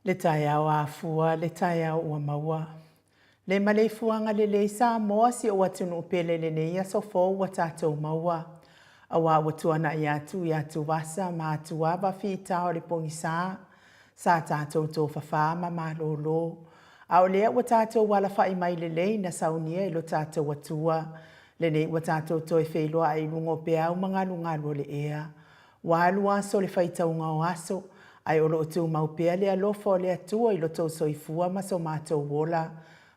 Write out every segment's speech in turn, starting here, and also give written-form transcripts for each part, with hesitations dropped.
Le taeao afua, le taeao ua maua. Le maleifuaga lelei Samoa si ou atunuu pele i lenei aso fou ua tatou maua. Aua ua tuanai atu i atuvasa ma atuava fita o le pogisa, sa tatou tofafa ma malolo. A o lea ua tatou alafai mai lelei na saunia e lo tatou Atua. Lenei ua tatou toe feiloai i luga o peau ma galugalu o le ea. Ua alu aso o le faitauga o aso, ae o lo o tumau pea le alofa o le Atua i lo tou soifua ma so matou ola.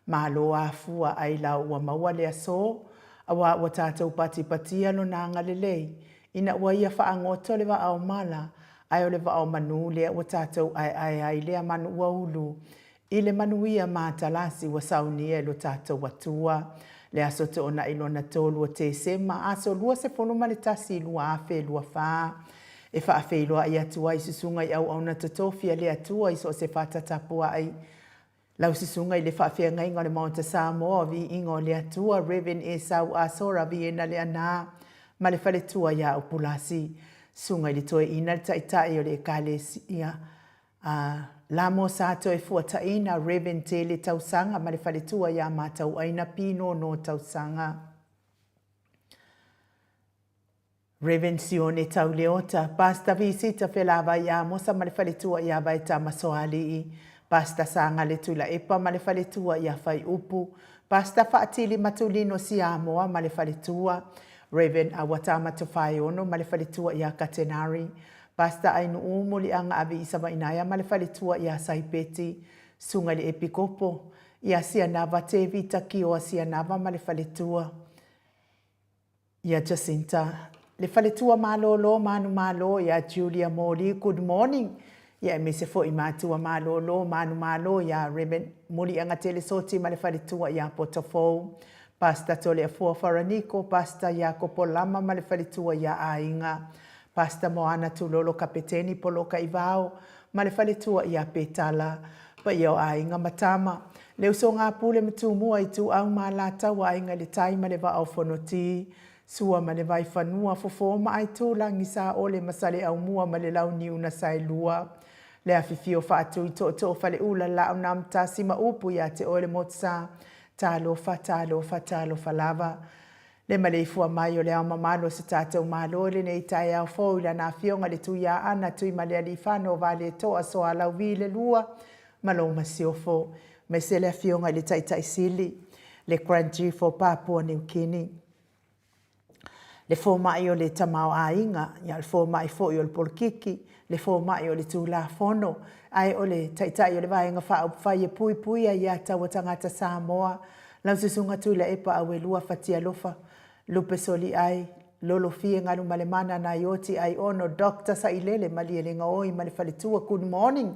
Malo afua ailao ua maua le aso, aua ua tatou patipatia Lona agalelei, ina ua Ia faagoto le vaa o mala, ae o le vaa o manu lea ua tatou aeae ai lea manu ua ulu i le manuia matalasi ua saunia e lo tatou Atua. Le aso Toonai lona tolu o Tesema, aso 21 2024, e faafeiloai atu ai susuga i auauna totofi a le Atua i so o se fata tapuai, lau susuga i le Faafeagaiga o le Maota Samoa o Viiga o le Atua, Rev. Esau Asora Viena Leaana ma le faletua ia Upulasi, susuga i le Toeaina le Taitai o le Ekalesia a Lamo sa toe fuataina Rev. Tele Tausaga ma le faletua ia Matauaina Pinono Tausaga. Rev. Sione Tauleota, Pastor Visita Felavai Amosa ma le faletua ia Vaetama Soalii, Pastor Sagale Tuilaepa ma le faletua ia Faiupu, Pastor Faatili Matulino Siamoa ma le faletua, Rev. Awatama Tofaeono ma le faletua ia Katenari, Pastor Ainuu Muliaga Aviisa Vainaea ma le faletua ia Saipeti, Susuga i le Epikopo ia Sianava Tevita Kioa Sianava ma le faletua ia Jacinta, le faletua malolo manumalo ia Julia Moli, good morning, ia aemaise foi matua malolo manumalo ia Rev. Muliaga Telesoti ma le faletua ia Potofou, Pastor Toleafoa Faraniko, Pastor Iakopo Lama ma le faletua ia Aiga, Pastor Moana Tulolo Kapeteni Poloka Ivao ma le faletua ia Petala, paia o aiga ma tama, le usoga a Pule ma Tumua, Ituau ma Alataua, Aiga i le Tai ma le Vaa o Fonoti, Sua ma le Vaifanua, Fofo ma Aitulagi, Saole ma Saleaaumua ma le Launiu na Saelua, le afifio Faatui Tootoo Faleula, Laaunamtasi ma upu ia te oe le Motusa, talofa, talofa, talofa lava. Le maleifua mai o le Ao Mamalu o se tatou Malo i lenei taeao fou i Lana Afioga i le Tuiaana Tuimalealiifano Vaaletoa Soalauvi le Lua ma lou Masiofo, aemaise le Afioga i le Taitai Sili, le Grand Chief o Papua New Guinea, le fomai o le tamaoaiga, ia le fomai foi o le polokiki, le fomai o le Tulafono, ae o le Taitai o le Vaega Faaupufai e puipuia ia taua tagata Samoa Lau Susuga Tuilaepa Auelua Fatialofa Lupe Soliai Lolofie Galumalemana Naioti Aiono Doctor Sailele Malielegaoi ma le Faletua Good morning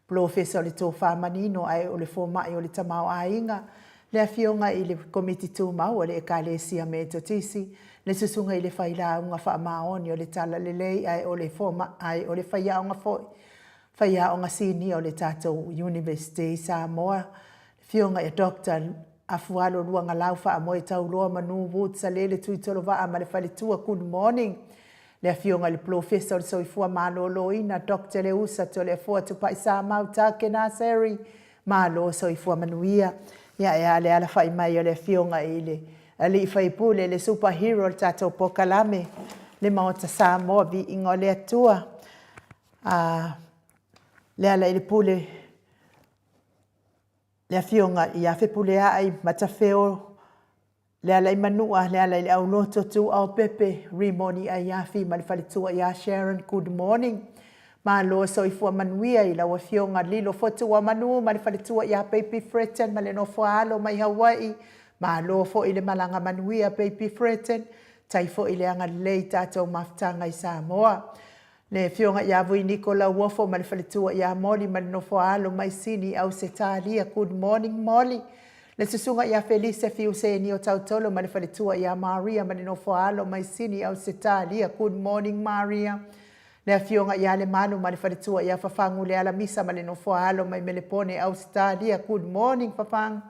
Polofesa o le Tofa Manino ae o le Fomai o le Tamaoaiga le Afioga i le Komiti Tumau o le Ekalesia Metotisi le Susuga i le Failauga Faamaoni o le Talalelei ae o le Fomai ae o le Faiaoga foi Faiaoga Sinia o le tatou Universite i Samoa Afioga ia Doctor Afualo Luagalau Faamoe Tauloa Manu Woods Salele Tuitolovaa ma le Faletua Good morning Le Afioga i le Polofesa o le Soifua Maloloina Doctor Leusa Toleafoa Tupai Samau Takena Seri Malo soifua manuia Ia e a le alafai mai o le Afioga i le Alii Faipule le super hero o le tatou polokalame le Maota Samoa Viiga o le Atua a le ala i le pule le Afioga ia Fepuleai Matafeo Lealaimanua, Lealaileauloto Tuaopepe, Rimoni Aiafi ma le faletua ia Sharon, good morning. Malo soifua manuia i lau Afioga Lilo Fotuamanu ma le faletua ia Baby Fretton ma le nofo a alo mai Hawaii. Malo foi le malaga manuia Baby Fretton. Tai foi le agalelei i tatou mafutaga i Samoa. Le Afioga ia Vuiniko Lauofo ma le faletua ia Molly ma le nofo a alo mai Sini Ausetalia Good morning Molly. Le Susuga ia Felise Fiusenio Tautolo ma le faletua ia Maria ma le nofo a alo mai Sini Ausetalia Good morning Maria. Le Afioga ia Lemalu ma le faletua ia Fafagu Lealamisa ma le nofo a alo mai Melepone Ausetalia Good morning Fafagu.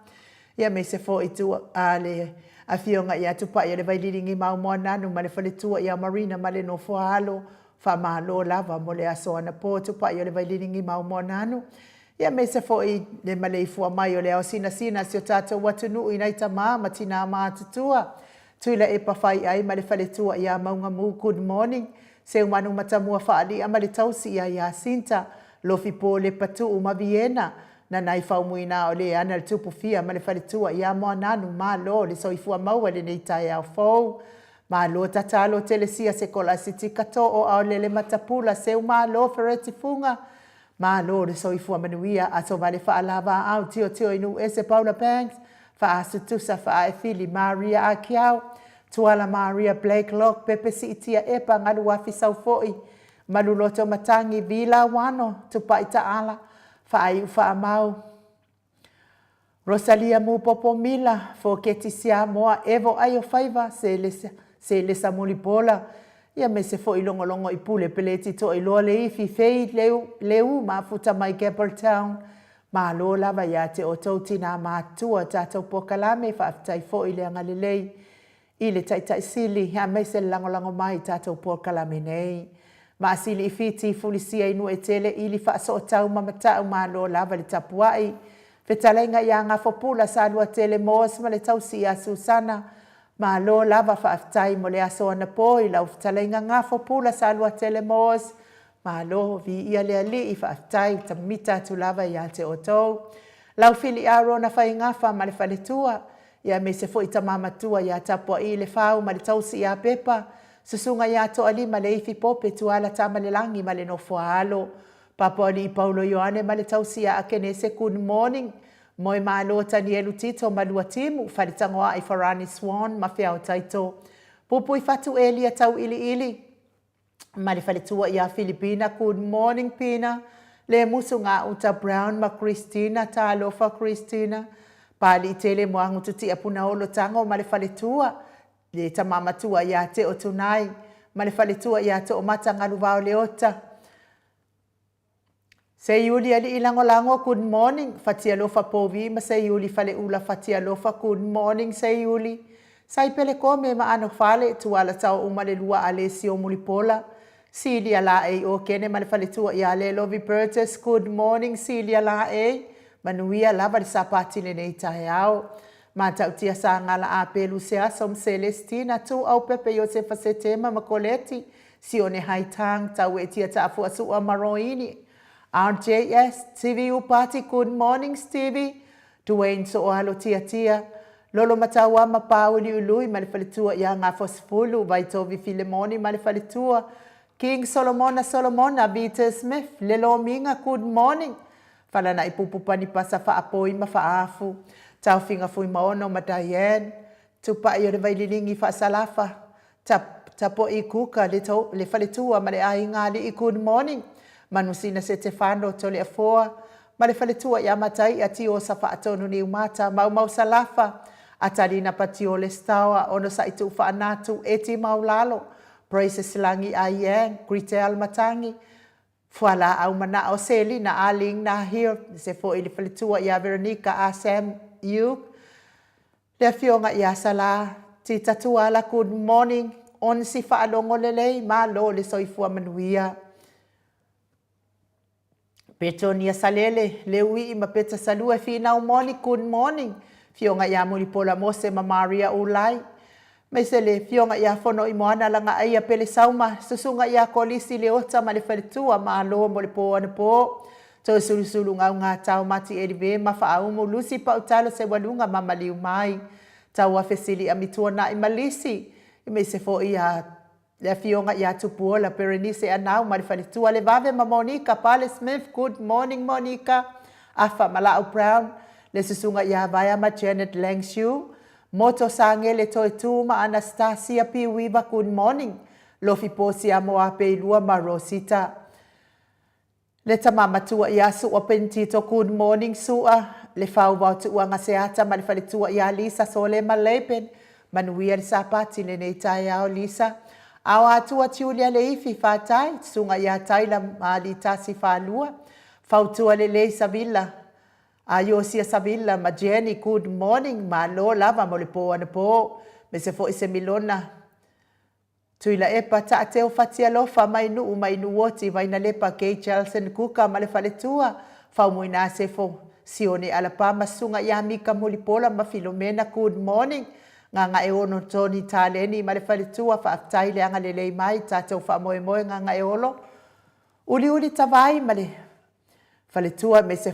Ia aemaise foi tua a le Afioga ia Tupai o le Vaililigi Maumoananu ma le faletua ia Marina ma le nofo a alo. Faamalo lava mo le aso anapo Tupai o le Vaililigi Maumoananu. Ia aemaise foi le maleifua mai o le ao sinasina a si o tatou atunuu i nai tama ma tinā matutua. Tuilaepa Faiai ma le faletua ia Maugamu, good morning. Seumanu Matamua Faali'a ma le tausi ia Iasinta, Lofi Po Lepatuu ma Viena, Nanai Faumuina o le ana le Tupufia ma le faletua ia Moananu, malo le soifua maua i lenei taeao fou. Malo tatalo Telesia Sekolasiti Kato'o Aolele Matapula Seumalo Fereti Fuga, Malo le soifua manuia, aso vale faalavaau tilotilo i nuu ese Paula Banks, Faasutusa Faaefili Maria Akiau, Tuala Maria Blakelock Pepe Siitia Epa Galuafi Saufo'i, Maluloto Matagi Vila Wano Tupai Taala Faaiu Faamau Rosalia Mupopo Mila, Foketi Siamoa, Evo Aio Faiva, Selesa Mulipola, ia me se foi logologo i pule peleti toailoa Leifi Fei Leu, Leu Mafuta mai Campbelltown. Malo lava ia te outou tinā matutua o tatou polokalame, faafetai foi le agalelei i le Taitai Sili aemaise le lagolago mai i tatou polokalame nei. Maasili i Fiti, Fulisia i Nuuetele, ili faasootau ma Mata'u, malo lava le tapuai. Fetalaiga ia Gafopula, Saluatele Moss ma le tausi ia Susana, malo lava faafetai mo le aso anapo i lau fetalaiga Gafopula Saluatele Moss, malo, viia le Alii, faafetai, tamita atu lava ia te outou. Lau Fili Arona Faigafa ma le faletua, Ia aemaise foi tama matua ia Tapuaii Lefau ma le tausi ia Pepa, susuga ia Toalima Leifi Pope Tuala Tamalelagi ma le nofo a alo, Papoalii Paulo Ioane ma le tausi ia Akenese Good morning Moemalo Tanielu Tito ma lua timu, Faletagoai Farani Swan ma Feao Taito Pupuifatu Elia Tauiliili ma le faletua ia Filipina Good morning Pina Lemusu Gauta Brown ma Christina Talofa Christina Paliitele Moagu Tutia Punaolo Tago ma le faletua le tama matua ia Teo Tunai ma le faletua ia Toomata Galuvao Leota Seiuli Alii Lagolago good morning Fatialofa Povi ma Seiuli Faleula Fatialofa good morning Seiuli Saipele Kome ma Ano Fale Tuala Tao uma le lua Alesio Mulipola Silia Laei Okene ma le faletua ia Lelovi Burgess good morning Silia Laei Manuia lava le Sapati lenei taeao Matautia Sagala Apelu Seaso ma Celestina Tuau Pepe Iosefa Setema ma Koleti Sione Haitang, Tauetia Taafuasua ma Roini, RJS, TVU Party Good morning Stevie, Duane Sooalo Tiatia, Lolo Mataua ma Pāuliului ma le faletua ia Gafosefulu, Vaitovi Filemoni ma le faletua, King Solomona Solomona, Vita Smith, Le Lomiga Good morning, Falana'i Pupu Panipasa Faapoi ma Faafu, Taofiga Fuimaono ma Diane, Tupai o le Vaililigi Faasalafa, Tap, Tapo'i Kuka, le, to, le faletua ma le aiga alii Good morning, Manusina Setefano, Toleafoa, ma le faletua ia Matai'a Tiosa Faatonu Niumata, Maumau Salafa, Atalina Patiole Staoa, Onosa'i Tuufaanatu, Eti Maulalo, Praises Lagi Aiang, Gritel Matangi, Fualaau Manao Selina Aling Nahir, se foi le faletua ia Veronica A Sam Yuk, Le Afioga ia Sala, Tita Tuala good morning, onsi faalogo lelei, malo le soifua manuia. Petonia Salele, Leuii ma Peta Salua e finau moni good morning, Afioga ia Mulipola Mose ma Maria Ulai, Maise le Afioga ia Fonoimoana Lagaaia Pele Sauma, Susuga ia Kolisi Leota ma le Faletua, malo mo le po anapo. Toesulusulu Gaugata o Mati Elive ma Faaumu Lusi Pautalo Seualuga ma Maliu Mai, Tauafe Sili Amituana'i ma Lisi, aemaise foi ia le Afioga ia Tupuola Berenice Anau ma le Faletua Levave ma Monica Pale Smith, Good morning Monica, Afa Mala'u Brown, le Susuga ia Vaea ma Janet Langshu, Moto Sagele Toetu ma Anastasia Piuiva, Good morning, Lofi Posia Moapeilua ma Rosita. Le tama matua ia Su'a Pentito Good morning Su'a, le Fauvao Tuuaga Seata ma le faletua ia Lisa Sole ma Laban, manuia le Sapati lenei taeao Lisa. Ao Atua Julia Leifi Fatai, susuga ia Taila ma Alitasi Falua, Fautua Lelei Savila, a Iosia Savila ma Jenny Good morning, malo lava mo le po anapo, mese foi Semilona Tuilaepa, Taateo Fatialofa, Mainuu, Mainuoti, Vainalepa, Kay Chelson Kuka ma le faletua, Faumuina Sefo Sione Alapa ma Susuga ia Mika Mulipola ma Filomena Good morning Gagaeono Tony Taleni ma le faletua faafetai le agalelei mai tatou faamoemoe Gagaeolo Uliuli Tavai ma le faletua aemaise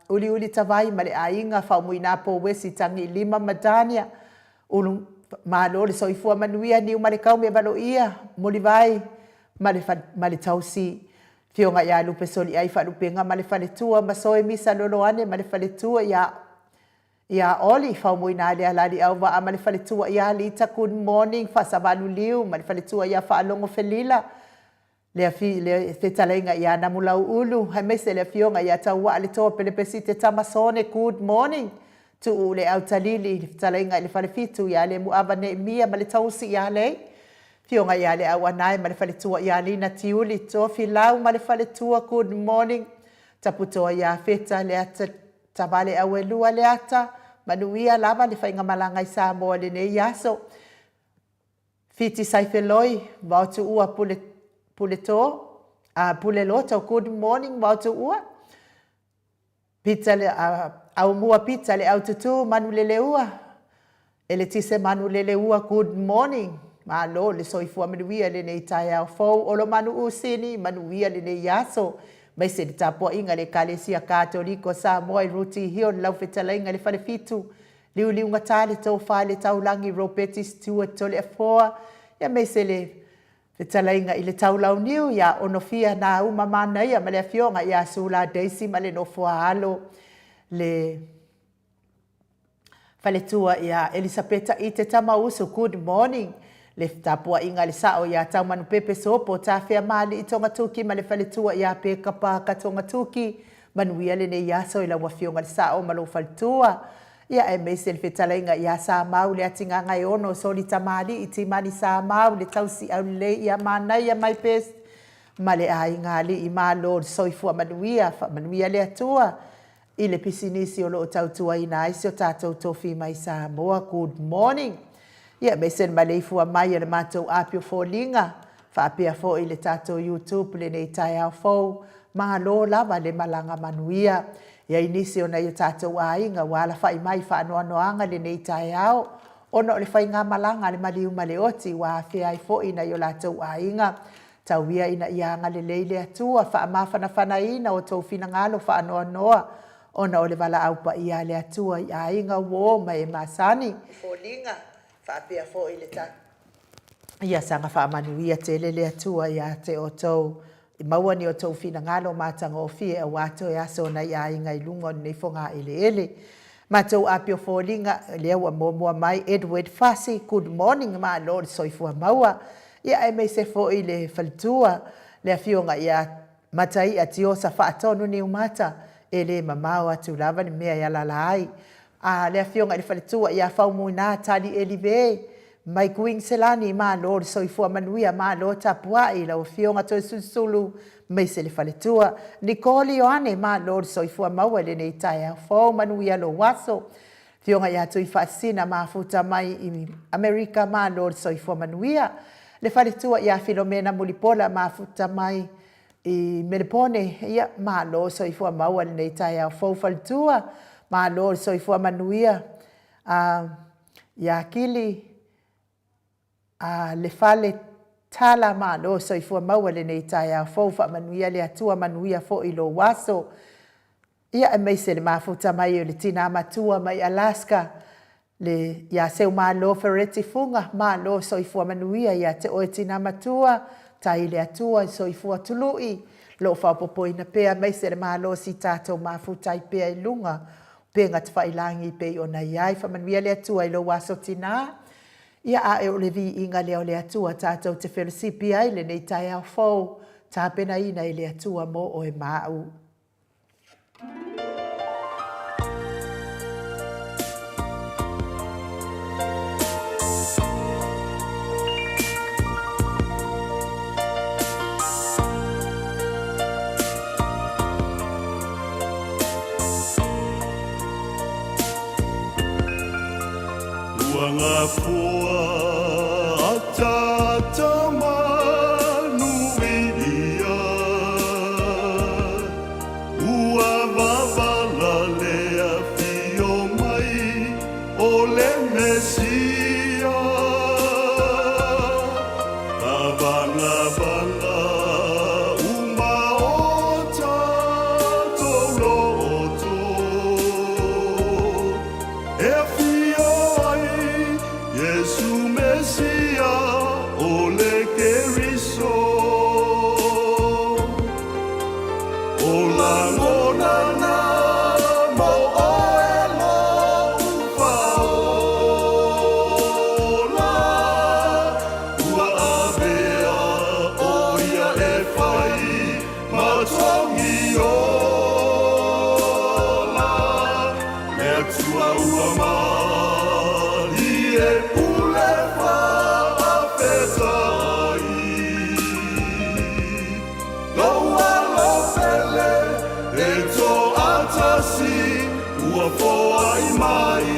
Uliuli Tavai ma le aiga Faumuina Pouesi Tagiilima ma Dania Ulu Malo le soifua manuia Niumalekaume Valoia Mulivai ma le ma le tausi Afioga ia Lupe Soliai Faalupega ma le faletua ma Soe Misa Loloane ma le faletua ia ia Oli Faumuina Lealaliauvaa ma le faletua ia Lita Good morning Faasavalu Liu ma le faletua ia Faalogo Felila le afi le fetalaiga ia Namulauulu aemaise le afioga ia Tauaa le Toa Pelepesite Tamasone Good morning Tuu le Autalili le fetalaiga i le Falefitu ia Lemuava Neemia ma le tausi ia Lei Afioga ia Leauanae ma le faletua ia Lina Tiuli Tofilau ma le faletua Good morning Taputoa ia Feta Leata Tavale Auelua Leata Manuia lava le faigamalaga i Samoa i lenei aso Fiti Saifeloi Vaotuua Pule Puleto a Puleloto Good morning Vaotuua Pita le Aumua Pita le Aututu Manuleleua Eletise Manuleleua Good morning Malo le soifua manuia i lenei taeao fou Olomanu Usini manuia lenei aso aemaise le tapuaiga a le Ekalesia Katoliko a Samoa i Ruti Hill lau fetalaiga i le Falefitu Liuliugata le tofa i le taulagi Ropeti Stewart Toleafoa aemaise le Fetalaiga i le Taulauniu ia Onofia Nauma Manaia ma le Afioga ia Sula Daisy ma le Nofoaalo, le Faletua ia Elisapeta Ite Tamausu, good morning, le tapuaiga a le Sao ia Taumanupepe Sopo Tafeamalii Togatuki ma le Faletua ia Peka Paka Togatuki, Manuia lenei aso i lau Afioga i le Sao ma lou faletua. Ia aemaise le fetalaiga ia Samau le Atigagaeono Soli Tamalii Timani Samau le Tausi Aulelei ia Manaia my best ma le aiga alii malo le soifua manuia faamanuia le Atua i le pisinisi o lo o tautuaina ai si o tatou tofi mai Samoa good morning. Ia aemaise le maleifua mai o le matou api o foliga faapea foi le tatou YouTube lenei taeao fou. Malo lava le malaga manuia. E i ai nisi o nai o tatou aiga ua alafai mai i faanoanoaga lenei taeao ona o le faigamalaga a le maliu ma le oti ua afea ai foi nai o latou aiga. Tau ia ina ia agalelei le Atua, faamafanafanaina outou finagalo faanoanoa ona o le valaau paia a le Atua i aiga, uo ma e masani. Foliga, faapea foi le ta. Ia saga faamanuia tele le Atua ia te outou, i maua ni outou finagalo matagofie aua toe aso o nai aiga i luga o lenei fogaeleele. Matou api o foliga, lea ua muamua mai Edward Fasi, good morning, malo le soifua maua. Ia aemaise foi le faletua, le afioga ia Mataia Tiosa Faatonu Niumata, e le mamao atu lava le mea e alala ai. A le afioga i le faletua ia Faumuina Tali Elive, mai Kuiniselani, malo le soifua manuia, malo tapuai i lau afioga Toesulusulu aemaise le faletua. Nicole Ioane, malo le soifua maua i lenei taeao fou, manuia lou aso. Afioga ia Tuifaasisina Mafuta mai i Amerika, malo le soifua manuia. Le faletua ia Filomena Mulipola Mafuta mai i Melepone, ia, malo le soifua maua i lenei taeao fou faletua, malo le soifua manuia a ia Kili a le fale tala, malo le soifua maua i lenei taeao fou, faamanuia le Atua, manuia foi lou aso. Ia aemaise le mafuta mai o le tina matua mai Alaska, le ia Seumalo Fereti Fuga, malo soifua manuia ia te oe tina matua, tai le Atua i soifua tului, loo faaopoopoina pea aemaise le malosi tatou mafuta ai pea i luga o upega tafailagi pei ona i ai. Faamanuia le Atua i lou aso tina. Ia a o le viiga lea o le Atua tatou te felosipi ai lenei taeao fou, tapenaina e le Atua mo oe ma au. Ua gafoa ataata manuia. Ua. O le Mesia, faavagavaga uma o tatou loto, e afio ai Iesu Mesia o le Keriso. O lagona na mo oe lou Faaola, ua avea ʻo ia e fai ma togi ola, le Atua ua malie pule faafetai. Lou Alo pele e toatasi ua foai mai.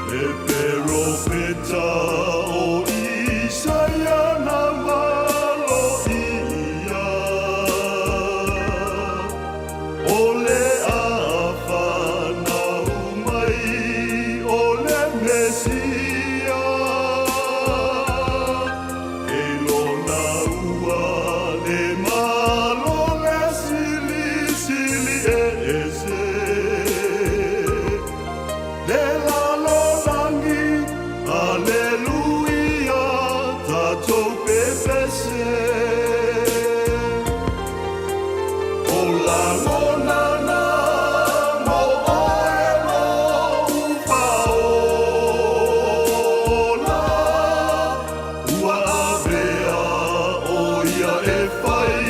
Le perofeta o Isaia na maloia, o le a fanau mai o le Mesia. E lona ua le malo le silisili ese. Le lalolagi, aleluia, tatou pepese. O lagona na mo oe lou Faaola, ua avea ʻo ia e fai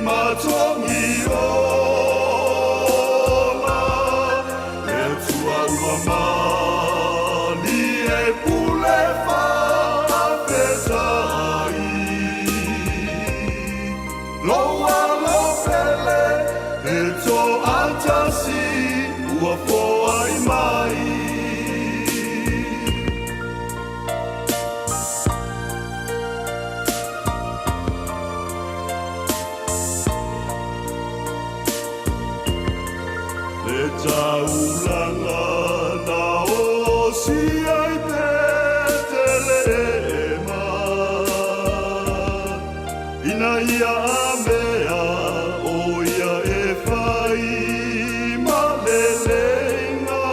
ma togi ola, le Atua ua malie pule faafetai. Lou Alo pele e toatasi ua foai mai. Le taulaga na osia i Petelema, ina ia avea ʻo ia e fai ma leleiga.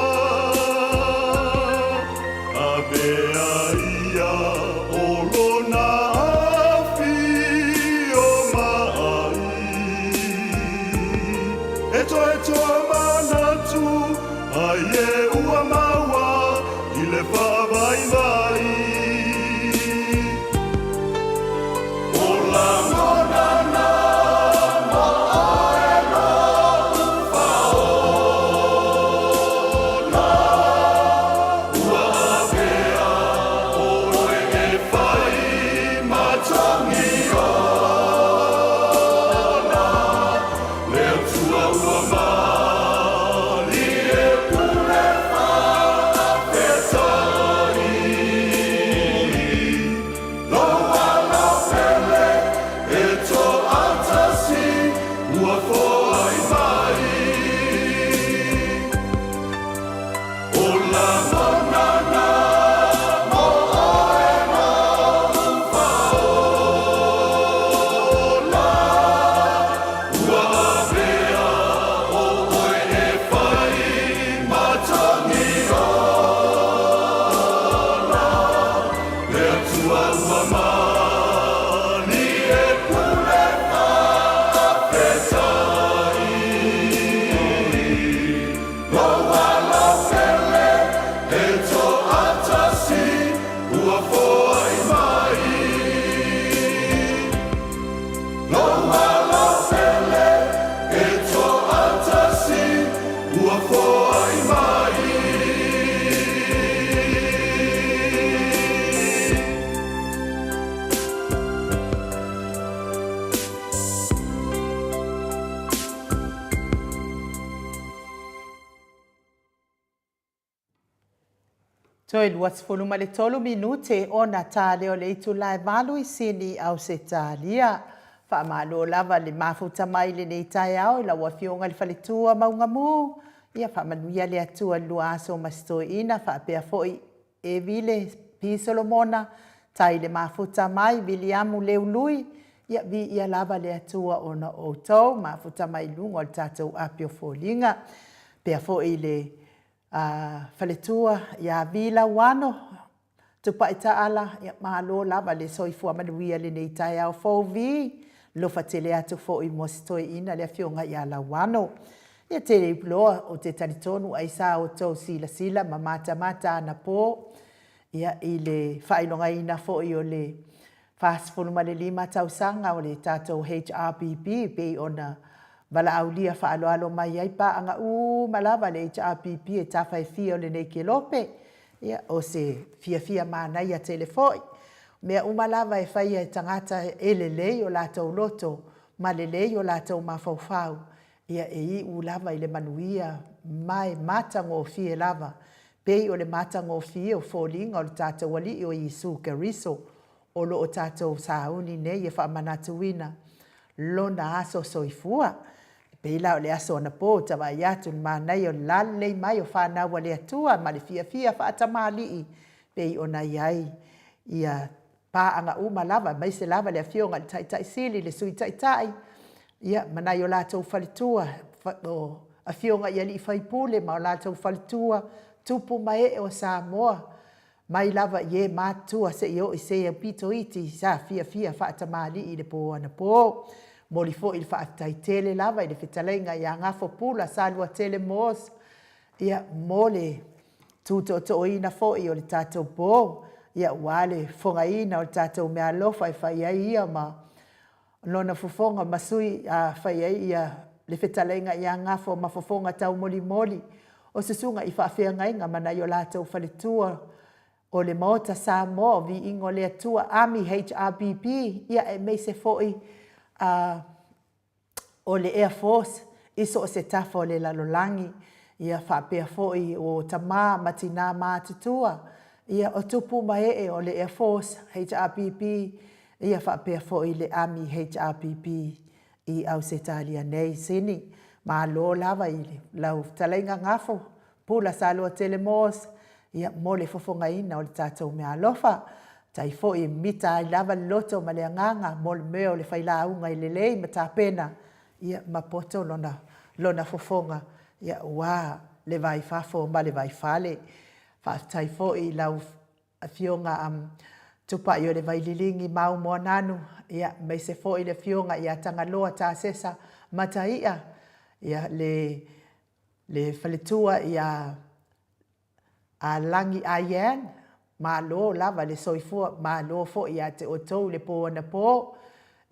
Avea ia o lona afio mai. E toetoa manatu ai e ua maua i le faavaivai. O lagona na mo oe lou Faaola, ua avea ʻoe e fai ma togi ola, le Atua ua malie pule faafetai. Lou Alo pele e toatasi ua foai mai. O lagona na mo oe lou Faaola, ua avea ʻoe e fai ma togi ola, le Atua ua malie pule faafetai. Lou Alo pele e toatasi ua foai mai. Lou Alo pele e toatasi ua foai mai. Toe 23 minute ona ta lea o le itula e 8 i Sini, Ausetalia. Faamalo lava le mafuta mai i lenei taeao i lau Afioga i le Faletua Maugamu. Ia faamanuia le Atua i le lua aso ma si toeaina faapea foi Evile P. Solomona, tai le mafuta mai Viliamu Leului, ia viia lava le Atua ona o outou mafuta mai i luga o le tatou api o foliga. Faapea foi i le faletua ia Vi Lauano, Tupai Taala, ia malo lava le soifua manuia i lenei taeao fou Vi. Alofa tele atu foi mo si toeaina le afioga ia Lauano. Ia te loa ou te talitonu ai sa outou silasila ma matamata anapo ia i le faailogaina foi o le 45 tausaga o le tatou HRPP pei ona valaaulia faaaloalo mai ai paaga uma lava a le HRPP e tafa e fia o lenei kelope. Ia, o se fiafia manaia tele foi. O mea uma lava e faia e tagata e lelei o latou loto ma lelei o latou mafaufau, ia e iu lava i le manuia ma e matagofie lava, pei o le matagofie o foliga o le tatou Alii o Iesu Keriso o lo o tatou sauni nei e faamanatuina Lona aso soifua. E pei la o le aso anapo ou te vaai atu i le manaia o le lalelei mai o fanau a le Atua ma le fiafia faatamalii pei ona i ai ia paaga uma lava, aemaise lava le Afioga i le Taitai Sili, le Sui Taitai, ia, ma nai o latou faletua, o afioga i alii faipule ma o latou faletua, tupu ma ee o Samoa, mai lava i e matutua seia oo i se aupito iti sa fiafia faatamalii i le po anapo. Momoli foi le faafetai tele lava i le fetalaiga ia Gafo Pula Saluatele Moss, ia, mo le tutootooina foi o le tatou po, ia, aua le fofogaina o le tatou meaalofa e fai ai ia ma lona fofoga ma sui a fai ai ia le fetalaiga ia Gafo ma fofoga taumolimoli o susuga i faafeagaiga ma nai o latou faletua o le Maota Samoa o Viiga o le Atua Army HRPP, ia aemaise foi a o le Air Force i so o se tafa o le lalolagi, ia faapea foi o tama ma tina matutua, ia o tupu ma ee o le Air Force HRPP, ia faapea foi le Army HRPP i Ausetalia nei. Sini, malo lava i lau fetalaiga Gafo Pula Saluatele Moss, ia, mo le fofogaina o le tatou meaalofa. Tai foi e mita ai lava le loto ma le agaga mo le mea o le failauga e lelei ma tapena, ia, ma poto lona, lona fofoga, ia, aua le va i fafo ma le va i fale. Faafetai foi i lau Afioga Tupaaiolevai Liligi Mau Moananu, ia, aemaise foi le Afioga ia Tagaloa Tasesa Mataia, ia, le Le faletua ia Lagi Ayan, malo lava le soifua, malo foi ia te outou i le po anapo.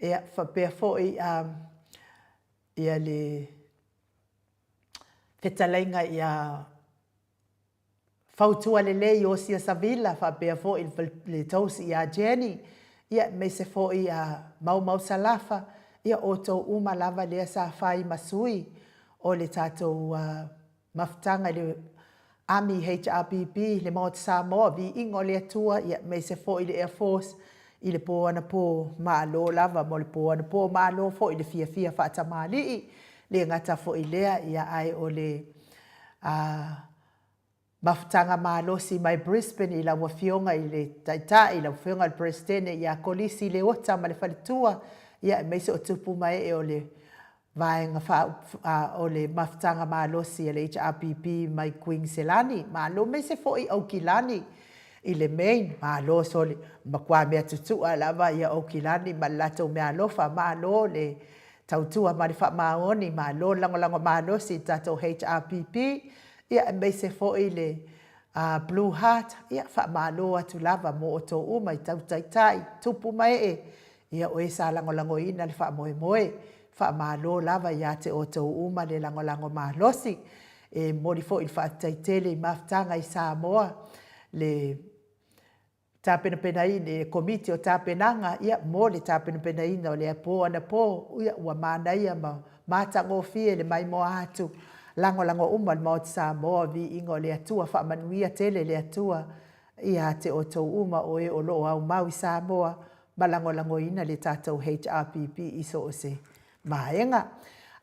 Ia faapea foi ia le fetalaiga ia Fautua lelei Iosia Savila faapea foi le tausi ia Jenny, ia aemaise foi ia Maumau Salafa, ia outou uma lava lea sa fai ma sui o le tatou mafutaga i le Army HRPP, le Maota Samoa, Viiga o le Atua, ia aemaise foi le Air Force i le po anapo, malo lava mo le po anapo, malo foi le fiafia faatamalii, le gata foi i lea, ia ae o le mafutaga malosi mai Brisbane i lau Afioga i le Taitai, lau Afioga i le Peresetene ia Kolisi Leota ma le faletua, ia aemaise o tupu ma ee o le vaega o le mafutaga malosi a le HRPP mai Kuiniselani. Malo aemaise foi Aukilani i le Maine, malo sole, matua mea tutua lava ia Aukilani ma le latou meaalofa, malo le tautua ma le faamaoni, malo le lagolago malosi i le tatou HRPP, ia aemaise foi le Blue Heart, ia faamalo atu lava mo outou uma i tau taitai, tupu ma ee, ia o e sa lagolagoina le faamoemoe. Faamalo lava ia te outou uma le lagolago malosi. E momoli foi le faafetai tele i mafutaga i Samoa, le tapenapenaina e le Komiti o Tapenaga ia mo le tapenapenaina o lea po anapo, ia ua manaia ma matagofie le maimoa atu, lagolago uma le Maota Samoa, viiga o le Atua, faamanuia tele le Atua. Ia te outou uma o e o lo o aumau i Samoa ma lagolagoina le tatou HRPP i so o se vaega.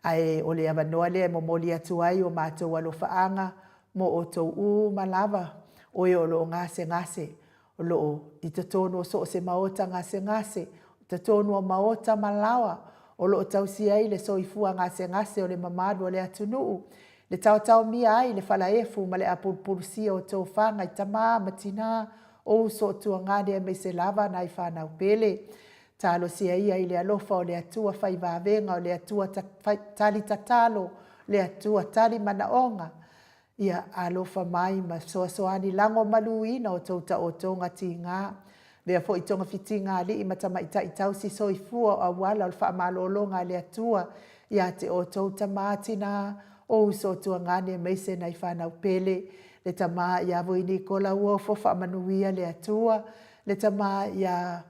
Ae o le avanoa lea e momoli atu ai o matou alofaaga mo outou uma lava o e o lo o gasegase, o lo o i totonu o so o se maota gasegase, totonu o maota ma laoa o lo o tausi ai le soifua gasegase o le mamalu o le atunuu, le taotaomia ai i le falaefu ma le apulupulusia o tofaga i tama ma tina, o uso o tuagane aemaise lava nai fanau pele. Talosia ia i le alofa o le Atua fai vavega, o le Atua tali tatalo, le Atua tali manaoga, ia alofa mai ma fesoasoani lagomaluina outou taotoga tiga. Avea foi togafitiga a alii ma tamaitai tausisoifua o auala o le faamalologa a le Atua ia te outou tama, tina, o uso o tuagane aemaise nai fanau pele. Le tama ia Vui Nikola Uofo, faamanuia le Atua. Le tama ia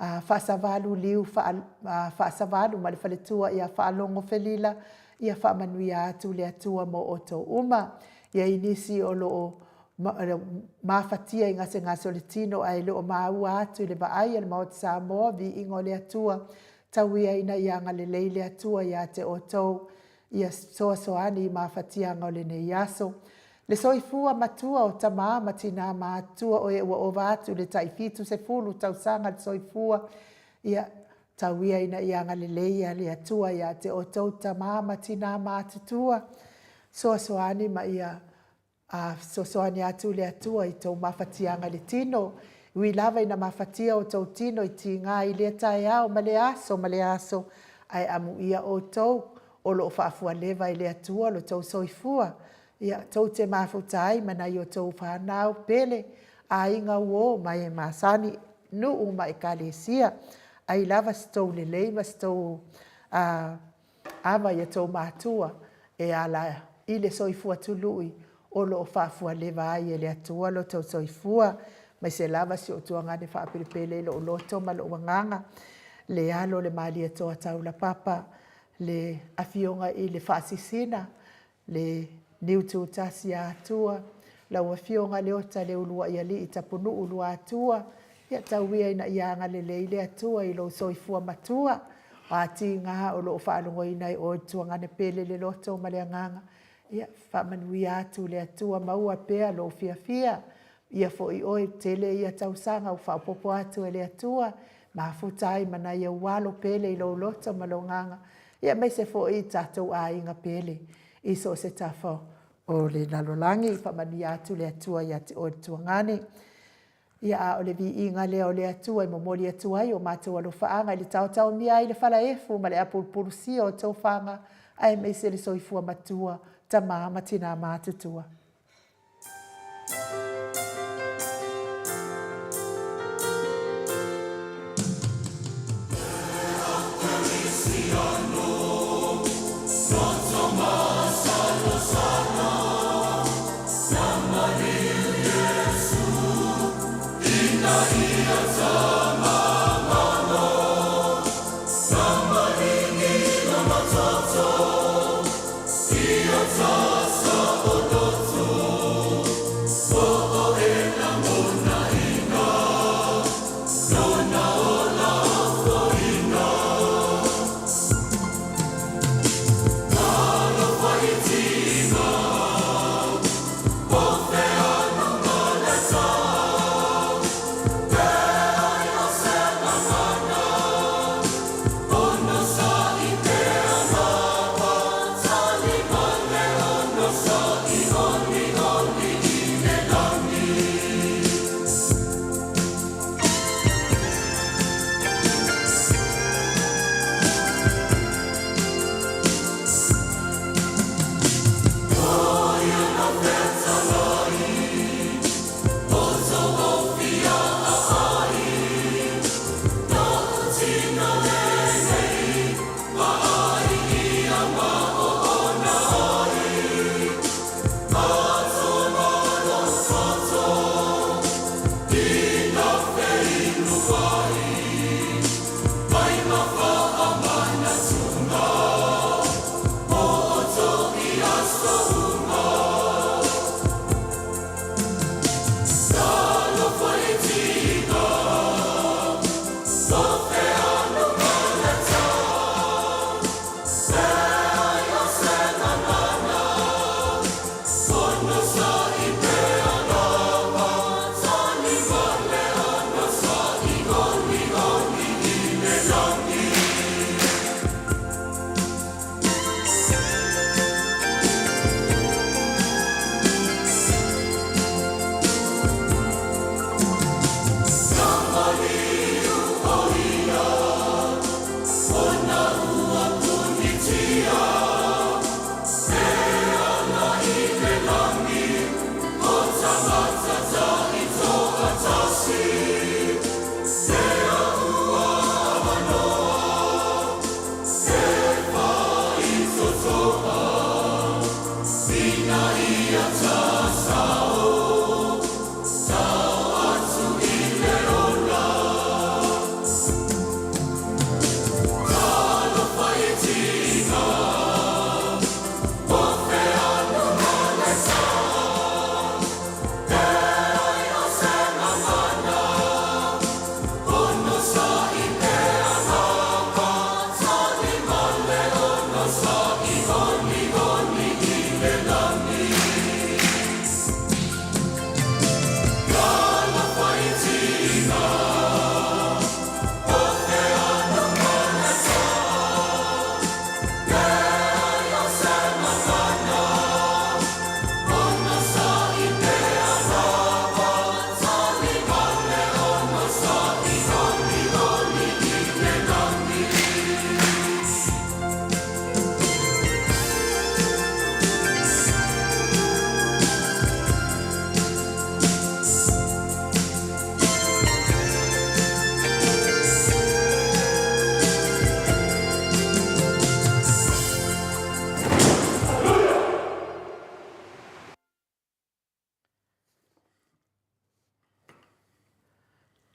Faasavalu Liu Faasavalu ma le faletua ia Faalogo Felila, ia faamanuia atu le Atua mo outou uma. E i ai nisi o lo o mafatia i gasegase o le tino ae le o maua atu i le vaai a le Maota Samoa, viiga o le Atua, tau ia ina ia agalelei le Atua ia te outou, ia fesoasoani i mafatiaga o lenei aso. Le soifua matua o tama ma tina matutua o e ua ova atu i le tai 70 tausaga le soifua, ia tau ia ina ia agalelei le Atua ia te outou tama ma tina matutua, fesoasoani ma ia fesoasoani atu le Atua i tou mafatiaga i le tino. E ui lava ina mafatia outou tino i tiga i lea taeao ma lea aso ma lea aso, ae amuia outou o lo o faafualeva e le Atua lo outou soifua, ia, tou te mafuta ai ma nai a outou fanau pele, aiga, uo ma e masani, nuu ma ekalesia. Ai lava se tou lelei ma se tou ava i outou matua e ala i le soifua tului o lo o faafualeva ai e le Atua lo outou soifua. Aemaise lava si ou tuagane faapelepele i lou loto ma lou agaga, le alo o le Malietoa Taulapapa, le afioga i le Faasisina, le Niututasi a Atua, lau Afioga Leota Leuluaialii Tapunuu Luatua, ia tau ia ina ia agalelei le Atua i lou soifua matua, o a tiga o lo o faalogoina ai oe le tuagane pele i le loto ma le agaga, ia faamanuia atu le Atua, maua pea lou fiafia, ia foi oe, tele ia tausaga ua faaopoopo atu e le Atua, mafuta ai ma nai ou alo pele i lou loto ma lou agaga, aemaise foi tatou aiga pele i so o se tafa o le lalolagi. Faamanuia atu le Atua ia te oe le tuagane. Ia, a o le viiga lea o le Atua e momoli atu ai o matou alofaaga i le taotaomia ai i le falaefu ma le apulupulusia o tofaga, aemaise le soifua matua, tama ma tina matutua.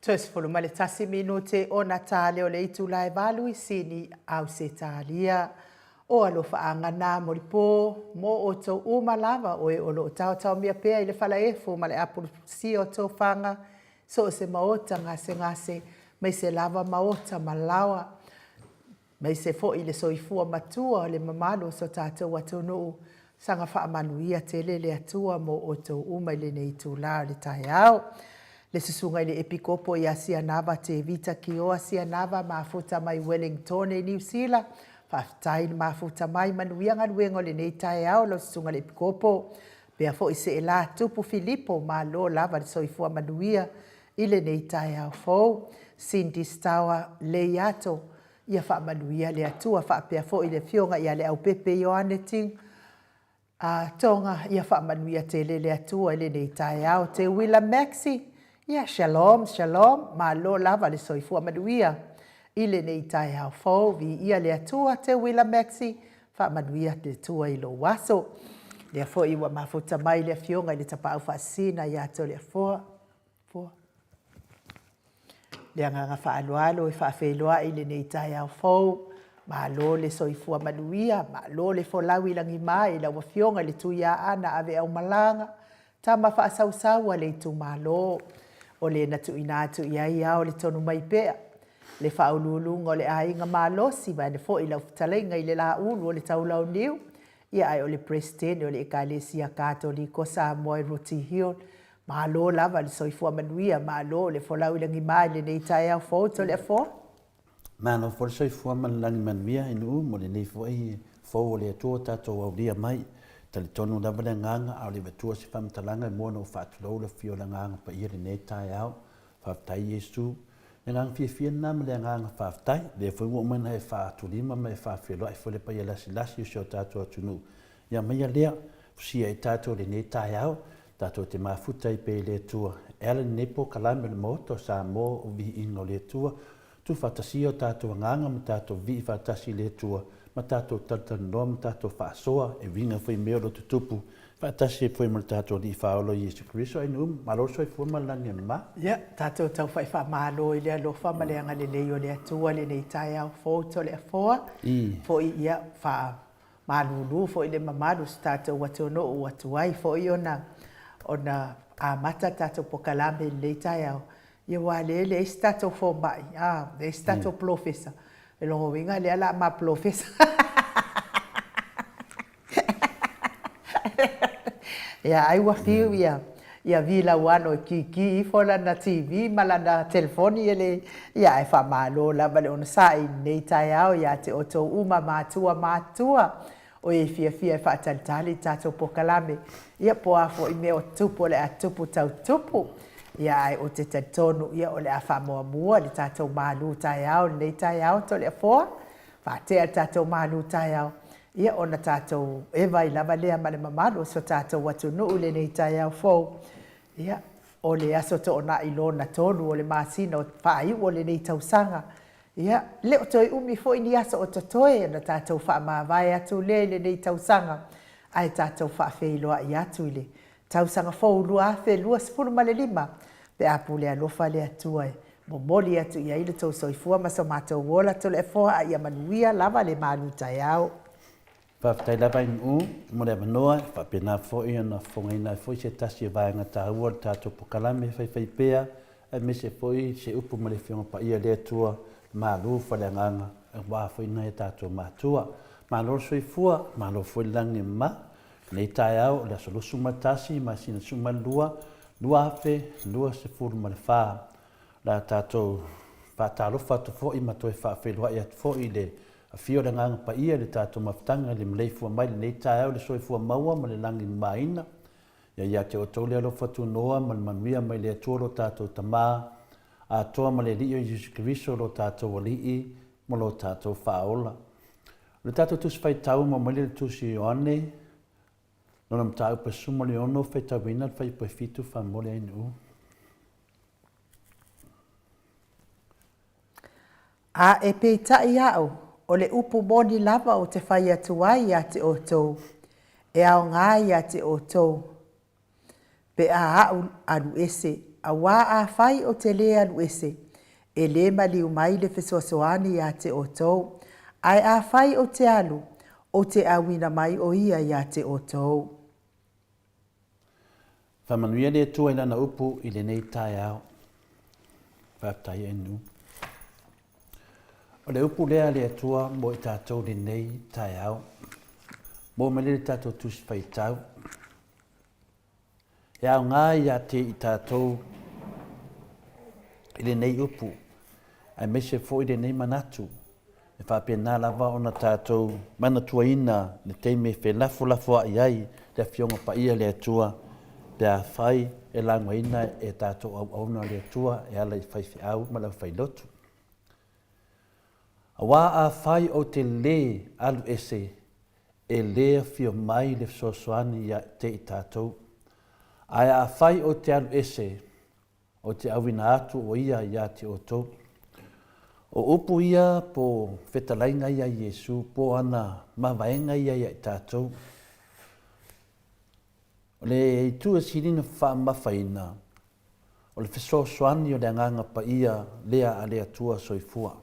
31 minute ona tale o le itula e valu i Sini, Ausetalia. O alofaaga na mo le po, mo outou uma lava o e o lo o taotaomia pea i le falaefu ma le apulusia o tofaga, so o se maota gasegase, maise lava maota ma laoa, maise foi le soifua matua o le mamalu o so tatou atunuu. Saga faamanuia tele le Atua mo outou uma i lenei itula o le taeao. Le susuga i le Epikopo ia Sianava Tevita Kioa Sianava mafuta mai Wellingtone i Niu Sila, faafetai le mafuta mai, manuia galuega o lenei taeao lau susuga i le Epikopo. Pea foi Seela Tupu Filipo, malo lava le soifua manuia i lenei taeao fou. Cindy Stower Leiato, ia faamanuia le Atua faapea foi le Afioga ia Leaupepe Ioane Ting a Tonga, ia faamanuia tele le Atua i lenei taeao. Teuila Maxi, ia shalom shalom, malo lava le soifua manuia i lenei taeao fou. Viia le Atua, Teuila Maxi, faamanuia le Atua i lou aso. Lea foi ua mafuta mai le Afioga i le Tapaau Faasisina ia Toleafoa. Foa. Le agaga faaaloalo e faafeiloai i lenei taeao fou. Malo le soifua manuia, malo le folau i lagima i lau Afioga i le Tuiaana Aveaumalaga, tama faasausau a le itumalo. O le na tuuina atu i ai ao le tonu mai pea, le faauluuluga o le aiga malosi vaeane foi lau fetalaiga i le Laulu o le Taulauniu, ia ae o le Peresetene o le Ekalesia Katoliko Samoa i Rooty Hill. Malo lava le soifua manuia, malo le folau i lagima i lenei taeao fou Toleafoa. Malo foi le soifua ma le lagi manuia i nuu mo lenei foi fou o le Atua ua tatou aulia mai. E talitonu lava le agaga a o le avatua se faamatalaga e mua ona ou faatulou le afio o le Agaga Paia i lenei taeao. Faafetai Iesu. Le agaga fiafia lena ma le agaga faafetai. Lea foi ua uma ona e faatulima ma e faafeiloai foi le paia lasilasi o si o tatou atunuu. Ia aumaia lea, fusia ai tatou i lenei taeao, tatou te mafuta ai pea i le Atua e ala i lenei polokalame o le Maota o Samoa o Viiga o le Atua, Tuufaatasia o tatou agaga ma tatou vii faatasi i le Atua, ma tatou talatalanoa ma tatou faasoa e uiga foi i mea o lo o tutupu, faatasi ai foi ma le tatou Alii Faaola o Iesu Keriso. Ai nuu, malo le soifua ma le lagi e mama. Ia, tatou taufa'i faamalo i le alofa ma le agalelei o le Atua i lenei taeao fou Toleafoa. Foi ia, faa malulu foi le mamalu o si tatou atunuu ua tuai foi ona ona amata le tatou polokalame i lenei taeao, ia aua lea e leai se tatou fomai, a, leai se tatou polofesa. O lona uiga lea o le a ma polofesa. Ia, ai ua fiu ia ia Vi Lauano e kiki ifo lana TV ma lana telefoni e le, ia ae faamalo lava le onosai i lenei taeao ia te outou uma matua matutua o e fiafia e faatalitali i tatou polokalame, ia po o a foi mea o tupu o le a tupu tau tupu. Ia ae ou te talitonu ia o le a faamuamua le tatou malu taeao i lenei taeao Toleafoa, faatea le tatou malu taeao Ia ona tatou eva ai lava lea ma le mamalu o si o tatou atunuu i lenei taeao fou. Ia, o le Aso Toonai lona tolu o le masina o faaiu o lenei tausaga. Ia, le o toe umi foi ni aso o totoe ona tatou faamavae atu lea i lenei tausaga, ae tatou faafeiloai atu i le Tausaga fou 2025, pe a pule alofa le Atua e momoli atu i ai lo tou soifua ma so matou ola Toleafoa a ia manuia lava le malu taeao. Faafetai lava i Nuu mo le avanoa e faapena foi ona fofogaina ai foi se tasi o vaega taua o le tatou polokalame faifaipea aemaise foi se upu ma le Afioga Paia le Atua malu faleagaga aua foi nai a tatou matua. Malo le soifua, malo foi le lagi e mama. Lenei taeao o le aso 21 masina 12, 2024, o le a tatou faatalofa atu foi ma toe faafeiloai atu foi i le afio o le Agaga Paia i le tatou mafutaga i le maleifua mai i lenei taeao i le soifua maua ma le lagi mamaina. Ia ia te outou le alofa tunoa ma le manuia mai le Atua lo tatou Tama atoa ma le Alii o Iesu Keriso lo tatou Alii ma lo tatou Faaola. O le tatou Tusi Faitau ma mai le Tusi Ioane, lona mataupu e 16, faitauina le fuaiupu e 7 faamolemole ai nuu. A e peitai a'u, o le upu moni lava ou te fai atu ai ia te outou, e aoga ia te outou, pe a a'u alu ese. Auā afai ou te lē alu ese, e lē maliu mai le fesoasoani iā te outou, ae afai ou te alu, ou te auina mai o ia iā te outou. Faamanuia le Atua i Lana upu i lenei taeao. Faafetai e Nu. O le upu lea a le Atua mo i tatou lenei taeao. Mo mai le tatou tusi faitau. E aoga ia te i tatou i lenei upu, aemaise foi lenei manatu, e faapena lava ona tatou manatuaina le taimi e felafolafoai ai le Afioga Paia a le Atua pe afai e lagoina e tatou auauna a le Atua e ala i faifeau ma le aufailotu. Aua afai ou te lē alu ese, e lē afio mai le fesoasoani ia te i tatou. Ae afai ou te alu ese, ou te auina atu o ia ia te outou. O upu ia po fetalaiga ia a Iesu po ana mavaega ia ia i tatou. O le itu e sili ona faamamafaina, o le fesoasoani o le Agaga Paia lea a le Atua Soifua.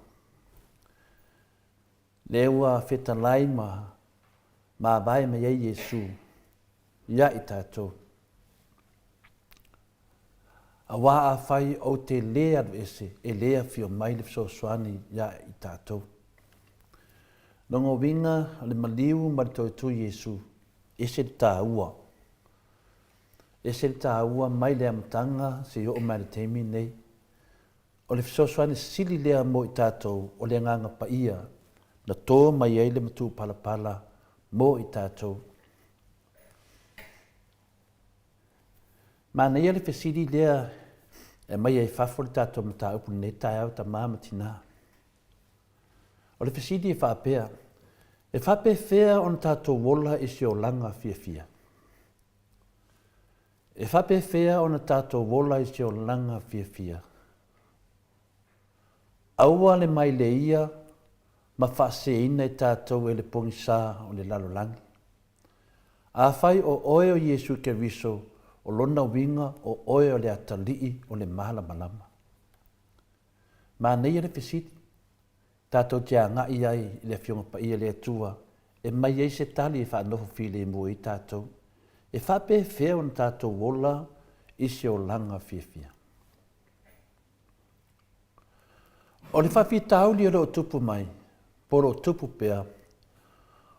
Lea ua fetalai ma mavae mai ai Iesu ia i tatou. Auā afai ou te lē alu ese, e lē afio mai le fesoasoani ia i tatou. Lona uiga, o le maliu ma le toetui Iesu, ese le tāua. Ese le tāua mai le amataga seia oo mai le taimi lenei. O le fesoasoani sili lea mo i tatou o le Agaga Paia na tō mai ai le matupalapala mo i tatou. Manaia le fesili lea e aumai ai fafo le tatou mataupu i lenei taeao tama ma tina. O le fesili e faapea, e faapefea ona tatou ola i se olaga fiafia? E faapefea ona tatou ola i se olaga fiafia? Aua le maileia ma faaseseina i tatou e le pogisa o le lalolagi. Afai o oe o Iesu Keriso, o lona uiga o oe o le Atalii o le Malamalama. Manaia le fesili. Tatou te agai ai i le Afioga Paia le Atua e mai ai se tali e faanofo filemu ai tatou. E faapefea ona tatou ola i se olaga fiafia? O le faafitauli o lo o tupu mai, po o lo o tupu pea,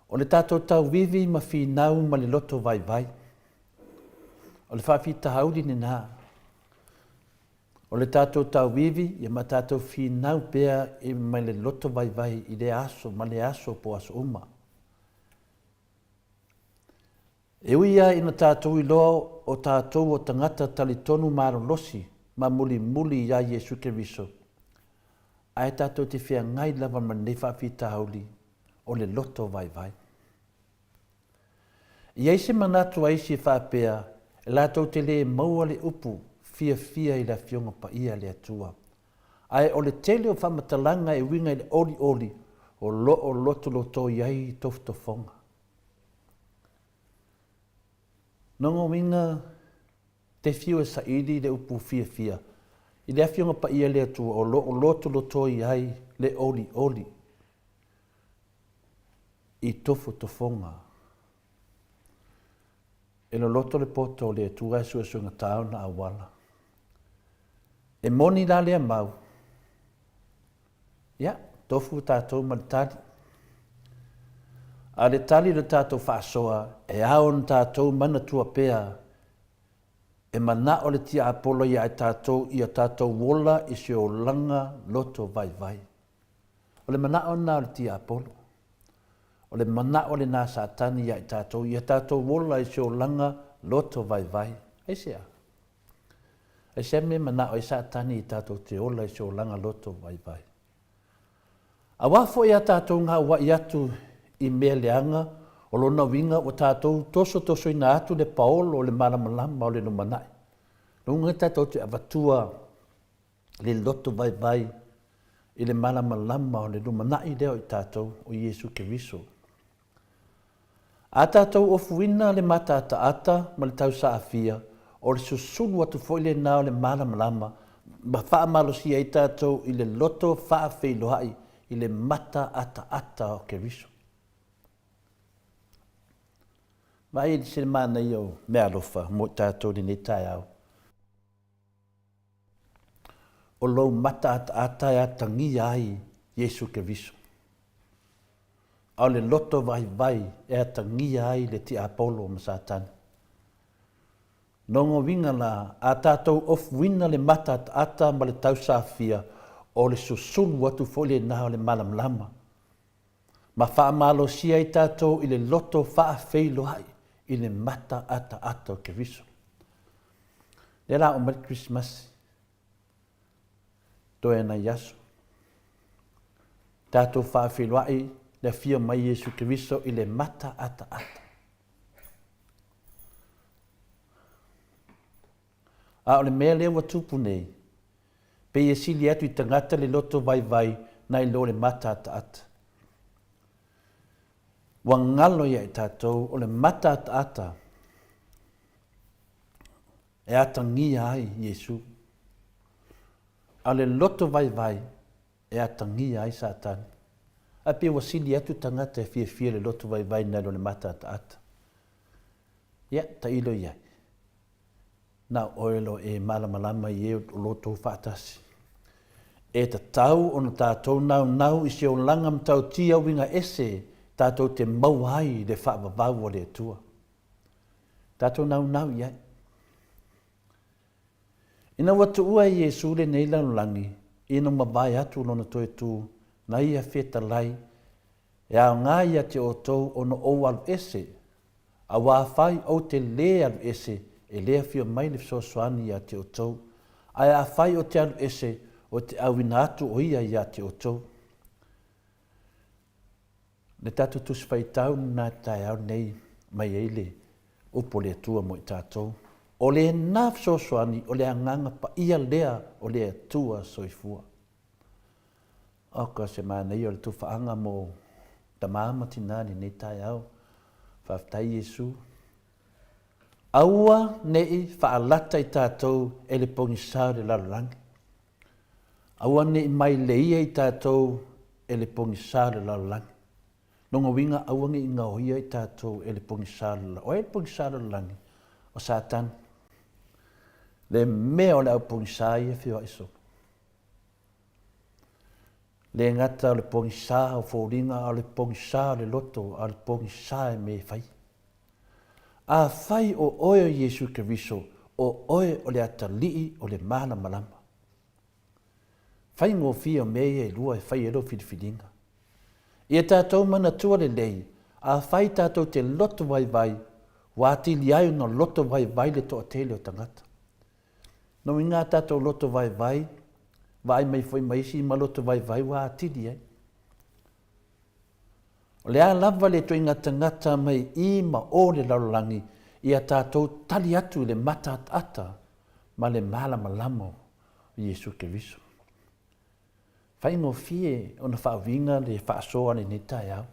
o le tatou tauivi ma finau ma le loto vaivai. O le faafitauli lena. O le tatou tauivi, ia ma tatou finau pea i mai le loto vaivai i lea aso ma lea aso po o aso uma. E ui lava ina tatou iloa o tatou o tagata talitonu malolosi ma mulimuli iā Iesu Keriso, ae tatou te feagai lava ma lenei faafitauli o le loto vaivai. I ai se manatu a isi e faapea, e latou te lē maua le upu fiafia i le Afioga Paia a le Atua. Ae o le tele o faamatalaga e uiga i le olioli o lo o lotolotoi ai tofotofoga. Lona uiga, te fiu e saili le upu fiafia i le Afioga Paia a le Atua o lo o lotolotoi ai le olioli. i tofotofoga. E loloto le poto o le Atua e suesuegatā ona auala. E moni la lea mau, ia, tofu tatou ma le tali. A o le tali o le tatou faasoa, e ao ona tatou manatua pea e manao le tiapolo ia i tatou ia tatou ola i se olaga loto vaivai. O le manao lena o le tiapolo. O le manao lena a Satani ia i tatou, ia tatou ola i se olaga loto vaivai. Aisea? Aisea mea e manao ai Satani i tatou te ola i se olaga loto vaivai? Auā foi a tatou gaua'i atu i mea leaga, o lona uiga ua tatou tosotosoina atu le paolo o le malamalama o le lumanai. Lona uiga tatou te avatua le loto vaivai i le malamalama o le lumanai lea o i tatou, o Iesu Keriso. A tatou ofuina le mataataata ma le tausaafia, O le susulu atu foi lena o le malamalama ma faamalosia ai tatou i le loto faafeiloai i le mata ataata o Keriso. Vaai i se manaia o meaalofa mo i tatou i lenei taeao. O lou mata ataata e atagia ai Iesu Keriso. A o le loto vaivai e atagia ai le tiapolo ma Satani. Nongo uiga la, a tatou ofuina le mata ataata ma le tausafia, o le susulu atu foi lena o le malamalama, ma faamalosia ai tatou i le loto faafeiloai i le mata ataata o Keriso. Lea la oo mai le Kerisimasi, toe nai aso. Tatou faafeiloai le afio mai Iesu Keriso i le mata ataata. A o le mea lea ua tupu nei, pei e sili atu i tagata le loto vaivai nai lo le mata ataata. Ua galo ia i tatou o le mata ataata e atagia ai Iesu, a o le loto vaivai e atagia ai Satani. Ae pei ua sili atu tagata e fiafia i le loto vaivai nai lo le mata ataata. Ia, tailo i ai. Na o oe lo e malamalama i e o lo tou faatasi. E tatau ona tatou naunau i se olaga matautia uiga ese tatou te maua ai le faavavau a le Atua. Tatou naunau i ai. Ina ua tuua e Iesu lenei lalolagi, ina mavae atu lona toe tu, na ia fetalai, E aoga ia te outou ona ou alu ese, aua afai ou te lē alu ese, e lē afio mai le fesoasoani ia te outou, ae afai ou te alu ese, ou te auina atu o ia ia te outou. Le tatou Tusi Faitau lena i le taeao lenei mai ai le upu a le Atua mo i tatou. O lena fesoasoani o le Agaga Paia lea o le Atua Soifua. Oka se manaia o le tufaaga mo tama ma tina i lenei taeao. Faafetai Iesu. Aua ne i faalata i tatou e le pogisa o le lalolagi. Aua ne i maileia i tatou e le pogisa o le lalolagi. Lona uiga aua ne i gaoia i tatou e le pogisa o le lalolagi. O ai le pogisa o le lalolagi? O Satani. Le mea o le aupogisa ia e feoai solo. Le gata o le pogisa o foliga, a o le pogisa o le loto, a o le pogisa e mea e fai. Afai o oe o Iesu Keriso, o oe o le Atalii o le malamalama. Faigofie o mea ia e lua e fai ai lou filifiliga. Ia tatou manatua lelei, afai tatou te loto vaivai, ua atili ai ona loto vaivai le toatele o tagata. No i ngā tātou loto vaivai, vaai mai foi ma isi ma loto vaivai ua atili ai. O le a lava le ituaiga tagata mai i ma o le lalolagi, ia tātou tali atu i le mataataata ma le malamalama o Iesu Keriso. Faigofie ona faauiga le faasoa i lenei taeao,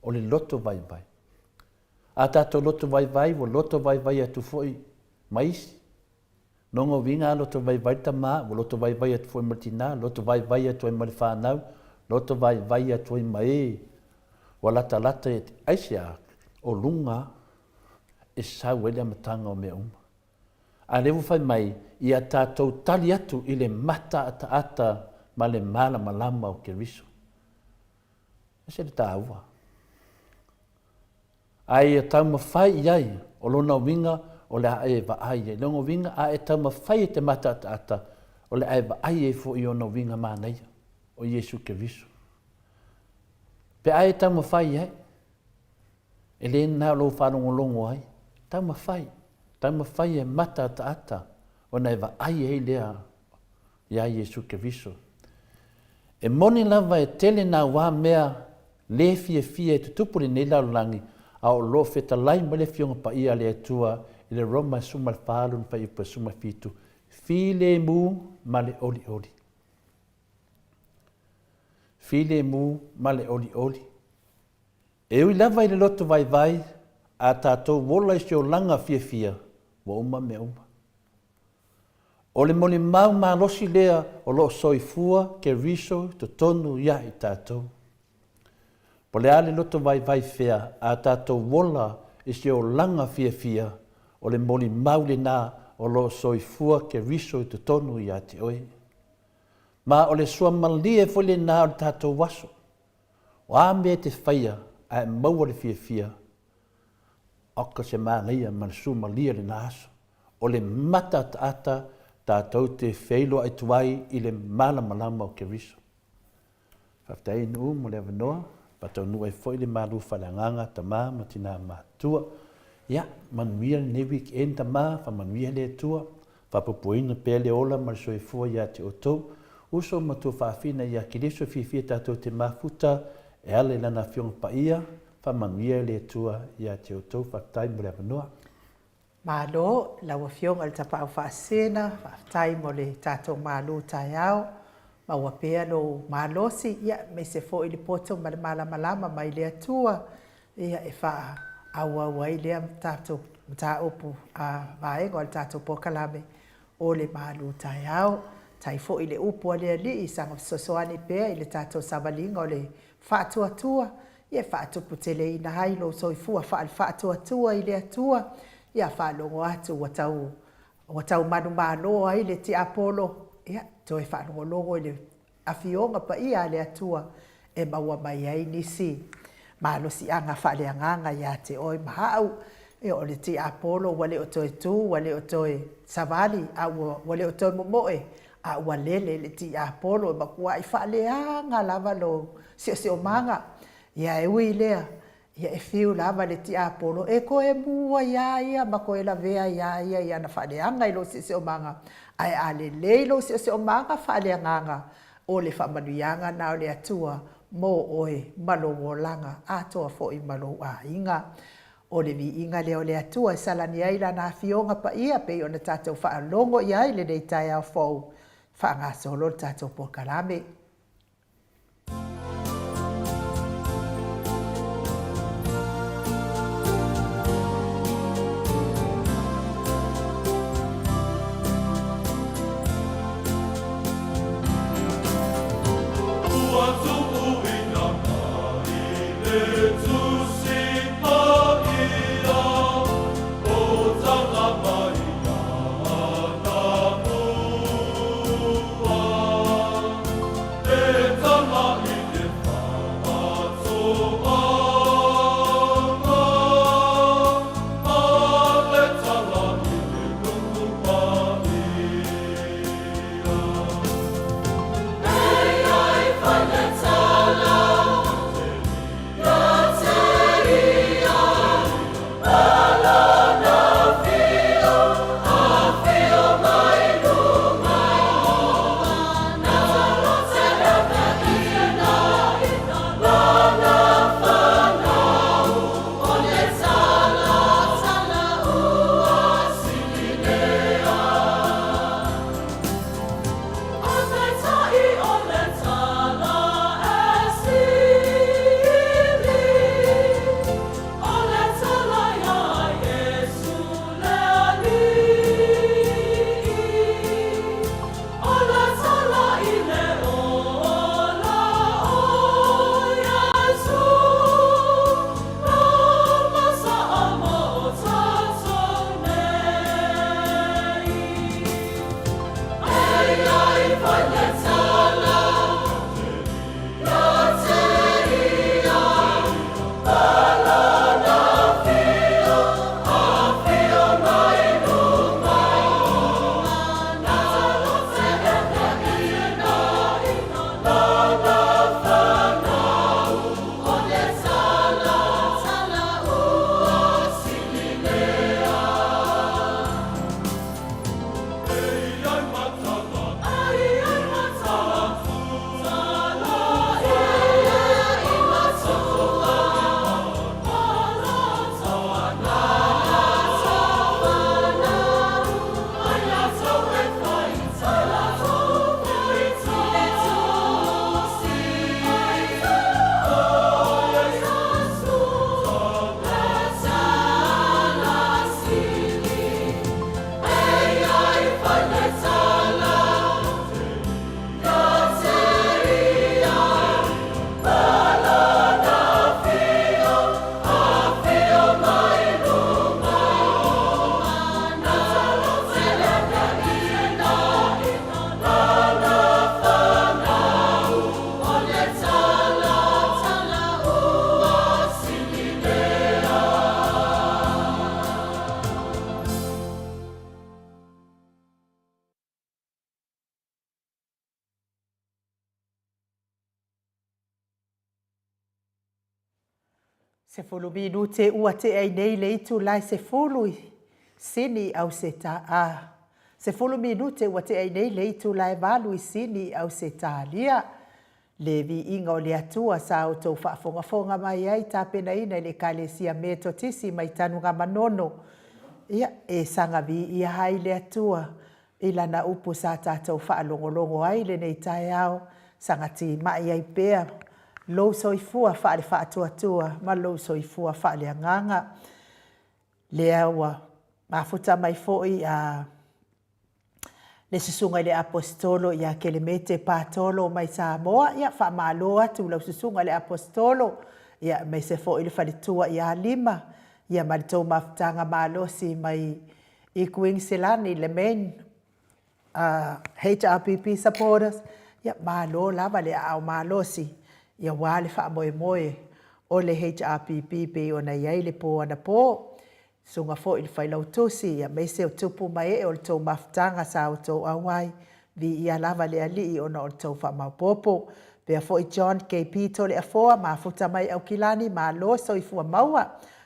o le loto vaivai. A tatou loto vaivai, ua loto vaivai atu foi ma isi. Nogo uiga a loto vaivai le tama, ua loto vaivai atu foi ma le tina, loto vaivai atu ai ma le fanau, loto vaivai atu ai ma e ua latalata ia te. Aisea? O luga e sau ai le amataga o mea uma. A lea ua fai mai, ia tatou tali atu i le mataataata ma le malamalama o Keriso. Ese le taua. A ia taumafai i ai, o lona uiga o le a e vaai ai. Lona uiga, a e taumafai e te mataataata, o le a e vaai ai foi i ona uiga manaia, o Iesu Keriso. Pe a e taumafai i ai, e le na o lou faalogologo ai, taumafai, taumafai e mataataata ona e vaai ai lea iā Iesu Keriso. E moni lava e tele nā wā mea lē fiafia e tutupu i lenei lalolagi, a o lo o fetalai mai le Afioga Paia a le Atua i le Roma e 14 lona fuaiupu e 17, Filemu ma le olioli. Filemu ma le olioli. E ui lava i le loto vaivai, a tatou ola i se olaga fiafia, ua uma mea uma. O le molimau malosi lea o lo o soifua Keriso i totonu ia i tatou. Po o le a le loto vaivai fea a tatou ola i se olaga fiafia, o le molimau lena o lo o soifua Keriso i totonu ia te oe. Ma o le suamalie foi lena o le tatou aso. O a mea e te faia ae maua le fiafia, oka se manaia ma le suamalie o lena aso. O le mataataata tatou te feiloai atu ai i le malamalama o Keriso. Faafetai Nuu mo le avanoa, faataunuu ai foi le malu faaleagaga tama ma tina matutua. Ia, manuia lenei weekend tama, faamanuia le Atua, faapuapuaina pea le ola ma le soifua ia te outou. Uso ma tuafafine ia Keriso e fiafia tatou te mafuta e ala i Lana Afioga Paia, faamanuia le Atua ia te outou. Faafetai mo le avanoa. Malo lau Afioga i le Tapaau Faasisina, faafetai mo le tatou malu taeao, maua pea lou malosi, ia aemaise foi le poto ma le malamalama mai le Atua, ia e faaauau ai lea tatou mataupu a vaega o le tatou polokalame o le malu taeao. Tai foi le upu a le Alii, saga fesoasoani pea i le tatou savaliga o le faatuatua, ia faatuputeleina ai lou soifua faale-faatuatua i le Atua, ia faalogo atu ua tau ua tau manumalo ai le tiapolo, ia toe faalogologo i le Afioga Paia a le Atua e maua mai ai nisi malosiaga faaleagaga ia te oe ma au. Ia o le tiapolo ua le o toe tu, ua le o toe savali, a ua ua le o toe momoe, a ua lele le tiapolo, e matuai faaleaga lava lou siosiomaga. Ia e ui i lea, ia e fiu lava le tiapolo e toe mua iā ia ma toe lavea iā ia i ana faaleaga i lou siosiomaga, ae a lelei lou siosiomaga faaleagaga, o le faamanuiaga lena o le Atua mo oe ma lou olaga atoa foi ma lou aiga. O le viiga lea o le Atua e salani ai Lana Afioga Paia pei ona tatou faalogo i ai lenei taeao fou, faagasolo le tatou polokalame. Ua tuuina mai le Tusi Paia, o taga mai Anamua. E tama i te whaatoanga, a le tala i te nuku paia. Minute ua tea ai nei le itula e 10 i Sini i Auseta, a. 10 minute ua tea ai nei le itula e 8 i Sini i Ausetalia. Le viiga o le Atua sa outou faafogafoga mai ai tapenaina e le Ekalesia Metotisi mai Tanugamanono. Ia, e saga viia ai le Atua i Lana upu sa tatou faalogologo ai i lenei taeao, saga timai ai pea lou soifua faale-faatuatua ma lou soifua faaleagaga. Lea ua mafuta mai foi a le Susuga i le Aposetolo ia Kelemete Patolo mai Samoa, ia faamalo atu lau Susuga i le Aposetolo, ia aemaise foi le faletua ia Lima, ia ma le tou mafutaga malosi mai i Kuiniselani, le main HRPP supporters, ia malo lava le aao malosi aua le faamoemoe o le HRPP pei ona i ai le po anapo. Susuga foi i le Failautusi, aemaise o tupu ma ee o le tou mafutaga sa outou auai, viia lava le Alii ona o le tou faamaopoopo. Pea foi John KP Toleafoa, mafuta mai Aukilani, malo soifua maua.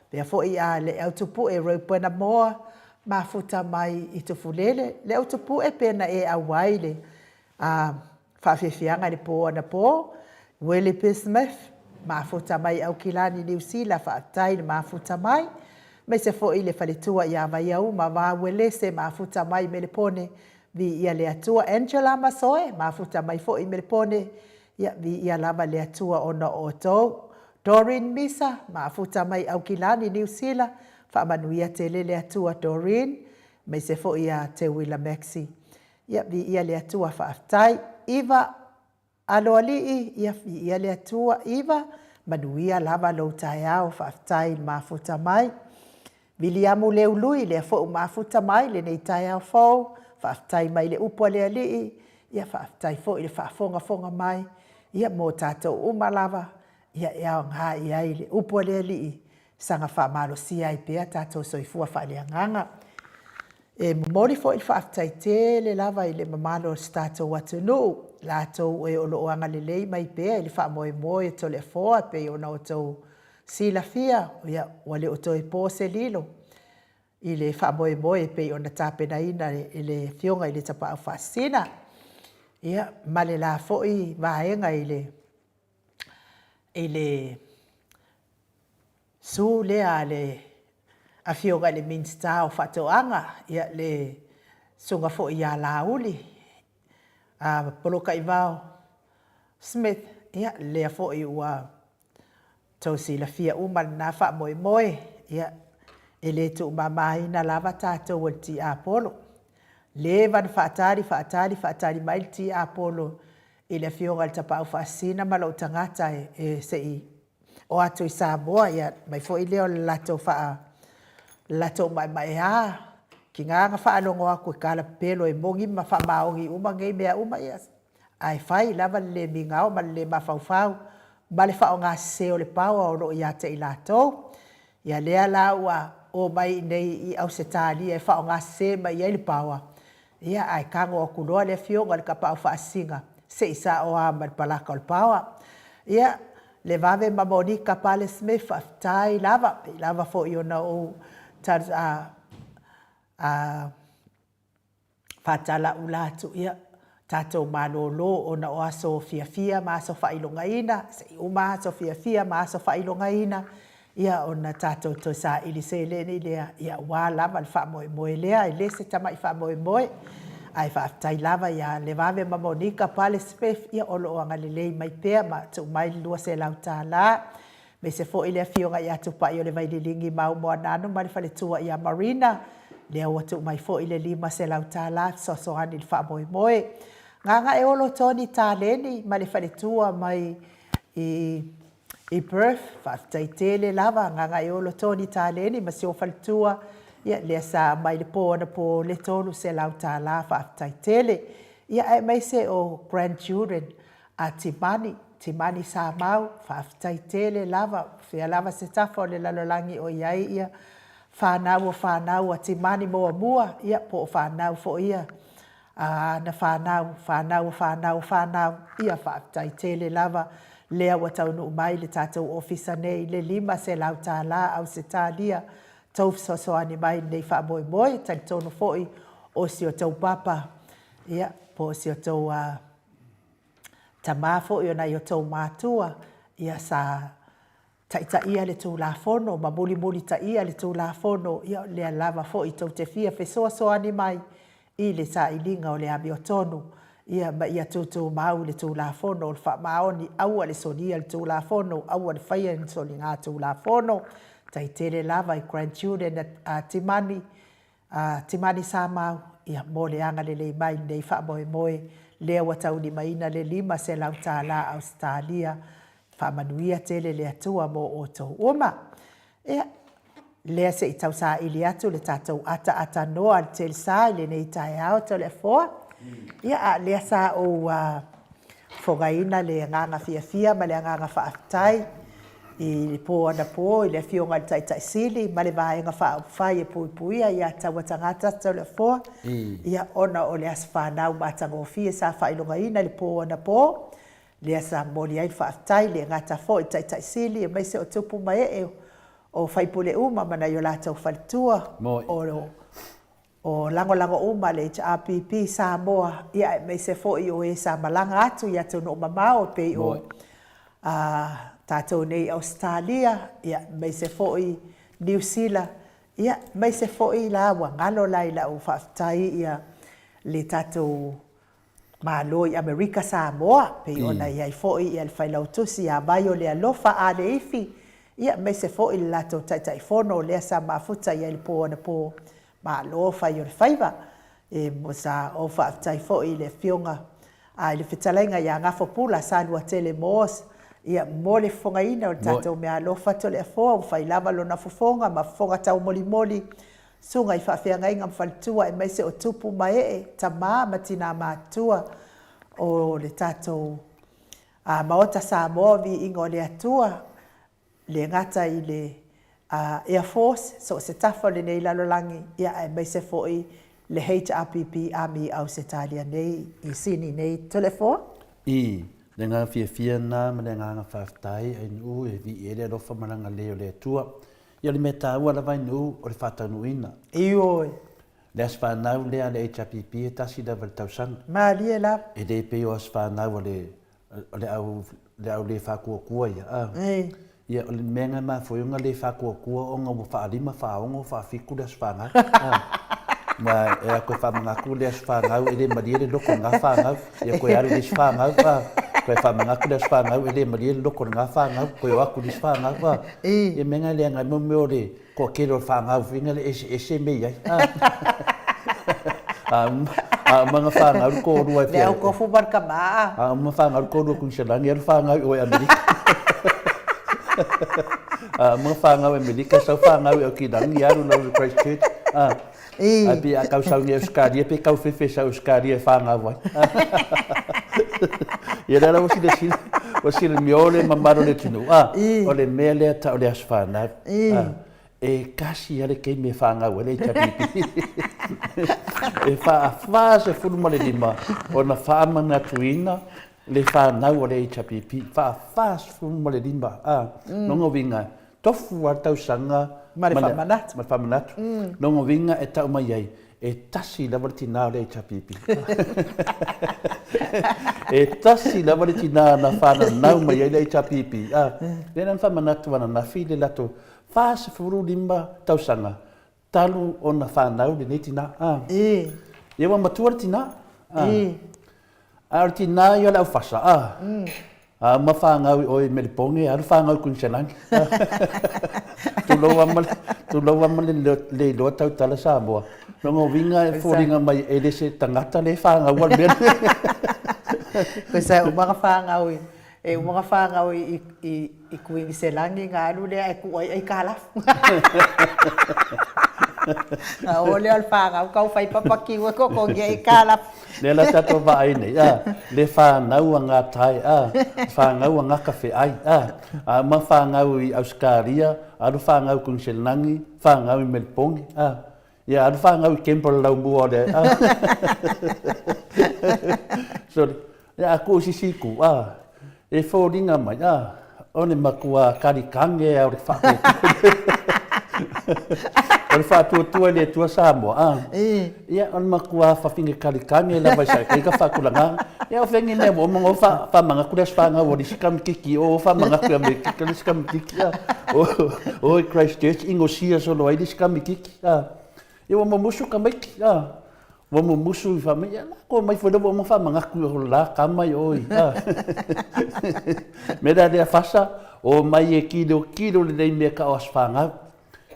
Pea foi a le Autupue Reuben Amoa, mafuta mai i Tufulele. Le Autupue pe na e auai le faafiafiaga i le po anapo. Willie P. Smith, mafuta mai Aukilani, Niu Sila, faafetai le mafuta mai. Aemaise foi le faletua ia Vaiauma Vauelese, mafuta mai Melepone, viia le Atua. Angela Masoe, mafuta mai foi Melepone, ia viia lava le Atua ona o outou. Doreen Misa, mafuta mai Aukilani, Niu Sila, faamanuia tele le Atua Doreen, aemaise foi ia Teuila Maxie. Ia viia le Atua faafetai. Iva Aloalii, ia viia le Atua Iva, manuia lava lou taeao, faafetai i le mafuta mai. Viliamu Leului, lea foi ua mafuta mai lenei taeao fou, faafetai mai le upu a le Alii, ia faafetai foi i le faafogafoga mai, ia mo tatou uma lava, ia e aoga i ai le upu a le Alii, saga faamalosia ai pea tatou soifua faaleagaga. E momoli foi le faafetai tele lava i le mamalu o si tatou atunuu, latou e o lo o agalelei mai pea i le faamoemoe o Toleafoa e pei ona outou silafia, ia, ua le o toe po se lilo i le faamoemoe e pei ona tapenaina e le Afioga i le Tapaau Faasisina, ia, ma le la foi vaega i le i le su lea a le Afioga i le Minisita o Faatoaga, ia, le Susuga foi ia Laauli Polokaaivao Smith, ia, lea foi ua tou silafia uma lena faamoemoe. Ia, e le tuumamaina lava tatou e le tiapolo. Leva ona faatali, faatali, faatali mai le tiapolo i le Afioga i le Tapaau Faasisina ma lou tagata e se i o atu i Samoa, ia mai foi lea o le latou faa le latou maemaea. Tiga na faalogo atu e kalapelo e moni ma faamaoni uma nei mea uma, ia, ae fai lava le le migao ma le le mafaufau ma le faaaoga sese o le power o lo o ia te i latou. Ia lea la ua omai i inei i Ausetalia e faaaoga sese mai ai le power, ia ae tago atu loa le afioga i le Tapaau Faasisina se i sao lava ma le palaka o le power. Ia, le vave ma Monika Pale Smith, faafetai lava, pei lava foi ona ou faatalaula atu, ia, tatou malolo ona o aso fiafia ma aso faailogaina, se i uma aso fiafia ma aso faailogaina, ia ona tatou toe saili seleni lea, ia aua lava le faamoemoe lea, e le se tamai faamoemoe. Ae faafetai lava ia Levave ma Monika Pale Smith, ia o lo o agalelei mai pea ma tuu mai le $200. Aemaise foi le Afioga ia Tupai o le Vaililigi Mau Moananu ma le faletua ia Marina, lea ua tuu mai foi le $500 e fesoasoani i le faamoemoe. Gagaeolo Tony Taleni ma le faletua mai i i Perth, faafetai tele lava Gagaeolo Tony Taleni ma si ou faletua, ia lea sa aumai le po anapo le $300, faafetai tele. Ia aemaise o grandchildren a Timani, Timani Samau, faafetai tele lava, o fea lava se tafa o le lalolagi o i ai ia fanau o fanau a Timani muamua, ia po o fanau foi ia a ana fanau, fanau o fanau o fanau, ia faafetai tele lava. Lea ua taunuu mai le tatou ofisa nei le $500 Ausetalia tou fesoasoani mai i lenei faamoemoe. Talitonu foi o si o tou papa, ia, po o si o tou tama foi o nai o tou matua, ia, sa taitaia le Tulafono ma mulimulitaia le Tulafono, ia o lea lava foi tou te fia fesoasoani mai i le sailiga o le amiotonu, ia ma ia tutumau le Tulafono o le faamaoni, aua le solia le Tulafono, aua le faia ni soliga Tulafono, tai tele lava i grandchildren a Timani, a Timani Samau, ia mo le agalelei mai i lenei faamoemoe lea ua taulimaina le $500 Ausetalia. Faamanuia tele le Atua mo outou uma. Ia, lea se i tausaili atu le tatou ataaatanoa a le Telsa i lenei taeao Toleafoa. Ia, a lea sa ou fogaina le agaga fiafia ma le agaga faafetai i le po anapo i le Afioga i le Taitai Sili ma le Vaega Faaupufai e Puipuia ia Tauatagata Toleafoa, ia, ona o le aso fanau matagofie sa faailogaina i le po anapo. Lea sa momoli ai le faafetai, le gata foi i Taitai Sili aemaise o tupu ma ee o faipule uma ma nai o latou faletua, o o lagolago uma le HRPP Samoa, ia aemaise foi o e sa malaga atu i atunuu mamao e pei o tatou nei i Ausetalia, ia aemaise foi Niu Sila, ia aemaise foi la ua galo la i lau faafetai ia le tatou Malo i Amerika Samoa, pei ona i ai foi le Failautusi ia Vaiolealofa Aleifi, ia aemaise foi le latou Taitaifono lea sa mafuta i ai le po anapo. Malo fai o le faiva. E sa ou faafetai foi i le Afioga a i le Fetalaiga ia Gafopula Saluatele Moores, ia mo le fofogaina o le tatou meaalofa Toleafoa ua fai lava lona fofoga ma fofoga taumolimoli Susuga i faafeagaiga ma faletua aemaise o tupu ma ee, tama ma tina matutua o le tatou Maota Samoa o Viiga o le Atua, le gata i le Air Force, so o se tafa o lenei lalolagi, ia aemaise foi le HRPP Army i Ausetalia nei, i Sini nei. Toleafoa? I le agaga fiafia lena ma le agaga faafetai, Ainuu e viia ai le alofa ma le agalelei o le Atua. Ia o le mea taua lava i nuu o le faataunuuina. Ioe. Le aso fanau lea a le HRPP e tasi lava i le tausaga. Malie lava. E le pei o aso fanau a le o le au le au le faakuakua ia a. Ia o le mea na e mafua ai ona le faakuakua ona ua faalima, faaono, faafitu le aso fanau a. Ma e a toe faamanatu le aso fanau e le malie le loto o lena fanau, ia toe alu i le isi fanau a. Toe faamanatu le aso fanau e le malie le loto o lena fanau, toe o atu i le isi fanau a. Ia mea na e leaga ai mo mea o le toatele o le fanau foi na le eseese mea i ai. A uma na fanau le toalua e fia. Le au tofu ma le tama. A uma fanau le toalua i Kuiniselani, alu fanau i o i Amerika. A uma fanau i Amerika, sau fanau i Aukilani, alu lau i Christchurch. Ae pei a tau sau nei Ausetalia, pe tau fefe sau Ausetalia e fanau ai. Ia lea la ua silasila, ua silamio le mamalu o le atunuu, a, o le mea lea tau o le aso fanau. A, e tasi lava le taimi e fanau ai le HRPP. E faa-45 ona faamanatuina le fanau a le HRPP, faa-45, a, lona uiga, Tofu lava le tausaga ma le faamanatu. Ma le faamanatu. Lona uiga e tau mai ai, e tasi lava le tina o le HRPP. E tasi lava le tina na fananau mai ai le HRPP. A, lea la na faamanatu ananafi le latou 45 tausaga talu ona fanau lenei tina. A. Ia ua matua le tina. A. A o le tina ia o le aufasa, a. A uma fanau i o i Melipone, alu fanau i Kuiniselani. Tulou lava ma le, tulou lava ma le le iloa tautala Samoa. Lona uiga e foliga mai e le se tagata lea e fanau le mea lea. Koe sa e uma ona fanau i, e uma ona fanau i, i, i Kuiniselani ona alu lea ae tuu ai aitalafu. Ona o lea o le fanau tau fai papakiu e totogi ai aitalafu. Lea la tatou vaai nei, a, le fanau a gatai, a, fanau a gakafeai, a, a uma fanau i Ausetalia, alu fanau i Kuniselani, fanau i Melipone, a, ia alu fanau i Canberra laumua o le, a. Sorry. Ia, a tuu i se isi itu, a, E foliga mai, a, o le matua kalikage a o le faatuatua. O le faatuatua i le Atua Samoa, a. Ia, o le matua fafine kalikage lava i sa ka faatulagaga. Ia, o fea mea ua uma ona faamanatu le aso fanau o le isi kamititi o faamanatu i Amerika le isi kamititi, a. O i Christchurch inosia solo ai le isi kamititi, a. Ia, ua mumusu tamaiti, a. Ua mumusu i fai mai, ia la ko mai foi lea ua uma faamanatu i la kama i oi. Me la lea fasa, o mai e kilo kilo lelei mea ka o aso fanau.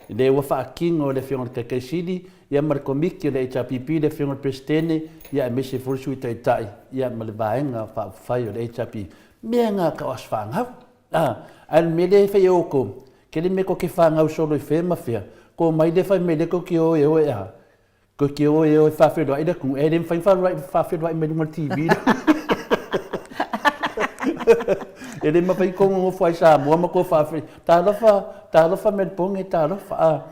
Le ua faatino e le Afioga i le Taitai Sili, ia ma le Komiti o le HRPP, le Afioga i le Peresetene, ia aemaise foi le Sui Taitai, ia ma le Vaega Faaupufai o le HRPP. Mea na ka o aso fanau. A, ae o le mea lea e fai e outou, kele mea tou te fanau solo i fea ma fea, ko mai lea fai mai lea tou te o e o e a. Koe ke o e o e faafeiloai le atunuu, e le mafai ona faafeiloai mai luga o le TV. E le mafai kou nonofo ai Samoa ma kou faafeiloai. Talofa, talofa Melbourne, talofa. A,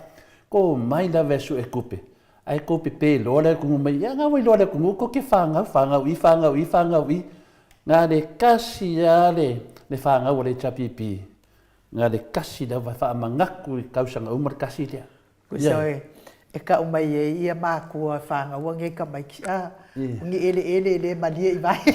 ko mai lava e sue tupe, ae kou pepe loa le atunuu mai, ia na ua iloa le atunuu kou te fanau, fanau i, fanau i, fanau i. Na le kasi lava le fanau a le HRPP, na le kasi lava e faamanatu i tausaga uma le kasi lea. Pusa e, e kau mai ai ia makua e fānaua nei tamaiti, a, o ni ʻeleʻele e le malie i wae.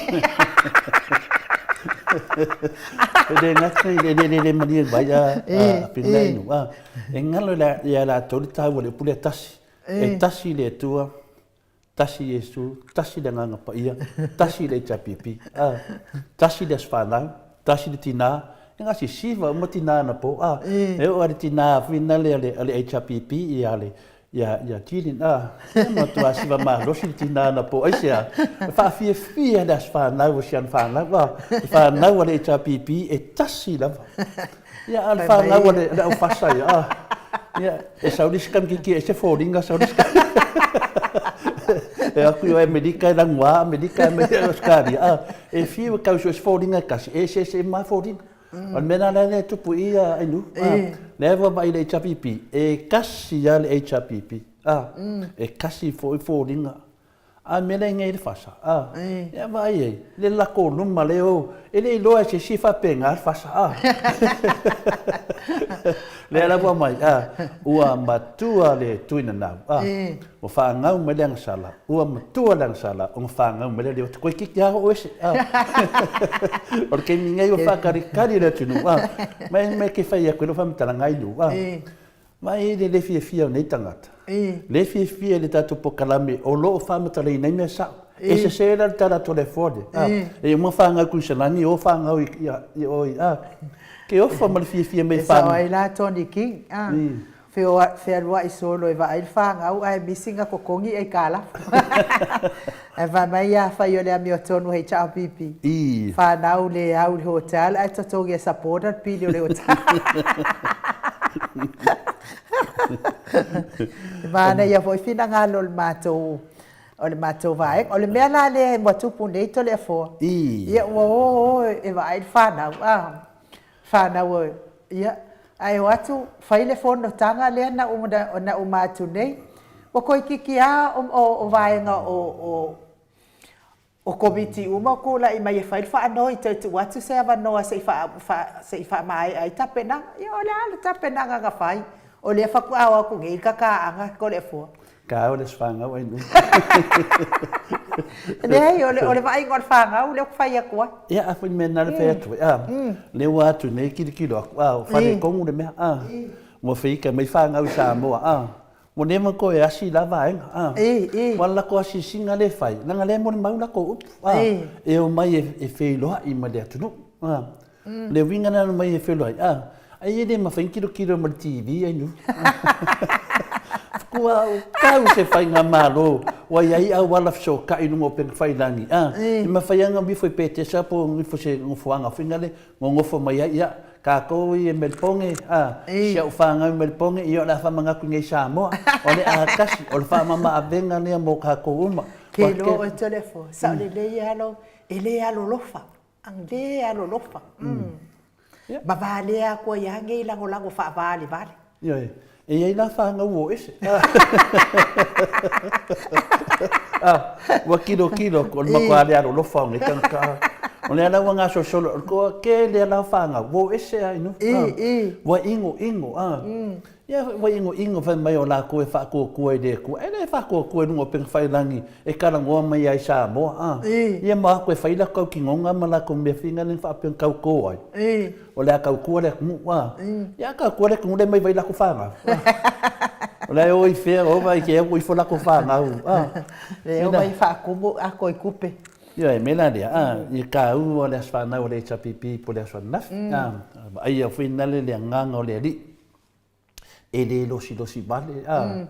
E le gata i le eleele e le malie i vai, a, a, pina inu, a. E galo ia latou le taua o le upu lea tasi. E tasi le Atua, Tasi Iesu, tasi le Agaga Paia, tasi le HRPP, a, tasi le Aso Fanau, tasi le tinā, e gasi siva uma tinā anapo, a, e oo a le tinā finale a le, a le HRPP ia le, ia, ia Jillian, a, e matua siva malosi le tinā anapo, aisea, e faafiafia le Aso Fanau o si ana fanau, a, le fanau a le HRPP e tasi lava. Ia, a o le fanau a le, le aufasa ia, a, ia, e sau le isi kamikiki e ese foliga, sau le isi E atu i o Amerika e lanuā, Amerika e mai Ausetalia, a, e fiu e tau sue se foliga e tasi, e eseese uma lava foliga. O le mea lena lea e tupu i i a Ainu, a, lea ua vaai i le HRPP, e tasi lava le HRPP, a, e tasi foi foliga. A mea la i le fasa, a, ia vaai ai, le lako luma lea o, e le iloa e se isi e faapena le fasa, a. Lea la ua mai, a, ua matua le Tuinanau, a, ua faagau mai le agasala, ua matua le agasala ona faagau mai lea o le ota, toeitiiti lava oo ese, a. O le taimi nei ua faataritari le atunuu, a, ma e mea e te fai atu ai lau faamatalaga ai lou, a. Ma e le le fiafia o nei tagata. Le fiafia i le tatou polokalame o lo o faamatalaina ai mea sao. E sese la le tala atu a le Ford. E uma fanau i Kuisalani, o fanau i o i a. Ke ofa ma le fiafia mai fanau. E sao ai la Tony King. Fealuai solo e vaai le fanau ae misi na totogi aitalafu. Ae fai mai afai o le amiotonu HRPP, fanau le au i le hotel ae totogi e supporter le pili o le hotel. E manaia foi finagalo o le matou o le matou vaega. O le mea la lea ua tupu nei Toleafoa, ia ua o o e vaai le fanau, a, fanau ia, ae o atu fai le fonotaga lea na na uma atu nei, ua toeitiiti lava o vaega o o Komiti uma o tulai mai e fai le faanoi toe tuu atu se avanoa se i se i faamaea ai tapenaga. Ia o le a le tapenaga na fai? O lea faatoa o atu nei le tataaga Toleafoa. Ka o le fanau ai nui. Leai, o le, o le vaaiga o le fanau lea ou te fai atu ai. Ia, a foi mea na le fai atu ai. A, lea ua atu nei kilokilo aku, a, o faaletonu le mea, a, ua feika mai fanau i Samoa, a, ua leva ona toe asi la vaega, a, ua latou asiasiga lea e fai, leaga lea e molimau latou upu, a, e omai e feiloai ma le atunuu, a. Le uiga lena na aumai e feiloai, a, ai e le mafai ona tilotilo ma le TV ai nuu. Ua tau se faigamalo ua i ai auala fesootai i luga o upegatafailagi, a, e mafai lava ona nifo i Petesa po o nifo i se nofoaga foi lea nonofo mai ai, ia, tatou ia i Melepone, a, si au fanau i Melepone, ia o le a faamanatu i inei i Samoa, o le a tasi, o le faamama-avega lea mo tatou uma. Ke iloa oe Toleafoa, sao lelei lava lou, e le alolofa. Ang le alolofa. Ma valea atu ai lava nei lagolago faavalevale. Ioe, e i ai la fanau ua o ese. Ua tilotilo atu, o le matua le alolofa o nei tagata. O lea la ua gasolosolo, o le toatele lava la o fanau, ua o ese lava i nuu. Ua inoino, a. Ia ua inoino fai mai o latou e faatuatua i le Atua. E le faatuatua i luga o upega tafailagi e talanoa mai ai i Samoa, a. Ia ma o atu e fai latou tautinoga ma latou mea foi na faapea na tauto ai. O le a tautua le atunuu, a. Ia a tautua le atunuu lea e omai vai latou fanau. O le a o i fea, o vai i o ifo latou fanau, a. Lea e omai faatumu atoa i tupe. Ioe, mea la lea, a, ia taua le aso fanau a le HRPP po o le aso ananafi, a, vaaia foi nale le agaga o le Alii, e le losilosi vale, a,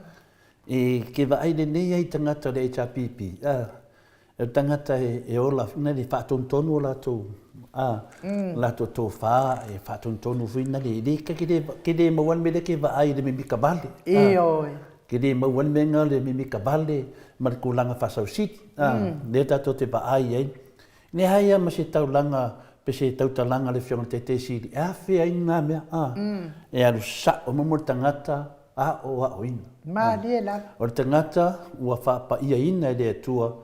e ke vaai lelei ai i tagata o le HRPP, a, o le tagata e ola foi nale, e faatonutonu o latou, a, latou tofa, e faatonutonu foi nale, e le, ke le maua le mea lea ke vaai i le mimita vale, a, Ioe. Ke le maua le mea lena o le mimita vale ma le tulaga faasausili, a, lea tatou te vaai ai. Leai lava ma se taulaga pe se tautalaga a le Afioga i le Taitai Sili e afea ai lena mea, a. E alu sao uma mo le tagata aoaoina. Malie lava. O le tagata ua faapaiaina e le Atua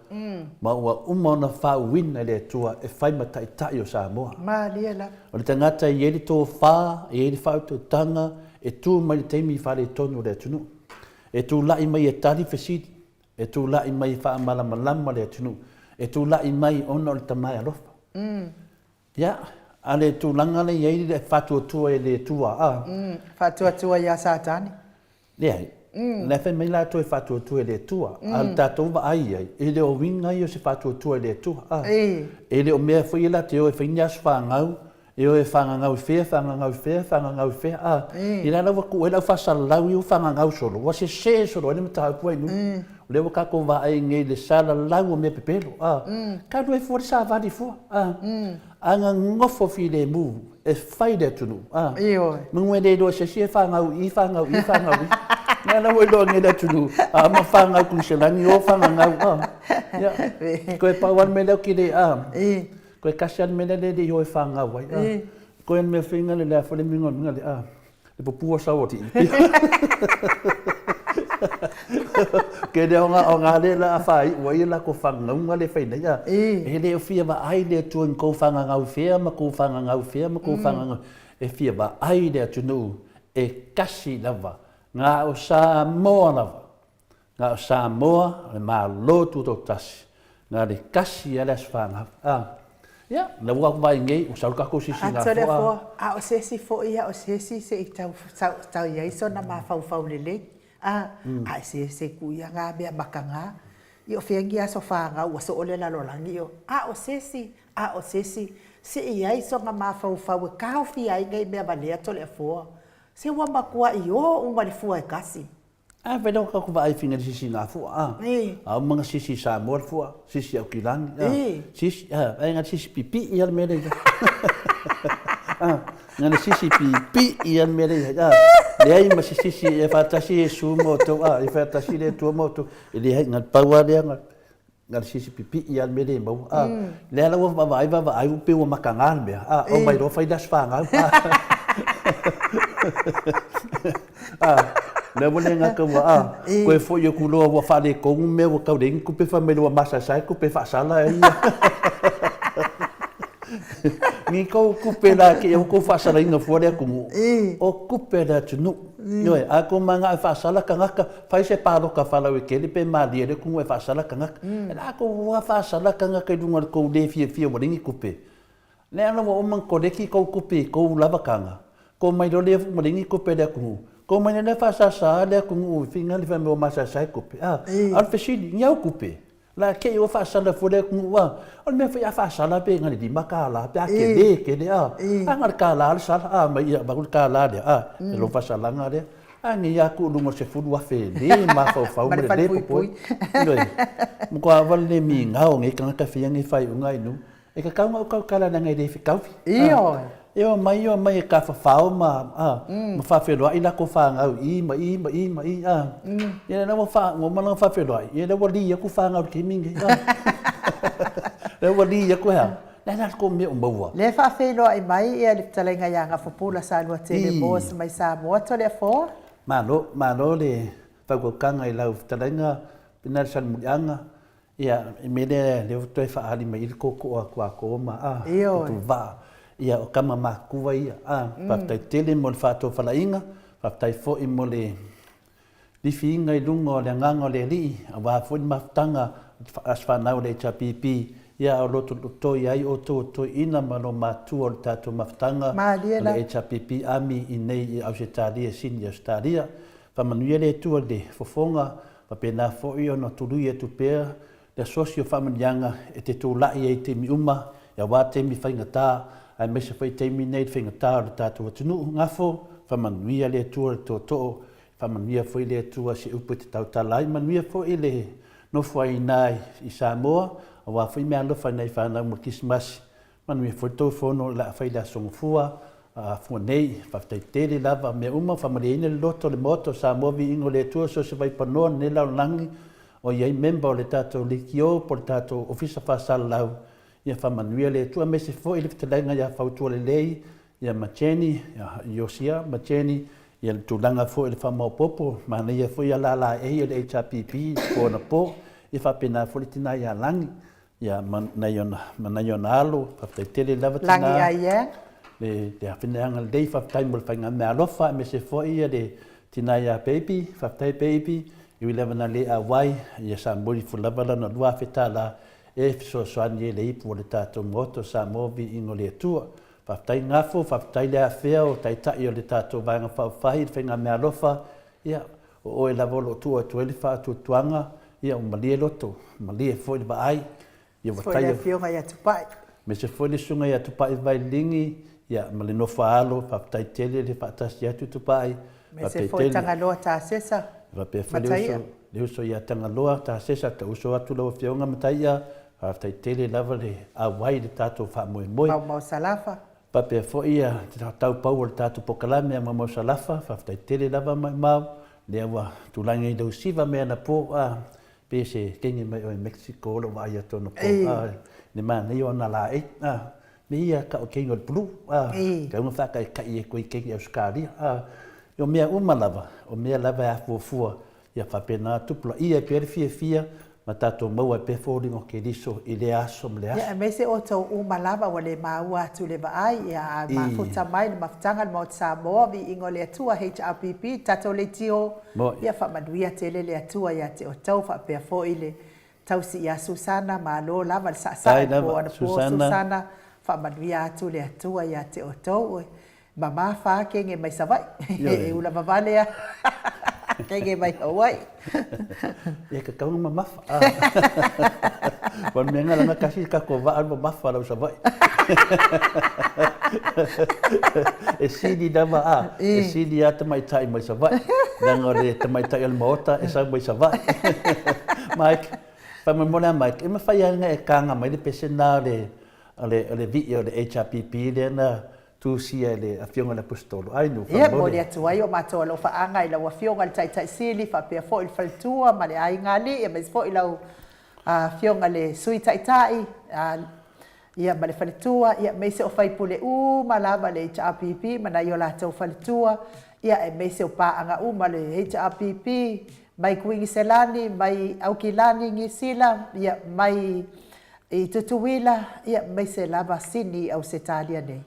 ma ua uma ona faauuina e le Atua e fai ma taitai o Samoa. Malie lava. O le tagata e i ai le tofa, e i ai le faautautaga e tu mai i le taimi faaletonu o le atunuu. E tulai mai e tali fesili, e tulai mai e faamalamalama le atunuu, e tulai mai ona o le tama e alofa. Ia, a le tulaga lea e i ai le faatuatua e le Atua, a. Faatuatua ia Satani. Leai. O la e fai mai latou e faatuatua e le Atua. A o le tatou vaai i ai, e le o uiga ia o se faatuatua e le Atua. A. E le o mea foi ia latou te o e fai ni aso fanau, e o e fagagau i fea, fagagau i fea, fagagau i fea, a. Ia la la ua tuu ai le au faasalalau ia ua fagagau solo, ua sese solo ai le mataupu ai nuu. O lea ua tatou vaai nei i le salalau o mea pepelo, a. Ka alu ai fua le savali fua, a. A na nofo filemu e fai le atunuu, a. Manu e le iloa e se isi e fagau i i, fagau i, fagau i. Lea la ua iloa nei e le atunuu, a uma fagau Kuiniselani o fagagau, a. Ia, toe pau lava le mea lea ou te le, a. Koe kasi a le mea lea le i o e fagau ai. A. Koe le mea finga le lea fo le minga minga le a. Le pupua sau o ti. Ke le o nga le la fa i ua i la ko fagauga le fai nei a. E le o fia vaai le Atua i kou fagagau fea ma kou fagagau fea ma kou fagagau. E fia vaai le atunuu e kasi lava. Nga o Samoa lava. Na o Samoa, o le Malo Tutoatasi, na o le tasi lava le aso fanau. A, ia, lea ua vaai nei, ua sau le tatou sisi na foa. A o se isi foi, a o se isi se i tau, tau i ai sona mafaufau lelei. A, a e se se tuu ia ngā mea makaga. I o fea ni aso fanau ua soo le lalolagi o, a o se isi, a o se isi, se i ai sona mafaufau e taofia ai nei mea valea Toleafoa. Se ua matuai o uma le fua e tasi. A fai lea tatou vaai finga le sisi na fua a. A uma na sisi Samoa le fua, sisi Aukilani a. Sisi a, ai na sisi pipi ia le mea lea. A, na le sisi pipi ia le mea lea a. Leai ma se sisi e faatasi Iesu ma outou a, e faatasi le Atua ma outou. E leai, na pau lava lea na na le sisi pipii lava le mea lea e maua. A, lea la ua vaavaai vaavaai ua pei ua mataga le mea. A, omai loa fai le aso fanau. A, lea ua le gata ua, a, toe foi atu loa ua faaletonu mea ua tau leai ni tupe fai mai loa ua masaesae tupe e faasala ai ia. Ni kou tupe la te ua tou faasalaina fua le atunuu, o tupe a le atunuu. Ioe, a tou manao e faasala tagata, fai se paloka faalauaitele pe malie le atunuu e faasala tagata. E la tou ua faasala tagata i luga o le tou le fiafia ua leai ni tupe. Lea la ua uma ona koleki kou tupe i kou lavakaga, kou mai loa lea ua leai ni tupe a le atunuu, kou mai loa lea faasasa le atunuu i finagalo fai mai ua masaesae tupe. A, a o le fesili, ni au tupe? La te i ua faasala fua le atunuu a, o le mea foi a faasala pe na o le $5 pe a tele tele a, a na o le $1 le sala a mai ia avatu le $1 lea a, e lou faasalaga lea. A nei a tuu i luga o le $10,000 le mafaufau ma le le popoe. Ioe, matua ava le le migao o nei tagata e faia nei faaiuga i nuu. E tatau ona ou tautala leaga e le fetaui. Ioe. E omai omai e tafafao ma a ma faafeiloai latou fanau i i ma i ma i ma i a. Ia lea ua fa ua uma ona faafeiloai, ia lea ua li atu fanau i le taimi lenei a. Lea ua li atu e a? Le a le tou mea o maua? Lea e faafeiloai mai ia le fetalaiga ia Gafapula Saluatele Moss mai Samoa Toleafoa. Malo, malo le faautautaga i lau fetalaiga Pinale Salemuliaga. Ia, i mea lea, lea ua toe faaali mai i le koko a Kuakoa ma a, Tutuvaa. Ia, o tama matutua ia. A, faafetai tele mo le faatofalaiga, faafetai foi mo le lifiina i luga o le Agaga o le Alii, aua foi le mafutaga aso fanau a le HRPP, ia a o lotolotoi ai outou o toeaiina ma lo matua o le tatou mafutaga o le HRPP Army i nei i Ausetalia, Sydney, Ausetalia. Faamanuia le Atua i le fofoga, faapena foi ona tului atu pea le asosi o faamanuiaga e te tulai ai i taimi uma, aua taimi faigata, aemaise foi taimi nei i le faigata o le tatou atunuu. Gafo, faamanuia le Atua i le tootoo, faamanuia foi le Atua i se upu e te tautala ai, manuia foi le nofo ai ina i Samoa, aua foi meaalofa i nai fanau mo le Kerisimasi. Manuia foi le tou fono o le a fai i le Aso Gafua fua nei. Faafetai tele lava mea uma, faamalieina le loto o le Maota o Samoa, viiga o le Atua, so o se vaipanoa o lenei lalolagi o i ai member o le tatou Leitio po o le tatou Ofisa Faasalalau, ia faamanuia le Atua aemaise foi le fetalaiga ia Fautualelei ia ma Jenny, ia Iosia ma Jenny, ia le tulaga foi o le faamaopoopo, manaia foi ia lala ei o le HRPP po anapo, ia faapena foi le tina ia Lagi. Ia, ma nai ona, ma nai ona alo, faafetai tele lava tina. Lagi ai e. Le, le afine agalelei, faafetai mo le faiga meaalofa, aemaise foi ia le tina ia Baby, faafetai Baby, e ui lava na le auai, ia sa momoli ifo lava lana $2,000 e fesoasoani ai i le ipu o le tatou Maota o Samoa, viiga o le Atua. Faafetai Gafo, faafetai le afea o Taitai o le tatou Vaega Faaupufai i le faiga meaalofa, ia, O oe lava o lo o tuu atu ai le faatuatuaga, ia ua malie loto, malie foi le vaai, ia ua taia. Foi le afioga ia Tupai. Aemaise foi le susuga ia Tupai Vailigi, ia ma le nofo a alo, faafetai tele le faatasi atu Tupai. Aemaise foi Tagaloa Tasesa, Faapea foi le uso, le uso ia Tagaloa Tasesa, ta uso atu lau afioga Mataia, faafetai tele lava le auai i le tatou faamoemoe. Maumau Salafa. Faapea foi ia te taupau o le tatou polokalame a Maumau Salafa, faafetai tele lava maumau, lea ua tulaga i lau siva mea anapo, a, pe se kenge mai oe Mexico lou vaai atu anapo, a, le manaia o ana laei, a, me ia ka o kenge o le pulu, a, tau na faataitai e koe i kenge Ausetalia, a, o mea uma lava, o mea lava e afuafua Ia faapena tupulaia ai pea le fiafia ma tatou maua ai pea foliga o Keriso i lea aso ma lea aso. Ia aemaise outou uma lava ua le maua atu le vaai, ia a mafuta mai le mafutaga le Maota Samoa, viiga o le Atua, HRPP, tatou leitio, ia faamanuia tele le Atua ia te outou faapea foi le tausi ia Susana, malo lava le saasaa i le po anapo Susana, faamanuia atu le Atua ia te outou. Mama fa kenge mai Savaii. E ula vavale a kenge mai Hawaii. Ia ka tauna mamafa. Wa mea ngala na kasi ka ko va al mamafa lau Savaii. E sili lava a, e sili a tamaitai mai Savaii. Leaga o le tamaitai o le maota e sau mai Savaii. Mike, faamolemole a Mike, e mafai lava ona e kaga mai le pese lena o le o le o le vii o le HRPP lea na tusia e le Afioga i le Aposetolo. Ai nu, Ia, momoli atu ai o matou alofaaga i lau Afioga i le Taitai Sili, faapea foi le faletua ma le aiga alii, aemaise foi lau Afioga i le Sui Taitai, ia, ma le faletua, ia, aemaise o faipule uma lava le HRPP ma nai o latou faletua, ia, aemaise o paaga uma le HRPP, mai Kuiniselani, mai Aukilani, Niusila, ia, mai I Tutuila, ia, aemaise lava Sini i Ausetalia nei.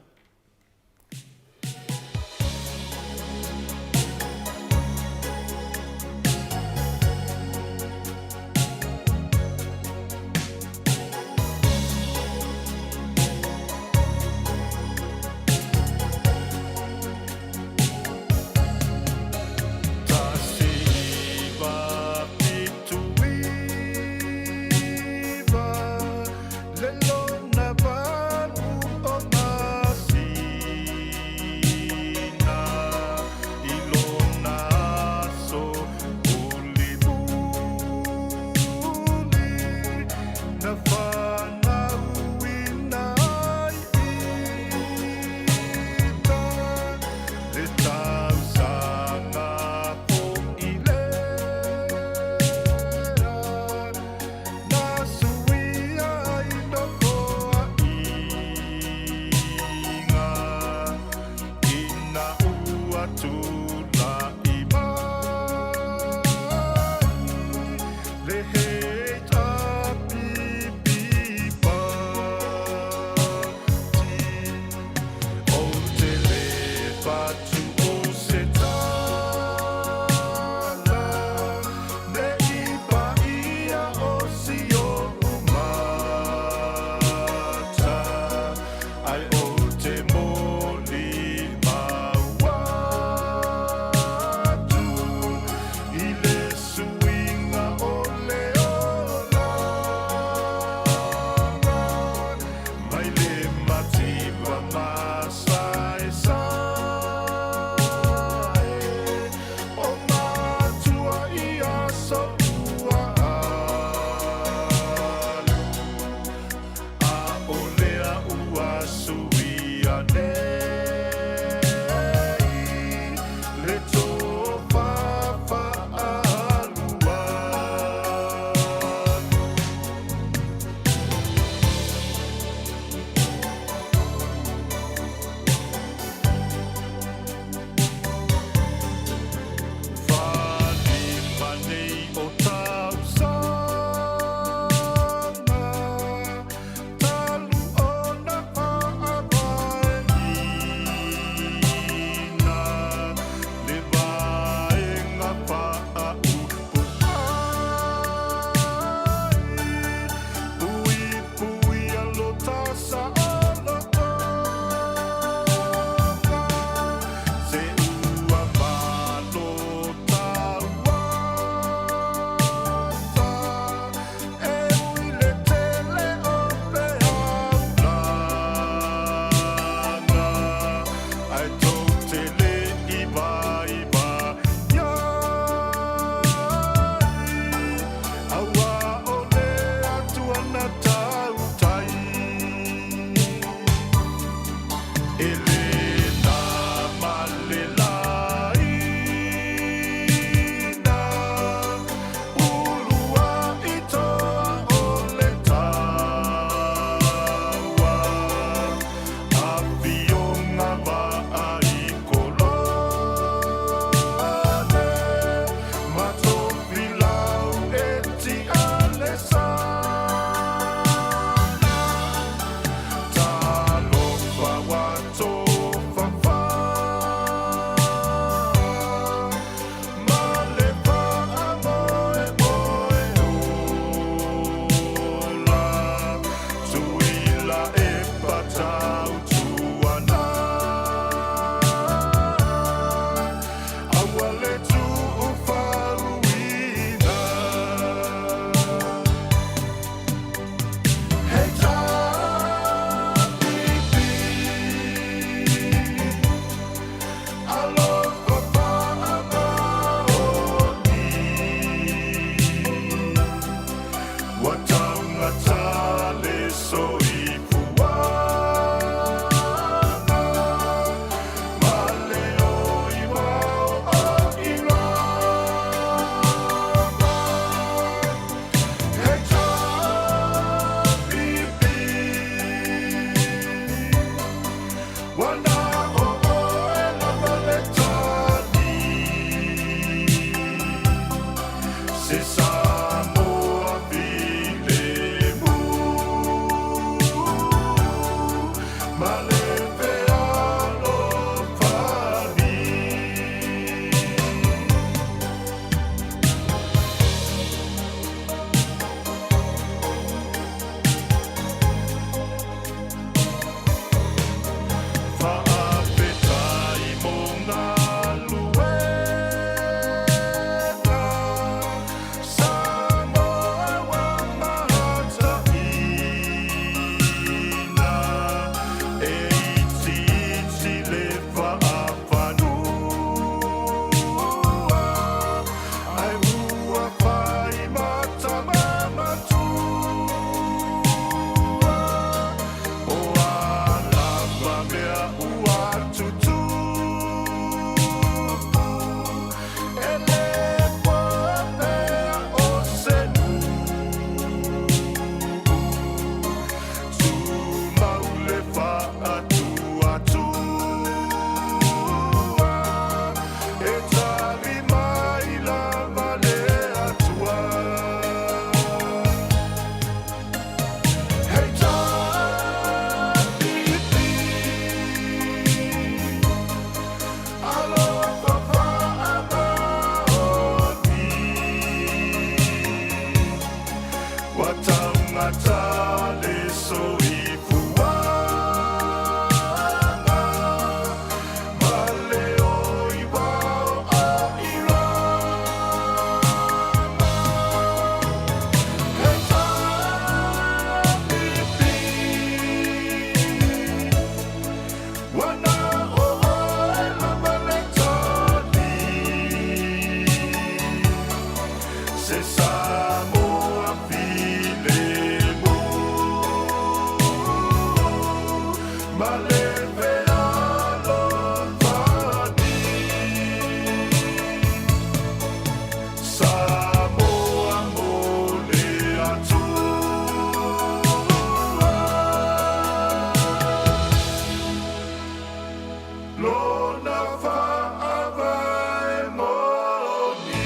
Lona faavae moni.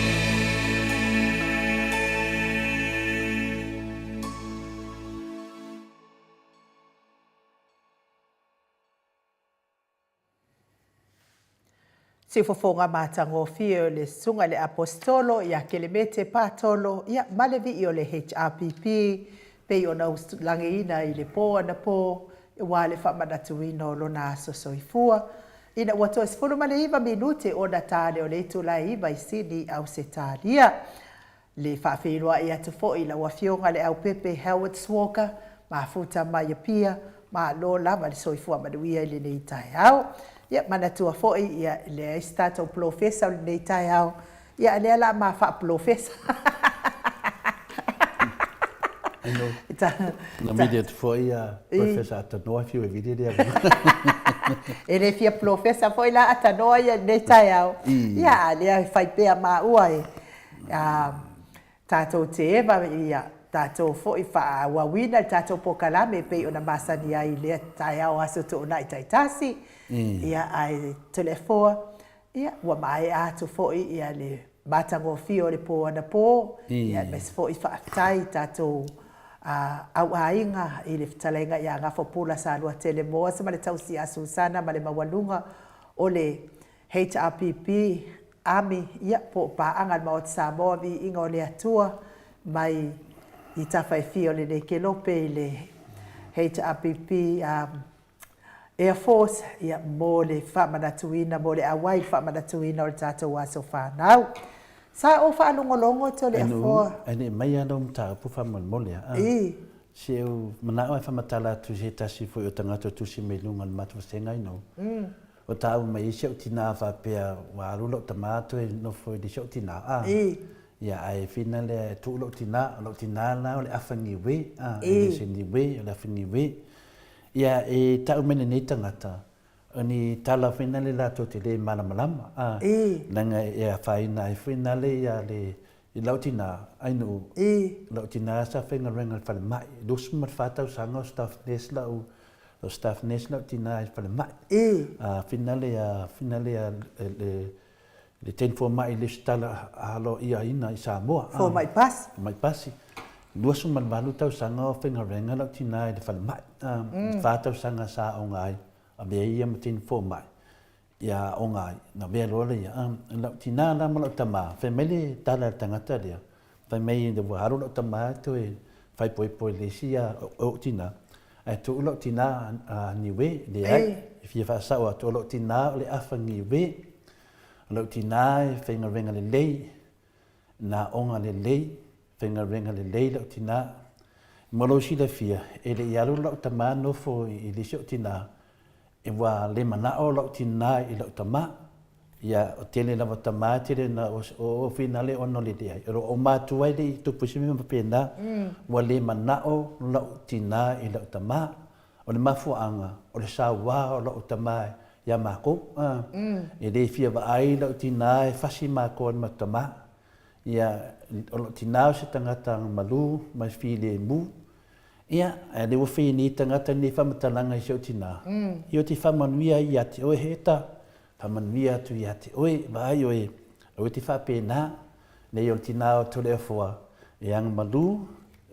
Siufofoga matagofie o le Susuga i le Aposetolo ia Kelemete Patolo ia ma le vii o le HRPP pei ona ou lagiina i le po anapo aua le faamanatuina o lona aso soifua ina ua toe 19 minute ona ta lea o le itula e 9 i Sydney, Ausetalia. Le faafeiloai atu foi i lau Afioga le Aupepe Howard Swalker, mafuta mai Apia, malo lava le soifua manuia i lenei taeao. Ia manatua foi ia e leai se tatou polofesa o lenei taeao, ia a lea la ma faapolofesa. Na vili atu foi ia Professor Atanoa e fiu e vili lea. E le fia polofesa foi la Atanoa ia i lenei taeao. Ia a lea e fai pea maua e tatou te eva ia tatou foi faaauauina le tatou polokalame e pei ona masani ai i lea taeao Aso Toonai taitasi. Ia ae Toleafoa, ia ua maea atu foi ia le matagofie o le po anapo, ia aemaise foi faafetai i tatou auaiga i le fetalaiga ia Gafopula Saluatele Moas ma le tausi ia Susana ma le maualuga o le HRPP, Army, ia, po o paaga a le Maota Samoa, Viiga o le Atua, mai i tafa e fia o lenei kelope i le HRPP Air Force, ia, mo le faamanatuina, mo le auai i le faamanatuina o le tatou aso fanau. Sa ou faalogologo Toleafoa. Ae ne i maia lau mataupu faamolemole a. I. Si ou manao e faamatala atu i se tasi foi o tagata o tusi mai luga o le matou vasega i nou. Ua taua mai ai si ou tina faapea ua alu lou tama toe nofo i si ou tina a. Ia ae fina lea e tuu lou tina, o lou tina la o le afa niue a, e le o se niue o le afa niue. Ia e tau mai lenei tagata, o ni tala foi nale latou te le malamalama a, leaga e afaina ai foi nale ia le i lau tina, Ainuu, lau tina sa faigaluega i le falemai, 24 tausaga o staff nurse lau O staff nurse lau tina i le falemai. A finale a finale a le le teine fomai i le lesitala aloaiaina i Samoa. Fomai pasi. Fomai pasi. 28 tausaga o faigaluega lau tina i le falemai. Fa tausaga sa aoga ai, avea ia ma teine fomai. Ia aoga ai, na avea loa lea ia. Lau tina la ma lau tama, fai mai le tala a le tagata lea, fai mai ua alu lau tama e toe faaipoipo i le isi ou tina, ae tuu lau tina a Niue, leai, e fia faasao atu, o lau tina o le afa Niue, o lau tina e faigaluega lelei, na aoga lelei, faigaluega lelei lau tina. Mo lou silafia, e le i alu lau tama nofo i le isi ou tina, E ua le manao lou tina i lou tama, ia o tele lava tama tele na o finale ona o le leai. O lou matua e le i tupu i se mea faapena, ua le manao lou tina i lou tama. O le mafuaaga, o le saua o lou tama ia makou. E le fia vaai lou tina e fasi makou e le matou tama. Ia, o lou tina o se tagata malu ma filemu. Ia, ae le ua fai e nei tagata lenei faamatalaga i si ou tinā, Ia ou te faamanuia ai ia te oe, Heta, faamanuia atu ia te oe, vaai oe, aua e te faapena, nei o le tinā o Toleafoa, e agamalu,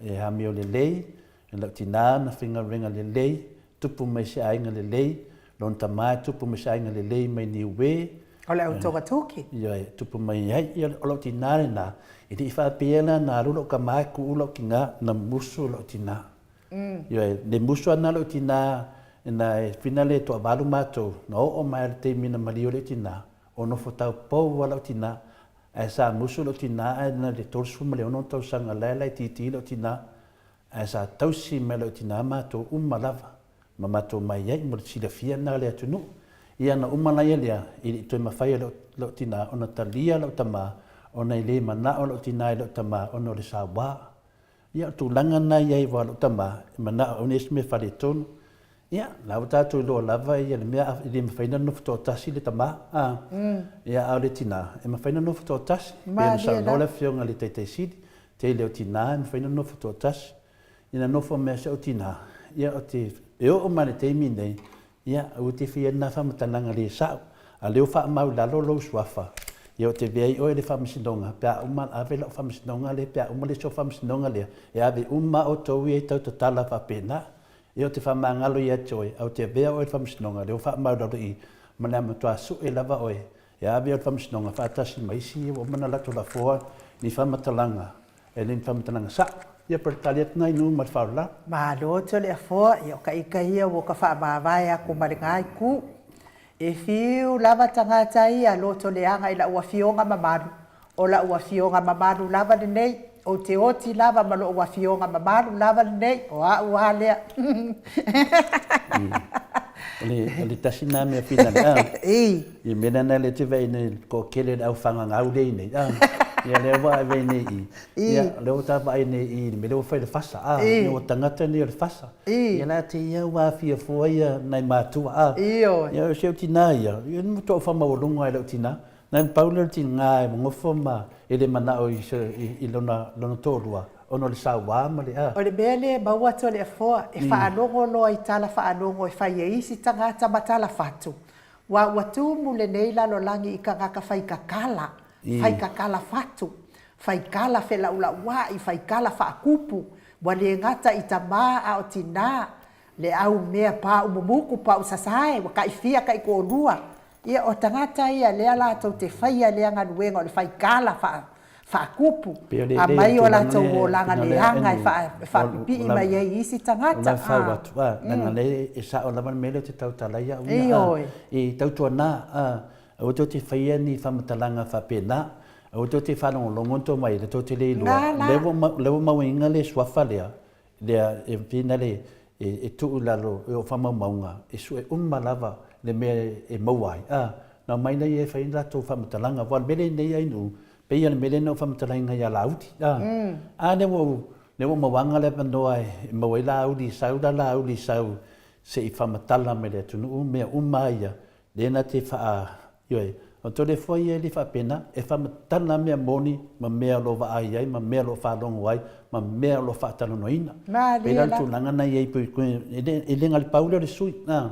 e amio lelei, e lau tinā na faigaluega lelei, tupu mai se aiga lelei, lona tama e tupu mai se aiga lelei mai Niue. O le au togatoki. Ioe, tupu mai ai, ia o lau tinā lenā, e le i faapea la na alu lou tama e kuu lau tinā, na musu lau tinā. Ioe, le musu ana lou tinā, na e whina le toavalu matou, na oo mai le taimi na maliu le tinā, o nofo taupou a lau tinā, ae sa musu lau tinā ae na le 36 tausaga la e laitiiti lau tinā, ae sa tausi mai lau tinā matou uma lava. ma matou mai ai mo le silafia lena o le atunuu. Ia na uma laia lea, e le i toe mafai e lou tina ona talia lau tama, ona e le manao lou tina i lau tama ona o le saua. Ia o le tulaga lena e i ai aua o lou tama, e manao aua ne i se mea faaletonu. Ia, la ua tatou iloa lava ia le mea e le mafai ona nofo toatasi le tama, a, ia a o le tina, e mafai ona nofo toatasi. E pei ona saunoa le Afioga i le Taitai Sili, tele o tina e mafai ona nofo toatasi. Ina nofo mea si ou tina, ia o te, e oo mai le taimi nei, Ia, aua te fia lena faamatalaga le sao, a lea ua faamau i lalo lou suafa, ia ou te avea ai oe i le faamasinoga, pe a uma ave lau faamasinoga lea, pe a uma le isi o faamasinoga lea, e ave uma lava outou ia i tautatala faapena. Ia ou te faamagalo ia te oe, ae ou te avea oe i le faamasinoga, lea ua faamau i lalo i i, ma le a matua sue lava oe, e ave oe i le faamasinoga faatasi ma isi ia ua uma ona latou lafoa ni faamatalaga E le ni faamatalaga sao. Ia pe tali atu nai nuu ma le faaola. Malo te ole afoa, ia o ka ika ia ua ka faamavae aku ma le ga itu. E fiu lava tagata ia loto leaga i la'u afioga mamalu, o la'u afioga mamalu lava lenei, ou te oti lava ma lo'u afioga mamalu lava lenei, o a'u a lea. O le tasi na mea finale a. I mea lena lea te vaai nei toatele le au fagagau lea i nei a. Ia lea ua ave nei i. Ia lea ua ta vaai nei i le mea lea ua fai le fasa a. Ia ua tagata nei o le fasa. Ia la te ia ua afia fua ia nai matua a. Ia o si ou tina ia, ia na matua ou faamaualuga i lau tina. Na ona pau lea o le tiga e nofo ma e le manao i lona toalua ona o le saua ma le a. O le mea lea e maua atu e le Afoa, e faalogo loa i tala faalogo e fai e isi tagata ma tala fatu, ua ua tumu lenei lalolagi i tagata fai kakala, fai kakala fatu, fai kala felaulauai, fai kala faakupu, ua le gata i tama a o tina, le au mea paʻu mumuku, paʻu sasae, ua taifia taitoalua. Ia, o tagata ia lea latou te faia lea galuega o le fai kala faatupu, aumai o latou olaga leaga e faapipii mai ai i isi tagata. O la e fau atu, a, leaga lea e sao lava le mea lea ou te tautala ai au ia, a, e tautuana, a, aua tou te faia ni faamatalaga faapena, aua tou te faalogologo tou mai, tou te le iloa, lea ua mauaina le suafa lea, lea e pei le e tuu i lalo i ou faamaumauga e sue uma lava le mea e maua ai, a, na omai lea e fai a latou faamatalaga. Aua o le mea lea i nei Ainuu, pei o le mea lea na ou faamatalaina ia Laauli, a, a lea ua ou, lea ua mauaga le avanoa e maua ai Laauli, sau la Laauli sau se i faamatala mai i le atunuu mea uma lava ia Lea na te faa, ioe, o Toleafoa ia e le faapena, e faamatala mea moni ma mea o lo o vaai ai ma mea o lo o faalogo ai ma mea o lo o faatalanoaina. Malie Pei la o le la. tulaga na i ai pei e le, e le gale pau lea o le sui, a.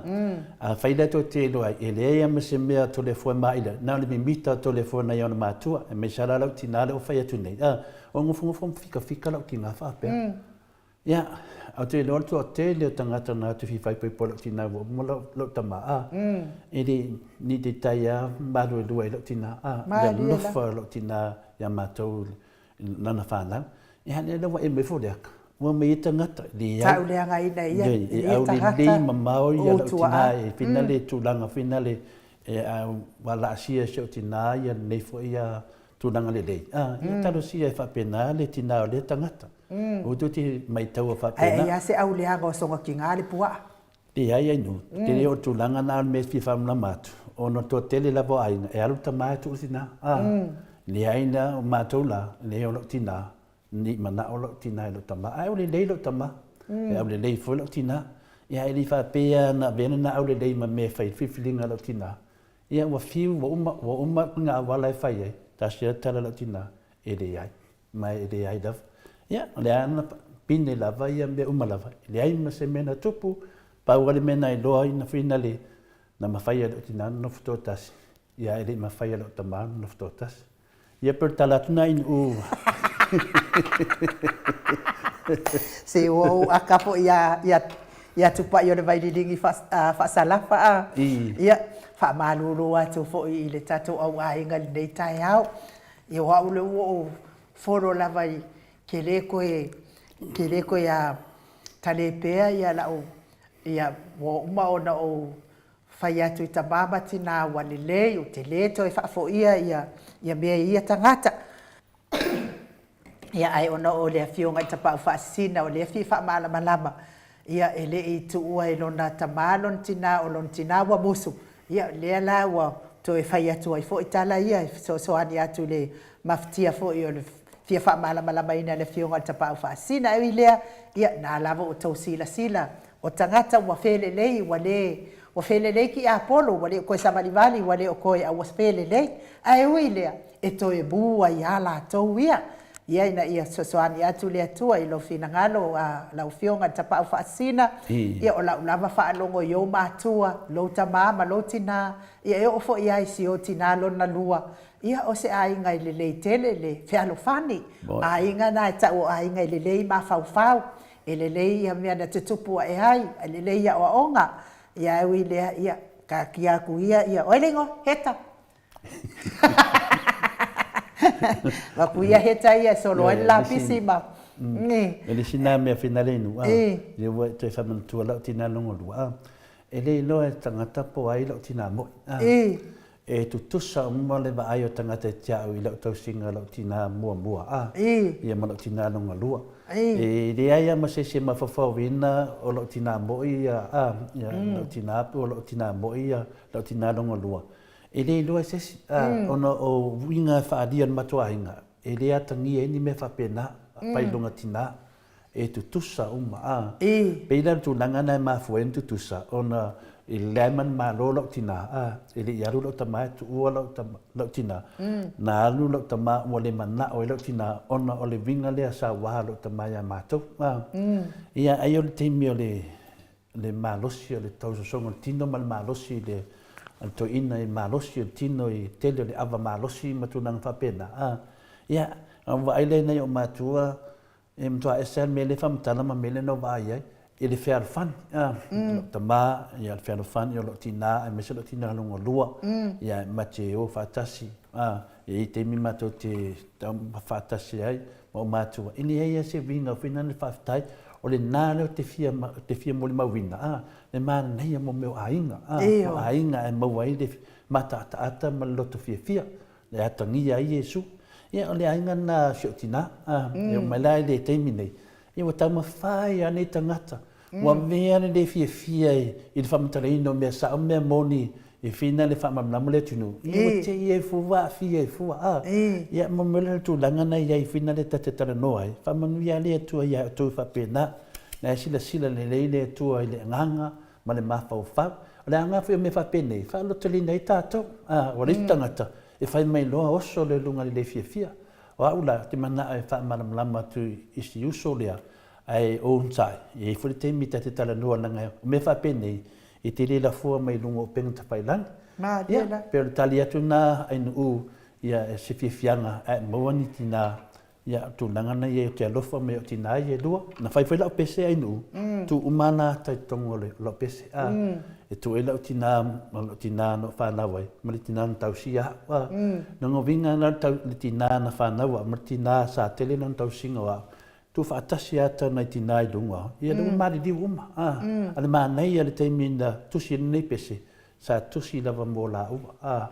Afai la tou te iloa ai, e leai lava ma se mea o Toleafoa e maila, na o le mimita o Toleafoa nai ona matua, aemaise lava la lau tina lea ua fai atu nei, a, ua nofonofo ma fikafika lau tina faapea. Ia, ou te iloa le toatele o tagata na atu fia faaipoipo i lou tina ua uma lou tama, a, e le ni te tai a maluelue ai lou tina, a, le alofa o lou tina ia matou lana fanau. Ia, lea la ua emo ifo le aka, ua omai ai tagata, leai, Tauleagaina ia, e aulelei mamao ia lou tina e finale tulaga finale e ua laasia e si ou tina ia lenei foi ia tulaga lelei, a, ia talosia e faapena le tina o lea tagata. Aua tou te maitaua faapena. Ae ai a se auleaga o soga tiga le puaa. Leai ai no. Tele o tulaga na o le mea e fia faamalamalama atu, ona o le toatele lava o aiga, e alu le tama e tuu le tina. A, leai la, o matou la, leai o lau tina, ne i manao lau tina i lou tama, ae aulelei lou tama, e aulelei foi lau tina. Ia ae le i faapea na avea lena aulelei ma mea e fai ai le filifiliga a lau tina. Ia ua fiu, ua uma, ua uma uiga auala e fai ai, tasi lava le tala a lau tina, e leai. Ma e leai lava. Ia, o le a na pine lava ia mea uma lava, e leai ma se mea na tupu, pau lava le mea na iloa ai na finale, na mafai e lou tina ona nofo toatasi, ia e le i mafai e lou tama ona nofo toatasi. Ia pei o le tala atu lena Inu. Se ua ou aka foi ia, ia, ia Tupai o le Vaililigi faasalafa a. Ia, faamalulu atu foi i le tatou auaiga i lenei taeao. Ia o au lea ua ou folo lava i ke le koe ke le koe a tale pea ia la'u ia ua uma ona ou fai atu i tamā ma tinā ua lelei ou te le toe faafoia ia ia mea i ia tagata. Ia ae ona o le afioga i Tapaau Faasisina o lea fia faamalamalama ia e le i tuua e lona tama lona tina o lona tina ua musu, ia lea la ua toe fai atu ai foi tala ia e fesoasoani atu i le mafatia foi o le fia faamalamalamaina e le afioga i le Tapaau Faasisina. Ae ui i lea, ia na lava ua outou silasila o tagata ua felelei ua le ua felelei tiapolo ua le o toe savalivali ua le o toe a ua felelei. Ae ui i lea, e toe mu ai lava latou ia. Ia ina ia fesoasoani atu le Atua i lou finagalo, a lau Afioga i le Tapaau Faasisina, ia o lau lava faalogo i ou matua, lou tama ma lou tina, ia e oo foi lava i si ou tina lona lua, ia o se aiga e lelei tele le fealofani. O aiga na e tau o aiga e lelei mafaufau, e lelei ia mea na tutupu ae ai, e lelei aoaoga, ia ae ui i lea, ia taatia atu ia, ia, o ai le igoa? Heta? Avatu ia Heta ia e solo ai le lapisi ma... E le isi na mea finale inu, a, lea ua e toe faamanatua lau tina lona lua, a, e le iloa e tagata po o ai lau tina moi, a, e tutusa uma le vaai o tagata i te au i lau tausiga lau tina muamua, a, ia ma lau tina lona lua. E leai lava ma se isi e mafaufauina o lau tina moi ia, a, ia lau tina po o lau tina moi ia lau tina lona lua. E le iloa e se isi, a, ona o uiga e faaalia e le matou aiga, e le atagia ai ni mea faapena, fai lona tina, e tutusa uma, a. Pei la o le tulaga lena e mafua ai ona tutusa, ona e leai ma ni malo lau tina, a, e le i alu lau tama e tuua lau tama, lau tina, na alu lau tama ua le manao ai lau tina ona o le uiga lea sa ua lau tama ia matou, a. Ia, ai o le taimi o le le malosi o le tausosoga o le tino ma le malosi i le o le toeaina i le malosi o le tino i le tele o le ava malosi ma tulaga faapena. A, ia, na ou vaai lea i nai ou matua, e matua ese lava le mea lea e faamatala ma le mea lea na ou vaai ai, i le fealofani. A, o lou tama, ia, o le fealofani, o lou tina aemaise lou tina lona lua, ia, ma te o faatasi. A, e i ai taimi matou te taumafa faatasi ai ma ou matua, e leai lava se uiga foi lena le faafetai, o lena lea ou te fia, te fia molimauina, a, le manaia mo mea o aiga, a, o aiga e maua ai le mataataata ma le loto fiafia, e atagia ai Iesu. Ia, o le aiga lena a si ou tina, a, e oo mai la i le taimi nei, ia ua taumafai lava nei tagata, ua avea le le fiafia i le faamatalaina o mea sao ma mea moni e fina le faamalamalama o le atunuu, ia ua te i ai fua aafia ai fua, a. Ia, mo mea le tulaga na i ai fina le ta te talanoa ai, faamanuia le Atua ia outou faapena, na e silasila lelei le Atua i le agaga ma le mafaufau. O le aoga foi o mea faapenei, faalototeleina ai tatou, a, ua leai se tagata e fai mai loa oso le luga i le le fiafia. O au la, ou te manao e faamalamalama atu i si uso lea, ae onosai, e i ai foi le taimi ta te talanoa leaga o mea faapenei, e te le lafoa mai luga o upega tafailagi. Malie la. Ia, pei o le tali atu lena Ainuu, ia, e se fiafiaga ae maua ni tina, ia, o tulaga na i ai ou te alofa mai i ou tina ia e lua. Na fai foi lau pese Ainuu, tuu uma lava ata i totonu o lau pese, a, e tuu ai lau tina ma lou tina na ou fanau ai, ma le tina na tausia au, a. Lona uiga la le tina na fanau au ma le tina sa tele lona tausiga o au, Tuufaatasi ata nai tina i luga, ia lea ua maliliu uma. A, a le manaia le taimi na tusi ai lenei pese, sa tusi lava mo laua. A,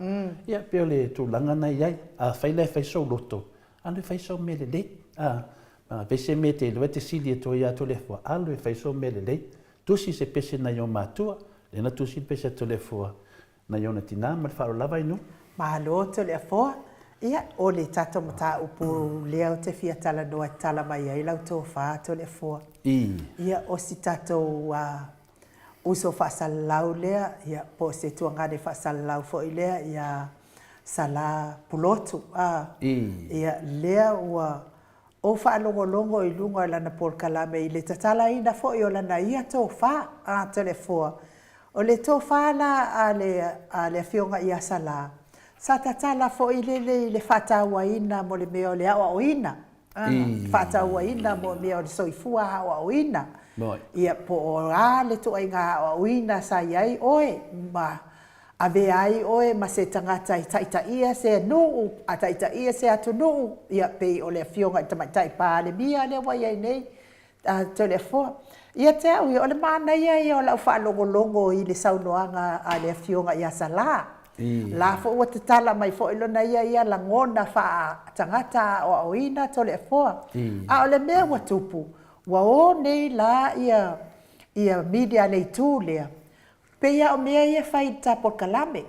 ia pei o le tulaga na i ai. Afai la e fai sou loto, alu e fai sau mea lelei. A, ma se mea e te iloa e te sili atu ai ia Toleafoa, alu e fai sou mea lelei. Tusi se pese nai ou matua, lea na tusi le pese a Toleafoa, Nai ona tina ma le faaaloalo lava inu. Malo Toleafoa. Ia, o le tatou mataupu lea ou te fia talanoa e tala mai ai lau tofa Toleafoa. I. Ia, o si tatou uso faasalalau lea, ia, po o se tuagane faasalalau foi lea ia Sala Pulotu. A. I. Ia, lea ua ou faalogologo i luga o lana polokalame i le tatalaina foi o lana ia tofa, a Toleafoa. O le tofa la a le, a le Afioga ia Sala, sa tatala foi lele i le faatauaina mo le mea o le aoaoina, a, faatauaina mo mea o le soifua aoaoina. Ia, po o a le ituaiga aoaoina sa i ai oe ma Avea ai oe ma se tagata e taitaia se nuu, a taitaia se atunuu, ia, pei o le Afioga i le Tamaitai Palemia lea ua i ai nei, a Toleafoa. Ia te au ia, o le manaia ia o lau faalogologo i le saunoaga a le Afioga ia Sala. La foi ua tatala mai foi lona ia ia lagona faa-tagata aoaoina Toleafoa. A o le mea ua tupu, ua o nei la ia, ia media a le itu lea, Pei lava o mea ia e fai i le ta polokalame,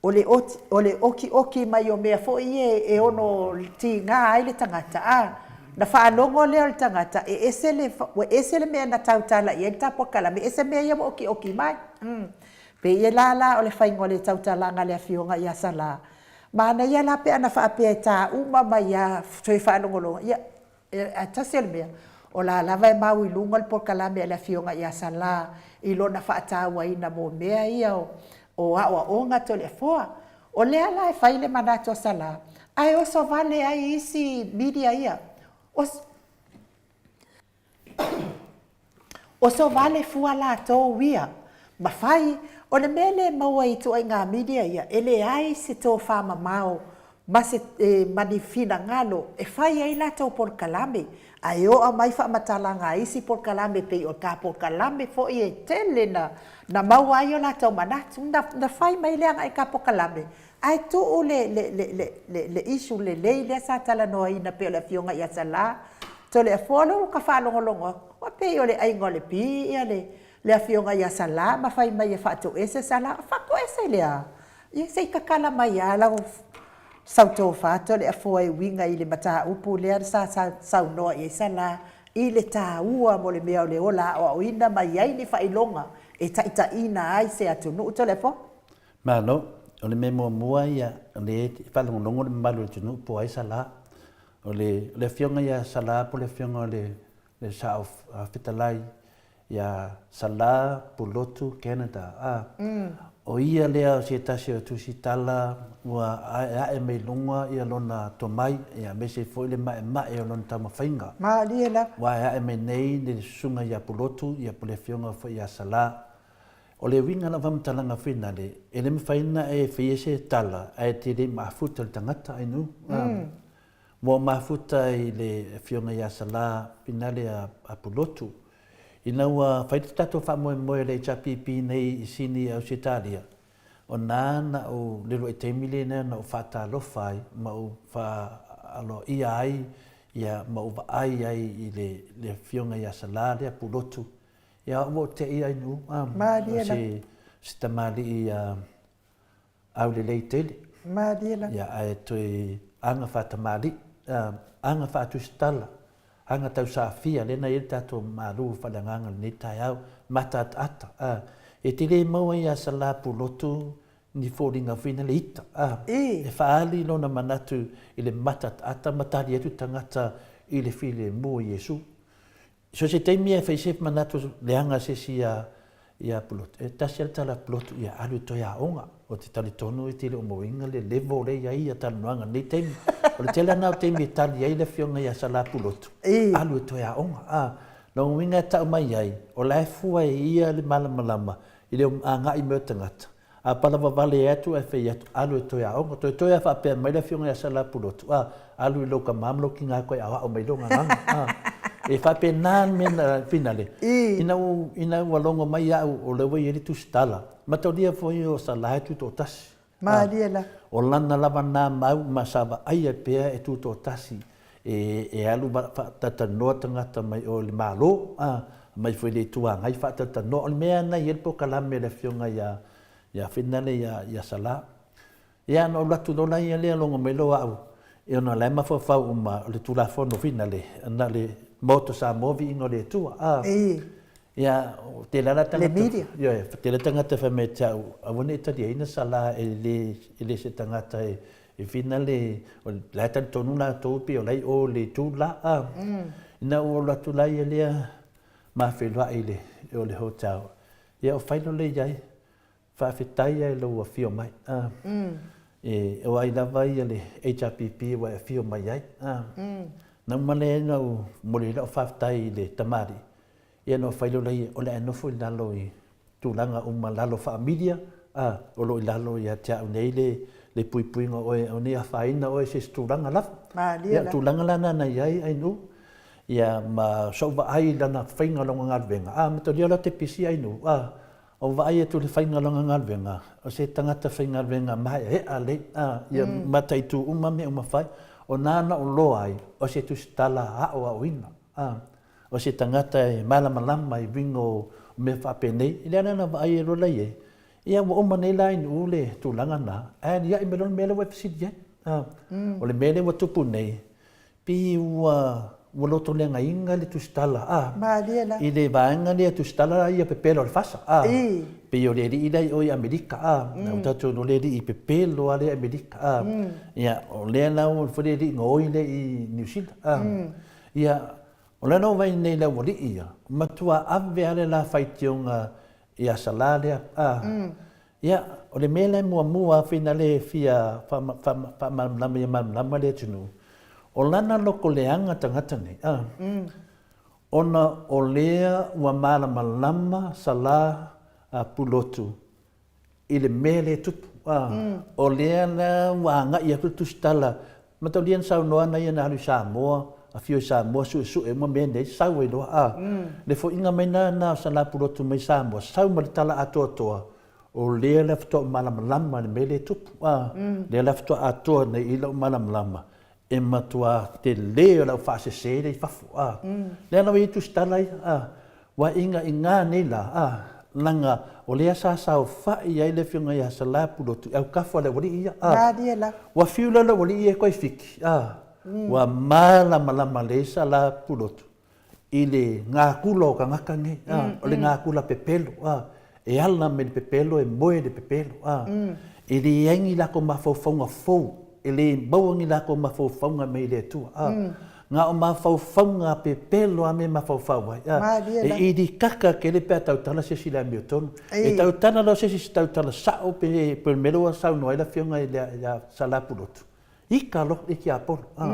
o le o le okioki mai o mea foi ia e ono tiga ai le tagata, a, na faalogo lea o le tagata e ese le, ua ese le mea na tautala i ai le ta polokalame, ese mea ia ua okioki mai. Pei la la o le faiga o le tautalaga a le Afioga ia Sala, manaia la pe ana faapea e ta uma mai lava toe faalogologo, ia. Ae tasi o le mea, o la lava e mau i luga le polokalame a le Afioga ia Salã i lona faatauaina mo mea ia o aoaoga Toleafoa. O lea la e fai le manatu o Salã, ae oso vale ai isi media ia. Oso vale fua latou ia ma fai. O le mea lea e maua i ituaiga media ia, e leai se tofa mamao ma se ma ni finagalo e fai ai latou polokalame, ae oo mai faamatalaga a isi polokalame e pei o ta polokalame foi e tele na na maua ai o latou manatu. Na na fai mai le agai i ta polokalame ae tuu le le le le le issue lelei lea sa talanoaina pei o le afioga ia Sala Toleafoa lea ua ta faalogologo atu, ua pei o le aiga o le Pi ia le le afioga ia Sala ma fai mai e faatoese Sala. Faatoese le a? Ia se i tatala mai lava lau sautofa Toleafoa e uiga i le mataupu lea sa saunoa i ai Sala i le taua mo le mea o le ola aoaoina ma i ai ni faailoga e taitaiina ai se atunuu. Toleafoa. Malo. O le mea muamua ia, o lea e faalogologo le mamalu o le atunuu po o ai Sala. O le, o le afioga ia Sala po o le afioga o le, le Sao Fetalai ia Sala Pulotu Canada, a. O ia lea o se tasi o tusitala ua aeae mai luga ia lona tomai, ia aemaise foi le maemae o lona taumafaiga. Malie lava. Ua aeae mai nei le susuga ia Pulotu ia po o le afioga foi ia Sala. O le uiga o lau faamatalaga finale, e le mafai ona e faia se tala ae te le i mafuta le tagata, ainu. Ua ou mafuta i le Afioga ia Salā Finale a Pulotu, ina ua fai le tatou faamoemoe o le HRPP nei i Sini i Ausetalia, o na na ou lelu ai taimi lena na ou faatalofa ai ma ou faaaloaia ai ia ma ou vaai ai i le Afioga ia Salā lea Pulotu. Ia ua ou te'i ai nu, o se tamalii aulelei tele. Malie lava. Ia, ae toe aga faatamalii, aga faatusitala, aga tausaafia, lea na i ai le tatou malu faaleagaga i lenei taeao, mataataata. E te le maua ia Salā Pulotu ni foliga foi na le ita, e faaali lona manatu i le mataataata ma tali atu tagata i le filemu o Iesu. So se taimi e fai se manatu leaga se isi ia ia Pulotu, e tasi lava le tala a Pulotu, ia alu e toe aoga. Ou te talitonu e te le o mauina le level lea e i ai ia talanoaga i lenei taimi. O le tele lava na o taimi e tali ai le afioga ia Sala Pulotu, alu e toe aoga. A, lona uiga e tau mai ai, o la e fua e ia le malamalama i le agai mai o tagata, A palavavale atu ae fai atu, alu e toe aoga. Toetoe lava faapea mai le afioga ia Salapulotu, a, alu i lou tama ma lou tina toe aoao mai lou gagana. A, e faapena le mea na finale. Ina ua, ina ua logo mai au o lea ua i ai le tusitala, mataulia foi o Sala e tutoatasi. Malie la. O lana lava na mau ma sa vaaia pea e tutoatasi e, e alu faatatalanoa tagata mai o le Malo, a, mai foi le Itu Agai faatatalanoa. O le mea na i ai le polokalame a le Afioga ia, ia Finale ia, ia Salā. Ia, na ou alu atu loa la ia lea logo mai loa au, ia ona o la e mafaufau uma o le Tulafono Finale, na o le Maota Samoa viiga o le Atua, a. Ia, o tele lava tagata. Le media. Ioe, tele tagata fai mai ia te au, aua ne i taliaina Salā e le, e le se tagata e, E finale, o la e talitonu latou pei o la e i o i le itu la, a. Ina ua alu atu la ia lea ma feiloai i le, o le hotel, ia o fai loa lea i ai, faafetai lava i lou afio mai, a. E, o ai lava ia le HRPP ua e afio mai ai, a. Na uma lea ona ou momoli ai lau faafetai i le tamalii, Ia ona fai loa lea, o le a e nofo i lalo i tulaga uma lalo faa-media, a, o lo o i lalo ia te au nei le, le puipuiga o oe, aua ne i afaina oe i se isi tulaga lava. Malie Ia, o tulaga la na na i ai Ainuu, ia ma so'u vaai i lana faiga o lana galuega, a, matalia o la te pisi Ainuu, a, o vaai atu i le faiga o lana galuega, o se tagata faigaluega maeaea lelei, a, ia mataitu uma mea uma fai, o na na ou loa ai, o se tusitala aoaoina, a. O se tagata e malamalama i uiga o mea faapenei, i le ala na vaai ai loa la i ai, ia ua uma nei la i Nu'u le tulaga na, ae alia'i mai loa le mea lea ua e fesili ai. O le mea lea ua tupu nei, pei ua ua lotoleagaina le tusitala, a, Malie la. i le vaega lea tusitala ia pepelo o le fasa, a, pei o le alii la i o i Amerika, a, ua tatou iloa le alii pepelo lava lea i Amerika, a, ia, o lea la ua foi le alii gaoi lea i Niu Sila, a. Ia, o le ala o vai nei le aualii ia, matua ave lava le la faitioga ia Salā lea, a. Ia, o le mea la e muamua lava finale e fia faamalamalama ia malamalama le atunuu, o lana loko leaga tagata nei, a. Ona o lea ua malamalama Salā a Pulotu i le mea lea e tupu. A, o lea la ua agai atu le tusitala, mataulia na saunoa ana ia na alu i Samoa, afio i Samoa, suesue uma mea nei, sau ai loa. A, le foiga mai na o Salā Pulotu mai Samoa, sau ma le tala atoatoa, o lea la faatoa ou malamalama i le mea lea e tupu. A, lea la faatoa atoa nei i lou malamalama e matua tele o lau faasese lea i fafo, a. Lea lava e i ai tusitala ia, a. Ua ingainga nei la, a, laga o lea sa saofai ai le afioga ia Salā Pulotu i autafa o le aualii ia, a. Malie lava. Ua fiu loa le aualii ia e toe fiki, a, ua malamalama lelei Salā Pulotu i le gakula o tagata nei, a, o le gakula pepelo, a, e ala mai le pepelo e moe le pepelo, a. E leai ni latou mafaufauga fou, e le maua ni latou mafaufauga mai le Atua, a. Na o mafaufauga pepelo a me mafaufau ai, a. E ilikaka tele pe a tautala se isi i le amiotonu. E tautala loa se isi i se tautala sao pe o le mea lea ua saunoa ai le Afioga ia Sala Pulotu, ika loa le tiapolo, a.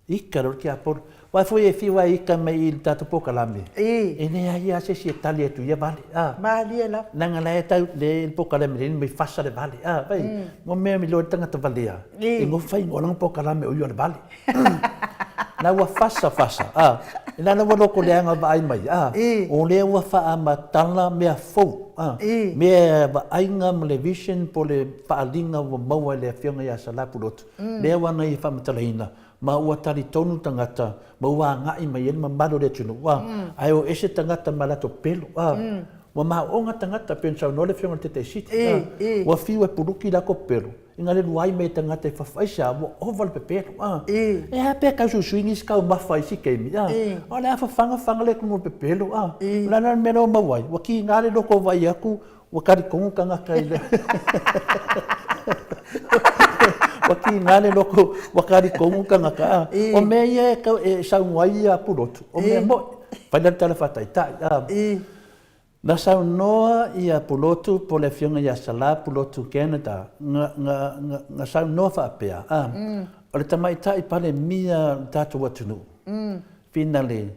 Ika loa le tiapolo. Aua foi e fiu lava e ika mai i le tatou polokalame, e leai lava se isi e tali atu i ia vale, a. Malie lava. Leaga la e tau, le le polokalame lea mai fasa le vale, a. Vai, mo mea iloa ai le tagata valea, e nofo fai igoa lana polokalame o ia o le vale. La ua fasa fasa, a. La la ua loko leaga vaai mai, a. O lea ua faamatala mea fou, a. Mea vaaiga ma le vision po o le faaaliga ua maua e le Afioga ia Sala Pulotu. Lea ua ana ia faamatalaina, ma ua talitonu tagata, ma ua agai mai ai le mamalu o le atunuu, a, ae o ese tagata ma latou pelo, a. Ua maoga tagata, pei ona saunoa le Afioga i le Taitaiseat, a, ua fiu e puluki latou pelo, ina le luai mai e tagata i fafo, aisea, ua ova le pepelo, a. E a pe a tausuisui nisi taumafa i isi taimi, a, o le a fafaga faga le atunuu i le pepelo, a. O le a la le mea lea ua maua ai? Ua tiga le loto vaai atu Ua talitonu tagata i le Ua tiga le loto, ua talitonu tagata, a. O mea ia e tau, e saunoa ai ia Pulotu, o mea moni. Fai la le tala faataitai, a. Na saunoa ia Pulotu po o le Afioga ia Salā Pulotu Canada, na, na, na, na saunoa faapea, a, o le tamaitai Palemia o le tatou atunuu, finale,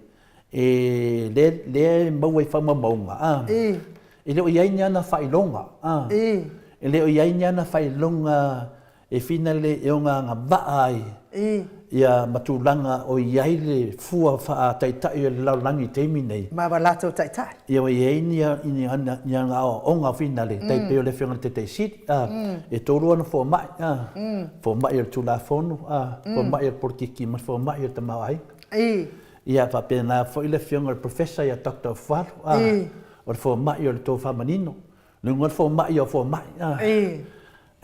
E, lea, lea e maua i faamaumauga, a. E le o i ai ni ana faailoga, a. E le o i ai ni ana faailoga e finale e ona agavaa ai ia ma tulaga o i ai le fua faataitai o le lalolagi i taimi nei. Ma ua latou taitai. Ia ua i ai ni, ni, ni ana aoaoga finale, tai pei o le Afioga i le Taitai Sili, a. E toalua ana fomai, a. Fomai o le Tulafono, a. Fomai o le polokiki ma le fomai o le tamaoaiga. Ia faapena foi le afioga i le Professor ia Doctor Fualu, a, o le fomai o le tofa manino. Le uiga o le fomai o fomai, a.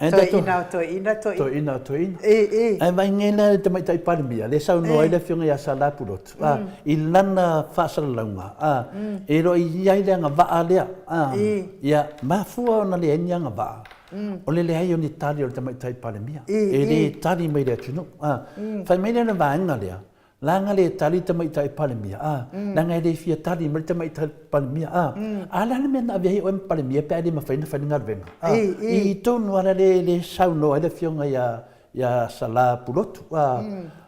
Ae Toeaina o toeaina, toeaina. Toeaina o toeaina. Ae vaai nei la le Tamaitai Palemia, lea e saunoa ai le afioga ia Sala Pulotu, a, i lana faasalalauga, a, e le o i ai le agavaa lea, a, ia, mafua ona leai ni agavaa, o le leai o ni tali o le Tamaitai Palemia. E le tali mai i le atunuu, a. Fai mai lea o le vaega lea, Leaga le tali le Tamaitai Palemia, a, leaga e le fia tali mai le Tamaitai Palemia, a. A o le a le mea na ave ai oe ma Palemia pe a le mafai ona fai le galuega, a. I tonu lava lea le saunoa ai le Afioga ia, ia Sala Pulotu, a,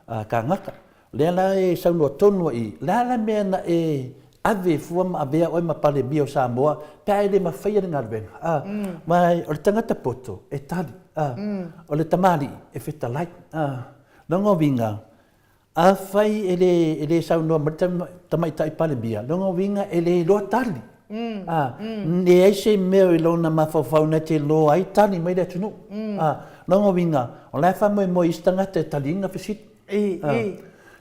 a Kagaka. O lea la e saunoa tonu ai i i, le a la le mea na e ave fua ma avea oe ma Palemia o Samoa pe a e le mafaia le galuega, a. Ma o le tagata poto e tali, a. O le tamalii e fetalai, a. Lona uiga, Afai e le, e le saunoa mai le Tamaitai Palemia, lona uiga e le iloa tali. A, leai se mea i lona mafaufau na te iloa ai tali mai le atunuu. A, lona uiga, o la e faamoemoe isi tagata e taliina fesili. A,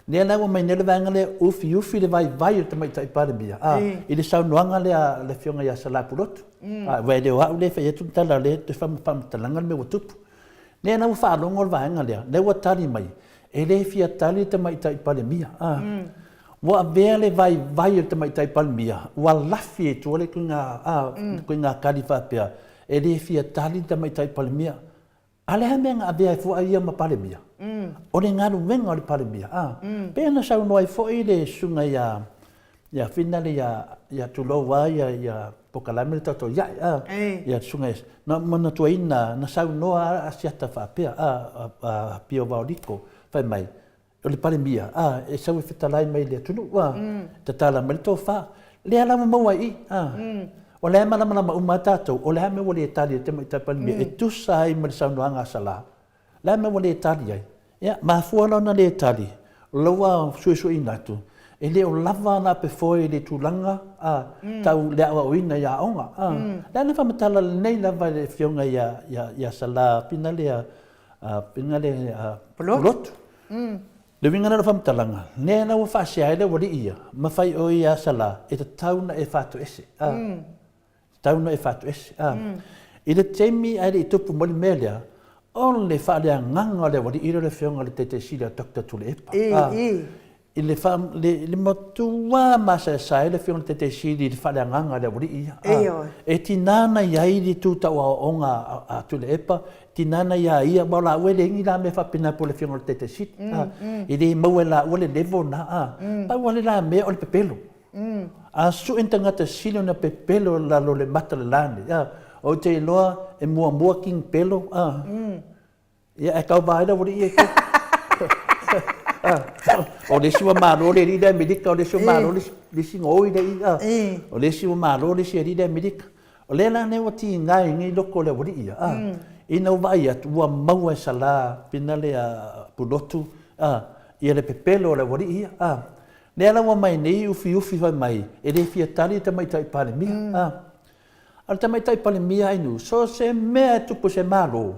lea la ua mai nei le vaega lea, ufiufi le vaivai o le Tamaitai Palemia, a, i le saunoaga lea a le Afioga ia Sala Pulotu. A, aua e le o au lea e fai atu le tala, o lea e toe faamatalaga le mea ua tupu. Lea la ua faalogo le vaega lea, lea ua tali mai, e le fia tali le Tamaitai Palemia. A. Ua avea le vaivai o le Tamaitai Palemia, ua lafi ai i tua le ituaiga, a, ituaiga tali faapea, e le fia tali le Tamaitai Palemia. A le a mea na avea ai fua ia ma Palemia? O le galuega o le Palemia, a. Pei ona saunoa ai foi le susuga ia, ia Finale ia, ia tulou lava ia, ia polokalame le tatou iae, a. Ia le susuga ia, na ou manatuaina na saunoa lava Asiata faapea, a, a Apia Vaoliko, fai mai, o le Palemia, a, e sau e fetalai mai i le atunuu, a, tatala mai le tofa. Lea la ua maua ai i, a. O la e malamalama uma lava tatou, o le a mea ua le tali ai le Tamaitai Palemia e tusa ai ma le saunoaga a Sala? O le a mea ua le tali ai? Ia, mafua la ona le tali, o lea ua suesueina atu, e le o lava ana apefoe i le tulaga, a, tau le aoaoina i aoga, a. Le a le faamatala lelei lava e le Afioga ia, ia, ia Sala Pinalea, Pinalea Pulotu. Le uiga la o le faamatalaga, lea la ua faasea ai le aualii ia, ma fai o ia Sala, e tatau ona e fatoese, a. Tatau ona e fatoese, a. I le taimi ae le i tupu mai le mea lea, o le faaleagaga o le aualii lea o le Afioga i le Taitai Sili a Doctor Tuilaepa, a. I le fa, le, le matua masaesae ai le Afioga i le Taitai Sili i le faaleagaga a le aualii ia, a. E tiga ona i ai le tu tauaoaoga a, a Tuilaepa, tiga ona ia ia, aua o laua e leai ni la mea faapena po o le Afioga i le Taitai Sili, a. E le maua e laua le level lena, a. Pau lava le la mea o le pepelo. A sue ni tagata sili ona pepelo i lalo o le mata o le la nei, a, ou te iloa e muamua King Pelo, a. Ia, ae tau vaai le aualii ia i tua. O le isi ua malo le alii lea Amerika, o le isi ua malo le isi gaoi lea i i, a. O le isi ua malo le isi alii lea Amerika. O lea la nei ua tiga ai nei loko o le aualii ia, a. Ina ua vaai atu, ua maua e Sala Pinale a Pulotu, a, ia le pepelo o le aualii ia, a. Lea la ua aumai nei ufiufi fai mai, e le fia tali le Tamaitai Palemia, a. A o le Tamaitai Palemia Ainuu, so o se mea e tupu i se Malo,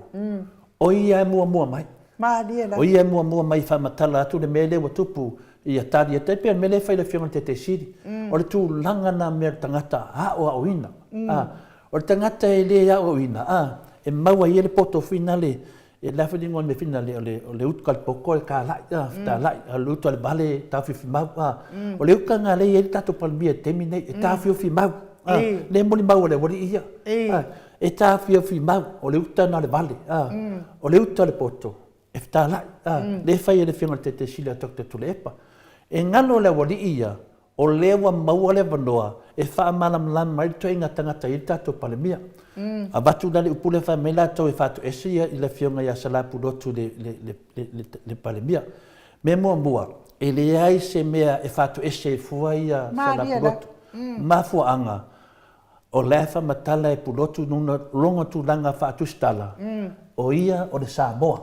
o ia e muamua mai. Malie lava. O ia e muamua mai e faamatala atu le mea lea ua tupu, ia tali atu ai. E pei o le mea lea e fai e le Afioga i le Taitai Sili. O le tulaga lena mea o le tagata aoaoina. O le tagata e le aoaoina, e maua e ia le poto foi lea, E le a foi le igoa o le mea finale, o le, o le uta a le poto e talai, a, fetalai, a o le uta a le vale e taofiofimau, a. O le uta lena lea e i ai le tatou Palemia i le taimi lenei, e taofiofimau, a, lea e molimau e le aualii ia, a, e taofiofimau, o le uta lena a le vale, a, o le uta a le poto, e fetalai, a, lea e fai e le Afioga i le Taitai Sili a Doctor Tuilaepa. E galo le aualii ia, O lea ua maua le avanoa e faamalamalama ai le ituaiga tagata e i ai le tatou Palemia. Avatu la le upu lea fai mai latou e faatoese ia i le Afioga ia Sala Pulotu le, le, le, le, le Palemia. Mea muamua, e leai se mea e faatoese ai fua ia Sala Pulotu. Mafuaaga, o la e faamatala e Pulotu lona, lona tulaga faatusitala, o ia o le Samoa.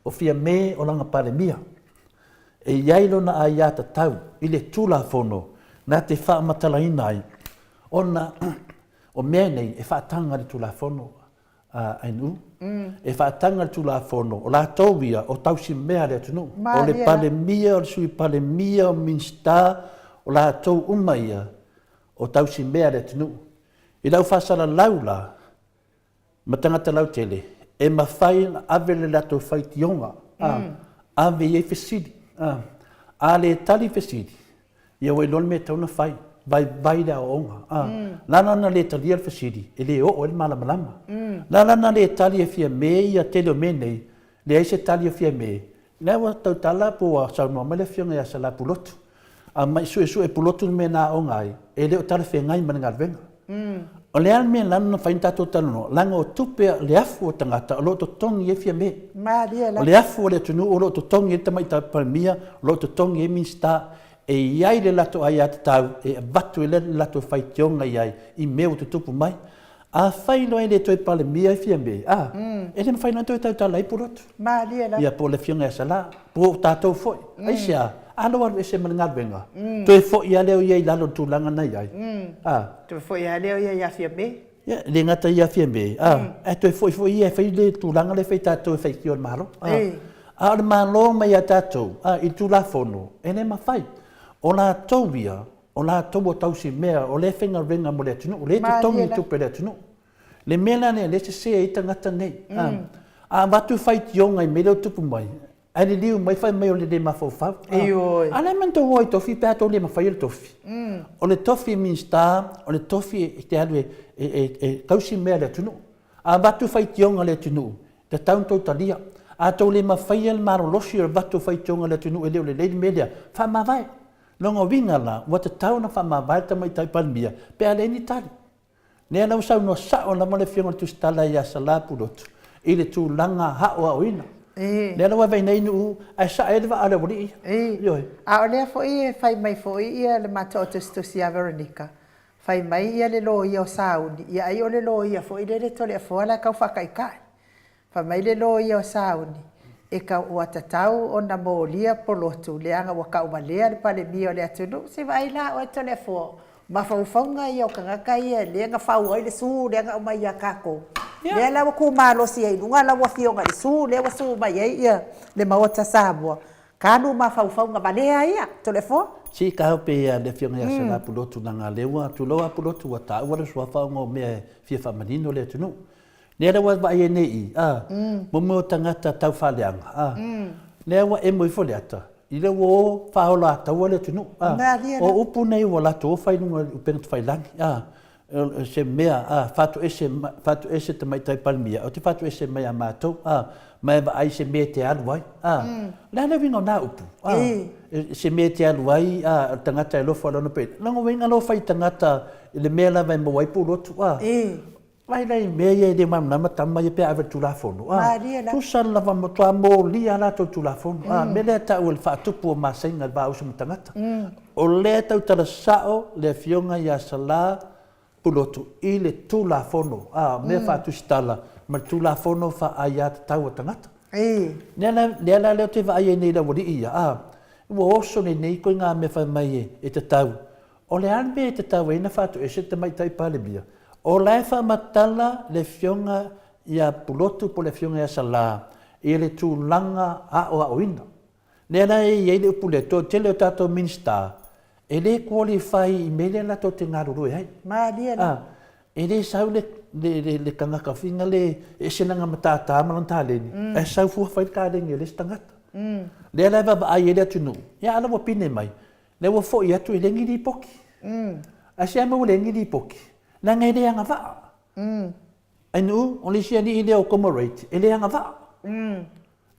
O Fiame o lana Palemia. E i ai lona aiatatau i le Tulafono na te faamatalaina ai ona o mea nei e faataga le Tulafono a NU, e faataga le Tulafono o latou ia o tausimea a le atunuu, o le Palemia, o le Sui Palemia, o Minisita, o latou uma ia o tausimea a le atunuu. I lau faasalalau la, ma tagata lautele, e mafai ona ave le latou faitioga, a, ave i ai fesili, a, a le tali fesili, ia ua iloa le mea e tatau ona fai, vaivai le aoaoga, a. La la na le talia le fesili, e le oo ai le malamalama. La la na le tali e Fiame ia tele o mea nei, leai se tali a Fiame, Lea ua tautala po ua saunoa mai le Afioga ia Sala Pulotu, a mai suesue Pulotu le mea na aoga ai, e le o talafeagai ma le galuega. O le a le mea lana na fai na tatou talanoa, leaga o tupe a le afu o tagata o lo o totogi ai Fiame. Malie la. O le afu o le atunuu o lo o totogi ai le Tamaitai Palemia, o lo o totogi ai Minisita, e i ai le latou aiatatau e avatu ai le latou faitioga i ai i mea ua tutupu mai. Afai loa e le toe Palemia ai Fiame, a, e le mafai loa ona toe tautala ai Pulotu. Malie lava. Ia, po o le Afioga ia Sala, po o tatou foi. Aisea? A lou alu ese ma le galuega, toe foi lava lea o ia i lalo o le tulaga na i ai. A. Toe foi lava lea o ia ia Fiame. Ia, e le gata ia Fiame, a, ae toe foi foi ia e fai le tulaga lea e fai tatou e faitio i le Malo. A. A o le Malo mai ia tatou, a, i le Tulafono, e le mafai. O latou ia, O latou o tausimea, o lea e faigaluega mo le atunuu, o lea e totogi tupe a le atunuu. Le mea la lea, lea e sese ai tagata nei. A avatu faitioga i mea lea ua tupu mai, ae liliu mai fai mai o le le mafaufau. A o le a mea na tou o ai i tofi pe a tou le mafaia le tofi? O le tofi Minisita, o le tofi e te alu e tausi mea a le atunuu. A avatu faitioga a le atunuu, Tatau ona tou talia. A tou le mafaia le malolosi o le avatu o faitioga i le atunuu e le o lelei le mea lea, faamavae. Lona uiga la, ua tatau ona faamavae le Tamaitai Palemia pe a leai ni tali. Lea la ua saunoa sao lava le Afioga i le Tusitala ia Sala Pulotu i le tulaga aoaoina. Lea la ua vaai nei Nuuu ae sae ai le vaa a le aualii ia. Ioe. A o lea foi e fai mai foi ia le matou tusitusi ia Veronica, fai mai ia le loia o Sauni, ia ai o le loia foi lele Toleafoa la e tau faataitai. Fai mai le loia o Sauni, e tau ua tatau ona molia Polotu leaga ua tauvalea le Palemia o le atunuu. Se vaai la oe Toleafoa, o mafaufauga ia o tagata ia lea na fau ai le su lea na aumai ia tatou. Lea la ua tu malosi ai i luga lau afioga i le su lea ua su mai ai ia le Maota Samoa. Talu mafaufauga valea ia, Toleafoa. Si ka hope ia le afioga ia Sala Pulotu leaga lea ua tulou a Pulotu ua taua le suafa ona o mea e fia faamanino le atunuu. Lea la ua vaai ai nei i, a, mo mea o tagata tau faaleaga, a, lea ua emo ifo le ata, i lea ua o faaola ataua le atunuu, a, o upu nei ua latou o fai i luga o upega tafailagi, a, se mea, a, faatoese, faatoese Tamaitai Palemia, ou te faatoese mai ia matou, a, ma e vaai i se mea e te alu ai, a. O le a le uiga o na upu, a, se mea e te alu ai, a, o le tagata e alofa i lona peina, lona uiga la ua fai i tagata i le mea lava e maua ai pulotu, a. Vaai la i mea ia e le malamalama tama ia pe a ave i le Tulafono, a, Malie la. tusa lava matua molia a latou Tulafono. A mea lea e tau o le faatupu o masaiga i le va uso ma tagata. O lea e tautala sao le Afioga ia Sala Pulotu i le Tulafono, a, mea faatusitala ma le Tulafono faa-aiatatau a tagata. Lea la, lea la lea ou te vaai ai nei i le aualii ia, a, ua oso lenei ituaiga mea fai mai e tatau. O le a le mea e tatau ai ona faatoese le Tamaitai Palemia? O la e faamatala le Afioga ia Pulotu po o le Afioga ia Sala i le tulaga aoaoina. Lea la e i ai le upu lea, toatele o tatou Minisita e le qualify i mea lea latou te galulue ai. Malie la. E le sau le, le, le, le tagata fina le e ese lana matata ma lana taleni, ae sau fua fai le taleni a le isi tagata. Lea la e vaavaai ai le atunuu, ia a la ua pine mai, Lea ua foi atu e leai ni lipoti. Ae se a mea ua leai ni lipoti? Leaga e le agavaa. Ainu, o le isi alii lea o Comrade, e le agavaa.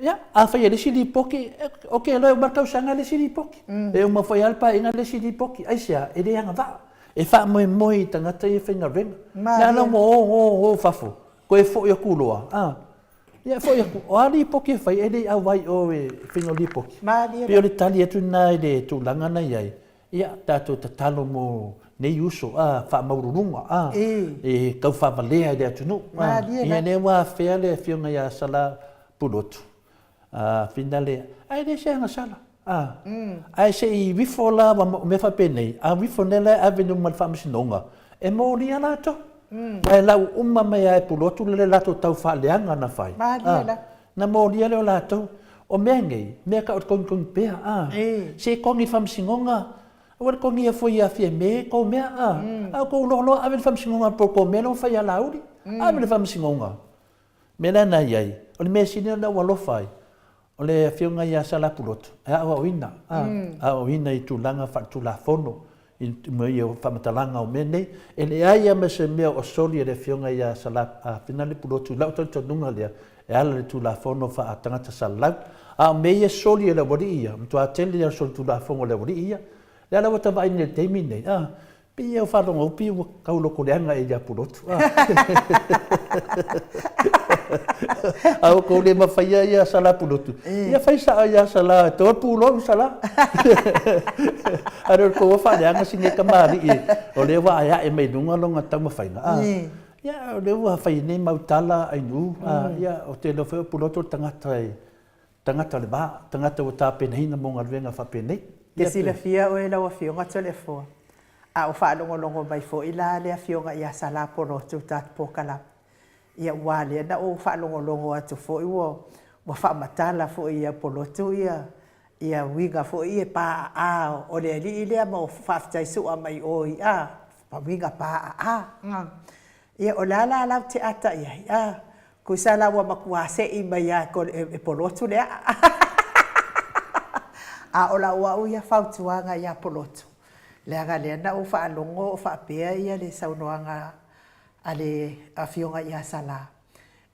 Ia, a fai e le isi lipoti, ok, loa e uma le tausaga le isi lipoti. E uma foi lava le paeaiga le isi lipoti. Aisea? E le agavaa. E faamoemoe i tagata ia e faigaluega. Lea la ua o, o, o fafo, toe foi atu loa, a. Ia foi atu, o a lipoti e fai, e le i auai i o i faiga o lipoti. Malie. Pei o le tali atu lena i le tulaga na i ai, ia tatou tatalo mo nei uso, a, faamaualuluga, a, e tau faavalea i le atunuu. Malie. Ia lea ua afea le afioga ia Sala Pulotu, a, finale, ae le se agasala. A, ae se i ifo la, o mea faapenei, a ifo nei la e ave i luma o le faamasinoga, e molia latou. Ma e lau uma mai lava e Pulotu le latou tau faaleaga na fai. A, na molia lea o latou. O mea nei, mea tau o le togitogi pea, a, se i togi i le faamasinoga, aua le togia fua ia Fiame tou mea, a, a o tou loa loa ave i le faamasinoga po o tou mea la ua fai ia Laauli, ave i le faamasinoga. O le mea la na i ai, o le mea sili ona ou alofa ai, O le Afioga ia Salapuloto, e aoaoina, a, aoaoina i tulaga faaletulafono, i mea ia o faamatalaga o mea nei. E leai lava ma se mea o soli e le Afioga ia Sala, a, Finale Pulotu i lau talitonuga lea, e ala i le Tulafono faa-tagata salalau. A o mea ia e soli e le aualii ia, matua tele lava o solitulafono a le aualii ia. Lea la ua ta vaai nei i le taimi lenei, a, Pei e faalogo pei ua tau lotoleaga e ia Pulotu. A ua tou le mafaia ia Sala Pulotu, ia fai sao ia Sala, e toe pulou Sala. A o le tou faaleaga si nei tamalii o lea ua aeae mai luga lona taumafaiga. Ia o lea ua fai nei mau tala Ainuu, ia ou te iloa foi o Pulotu o le tagata e Tagata o le va, tagata ua tapenaina mo galuega faapenei. Te silafia oe lau Afioga Toleafoa, a o faalogologo mai foi la le Afioga ia Sala Polotu tatou polokalame, ia ua lea na ou faalogologo atu foi ua ua faamatala foi ia Polotu ia ia uiga foi ia paaaa o le alii lea ma faafetai sua mai o i a uiga paaaa. Ia o le a la lau te ata i ai a Tusa la ua matua seʻi mai lava e Polotu le a'a. A o lau au ia fautuaga ia Polotu, leaga lea na ou faalogo o faapea ia le saunoaga a le Afioga ia Sala.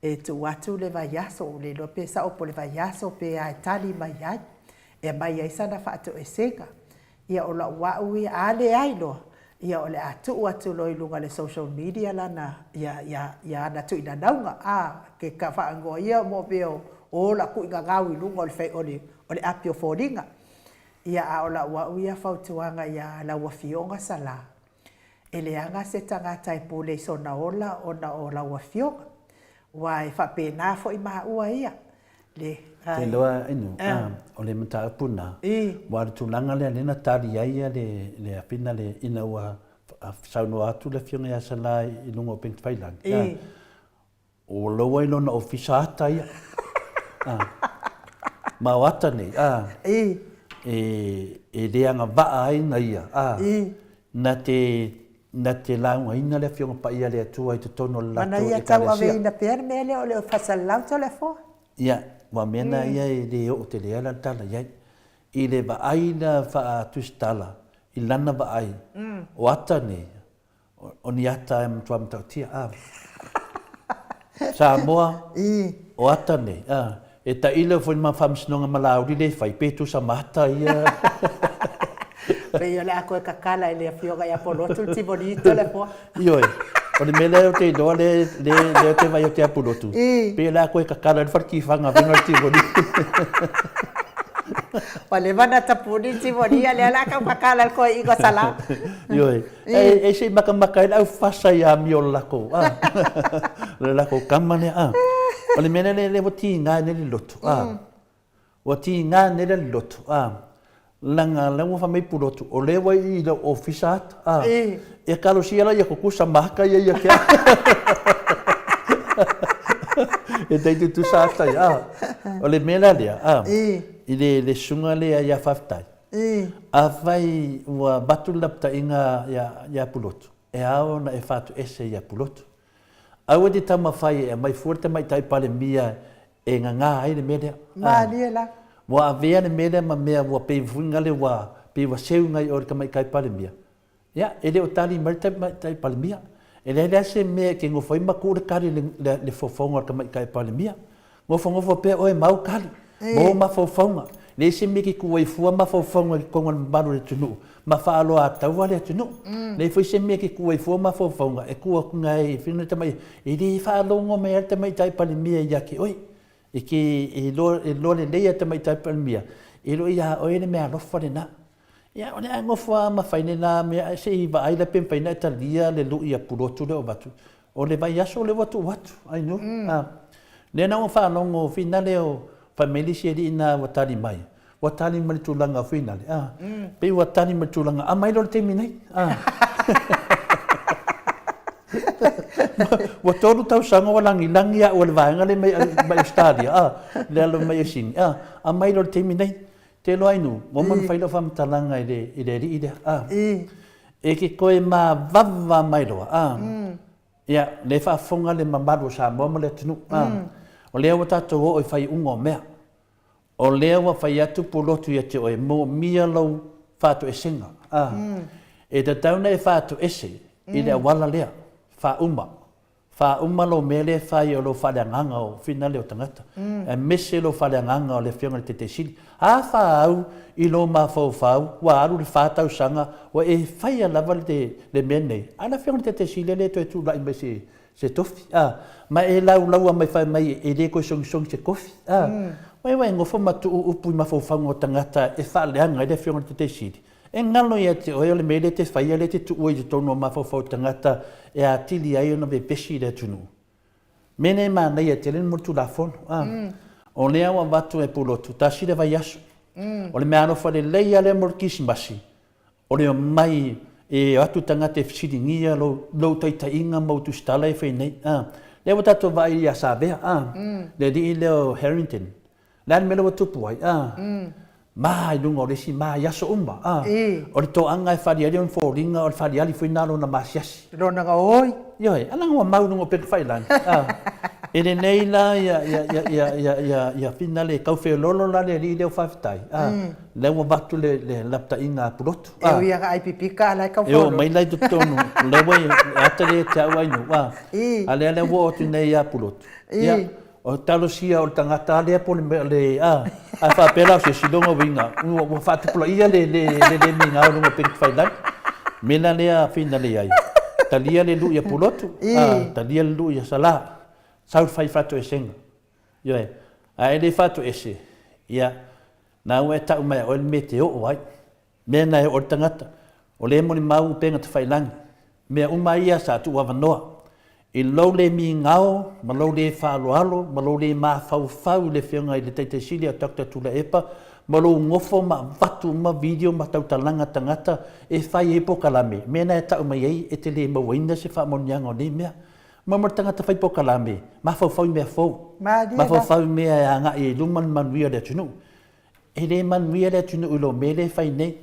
E tuu atu le vaiaso, ua le iloa pe sao po o le vaiaso pe a e tali mai ai, e aumai ai sana faatoesega. Ia o lau au ia, a leai loa, ia o le a tuu atu loa i luga o le social media lana, ia, ia, ia ana tuinanauga, a, ke ka faaigoa ia mo mea o ola kuigagau i luga o le, o le, o le api o foliga. Ia a o lau au ia fautuaga ia lau Afioga Sala, E leaga se tagata e pule i sona ola ona o lau afioga, ua e faapena foi maua ia, le. Te iloa Inu, a, o le mataupu na, ua o le tulaga lea lea na tali ai le, le afina le, ina ua saunoa atu le afioga ia Sala i luga o upegatafailagi, a, Ua loa i lona ofisa ata ia. A. Ma o ata nei, a. I. E, e le agavaa ai na ia, a. I. Na te, na te laugaina le Afioga Paia a le Atua i totonu o le latou Ekalesia. Mana ia tauaveina pea le mea lea o le fasalalau Toleafoa. Ia, ua mea na ia e le oo tele ai la le tala i ai. I le vaai la faa-Tusitala, i lana vaai, o ata nei, O ni ata e matua matautia, a. Samoa, o ata nei, a. E tailo foi ma faamasinoga ma Laauli le fai, pe tusa ma ata ia. Pei o le a koe kakala i le afioga ia Pulotu le Timonito le foa. Ioe, o le mea lea ou te iloa le, le, le ou te vaai atu ia Pulotu, pei o le a koe kakala i le faletifaga avega o le Timonito. Ua leva ona tapuni le Timoni, a lea o le a tau kakala i le toeaina Sala. Ioe, E, e se i makamaka ai le aufasa i amio o le lakou, a. O le lakou kama lea, a. O le mea lea, lea ua tiga nei le loto, a. Ua tiga nei le loto, a. Leaga lea ua fai mai Pulotu, o lea ua i lou ofisa ata, a. E kalosia la ia kukusa ma aka ia ia ke au. E tai tutusa ata ia, a. O le mea la lea, a. I le, le susuga lea ia Faafetai, Afai ua avatu le lapataiga ia Pulotu, e ao ona e fatoese ia Pulotu. Aua e te taumafai e aumai fua le tamaitai Palemia e gagā ai le mea lea. Malie la. Ua avea le mea lea ma mea ua pei foi nale ua pei ua seu ngai oe le tamaitai Palemia. Ia, e le o tali mai le Tamaitai Palemia. E leai la se mea e te nofo ai ma tuu le tali i le fofoga o le Tamaitai Palemia. Nofonofo pea oe ma au tali, ma ou mafaufauga. E leai se mea e te tuu ai fua mafaufauga i totonu o le mamalu o le atunuu ma faaaloataua le atunuu. E leai foi se mea e te tuu ai fua mafaufauga e tuu atu i le tamaitai, e le faalogo mai lava le Tamaitai Palemia ia te oe. E te iloa lelei e le Tamaitai Palemia, e le o ia oe le meaalofa lena. Ia, o le a nofo lava ma fai lena mea ae se i vaai la pe mafai ona e talia le lui a Pulotu lea o avatu. O le vaiaso lea ua tuu atu, ai no. Mm. Lea na ua faalogo finale o fai mai le isi alii na ua tali mai. Ua tali mai le tulaga o finale. Ah. Mm. Pei ua tali mai le tulaga aumai loa le taimi nei. Ah. Ua tolu tausaga ua lagilagi au e le vaega lea mai, mai Australia, ah, le alo mai Sini, ah, aumai loa le taimi nei. Te loa inu, ua uma ona fai lau faamatalaga i le, i le alii lea, a. E ke koe mavava mai loa, a. Ia, lea e faafofoga le mamalu o Samoa ma le atunuu, a. O lea ua tatou oo i faaiuga o mea. O lea ua fai atu Pulotu ia te oe, moomia lou faatoesega, a. E tatau ona e faatoese i le auala lea, faauma. Faauma lou mea lea e fai o lou faaleagaga o finale o tagata, aemaise lou faaleagaga o le Afioga i le Taitaisili. A fa au i lou mafaufau ua alu le fa tausaga ua e faia lava le mea lenei, a o le Afioga i le Taitaisili e le toe tulai mai se se tofi, a, ma e laulaua mai fai mai e le toe sogisogi se tofi, a. Ua e nofo ma tuu upu i mafaufauga o tagata e faaleaga ai le Afioga i le Taitaisili. E galo ia te oe o le mea lea e te faia lea e te tuua i totonu o mafaufau tagata e atili ai ona vevesi i le atunuu. Mea nei e manaia tele mo le Tulafono. A. O lea ua avatu e Pulotu, tasi le vaiaso. O le meaalofa lelei lava lea mo le Kirisimasi, o le omai e o atu tagata e fesiligia lou, lou taitaiga ma ou tusitala e fai nei. A. Lea ua tatou vaai ia Savea, a, le alii lea o Harrington. Le a le mea lea ua tupu ai? A. Ma i luga o le isi ma i aso uma, a. O le toaga e faliali ona foliga o le faliali foi na lona masiasi. Lona gaoi. Ioe, a leaga ua mau i luga o upega tafailagi, a. E lelei la ia, ia, ia, ia, ia, ia, ia finale e tau feololo la le alii lea o faafetai, a. Lea ua avatu le, le lapataiga a Pulotu, a. E ui lava ina ai pipika a o la e tau feololo. E oo mai la i totonu, o lea ua e ata lea ia te au Ainuu, a. A lea la ua oo atu nei ia Pulotu, ia, O talosia o le tagata a lea po o le le a a faapea la o se isi lona uiga ua ua faatupulaia le le le le migao i luga o upega tafailagi. O le mea la lea finale ai, talia le lui a Pulotu, a talia le lui a Salā, sau fai faatoesega. Ioe, a e le faatoese, ia, na ua e tau mai a oe le mea e te oo ai. Mea na e oo ai le tagata, o lea e molimau upega tafailagi, mea uma ia sa tuu avanoa i lou le migao ma lou le faaaloalo ma lou le mafaufau i le Afioga i le Taitai Sili a Doctor Tuilaepa ma lou nofo ma avatu uma video ma tautalaga tagata e fai ai polokalame, mea na e tau mai ai e te le mauaina se faamanuiaga o nei mea. Ma mo le tagata fai polokalame, mafaufau i mea fou, mafaufau i mea e agai ai i luma le manuia o le atunuu. E le manuia le atunuu i lou mea lea e fai nei.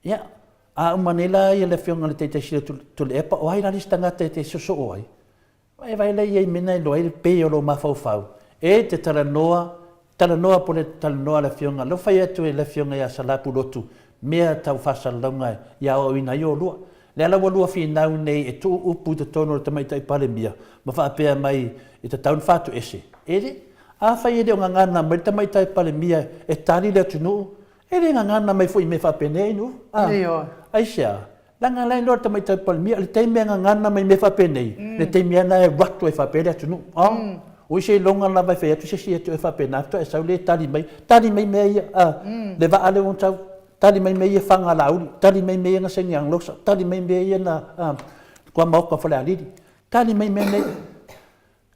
Ia, a uma nei la ia le Afioga i le Taitai Sili o Tuilaepa, o ai la le isi tagata e te sosoo ai? E vaai la i ai mea na e iloa ai le pe o lou mafaufau. E te talanoa, talanoa po o le talanoa a le Afioga, lea ua fai atu e le Afioga ia Sala Pulotu mea tau faasalalauga ia aoaoina ai oulua. Lea la ua lua finau nei e tuu upu i totonu o le Tamaitai Palemia ma faapea mai e tatau ona faatoese. E le. Afai e le o gagana mai le Tamaitai Palemia e tali le atunuu, e le gagana mai foi i mea faapenei nuu. A. Aisea? Leaga la e iloa le Tamaitai Palemia, o le taimi e gagana mai i mea faapenei, le taimi lava lena e alu atu ai faapea le atunuu. A. Oi seiloga lava e fai atu se isi ia te oe faapena faatoa e sau lea e tali mai, tali mai mea ia, a, le vaa lea ua sau, tali mai mea ia faga Laauli, tali mai mea ia na saini Anglosa, tali mai mea ia na, a, tuamaota o Falealili, tali mai mea nei.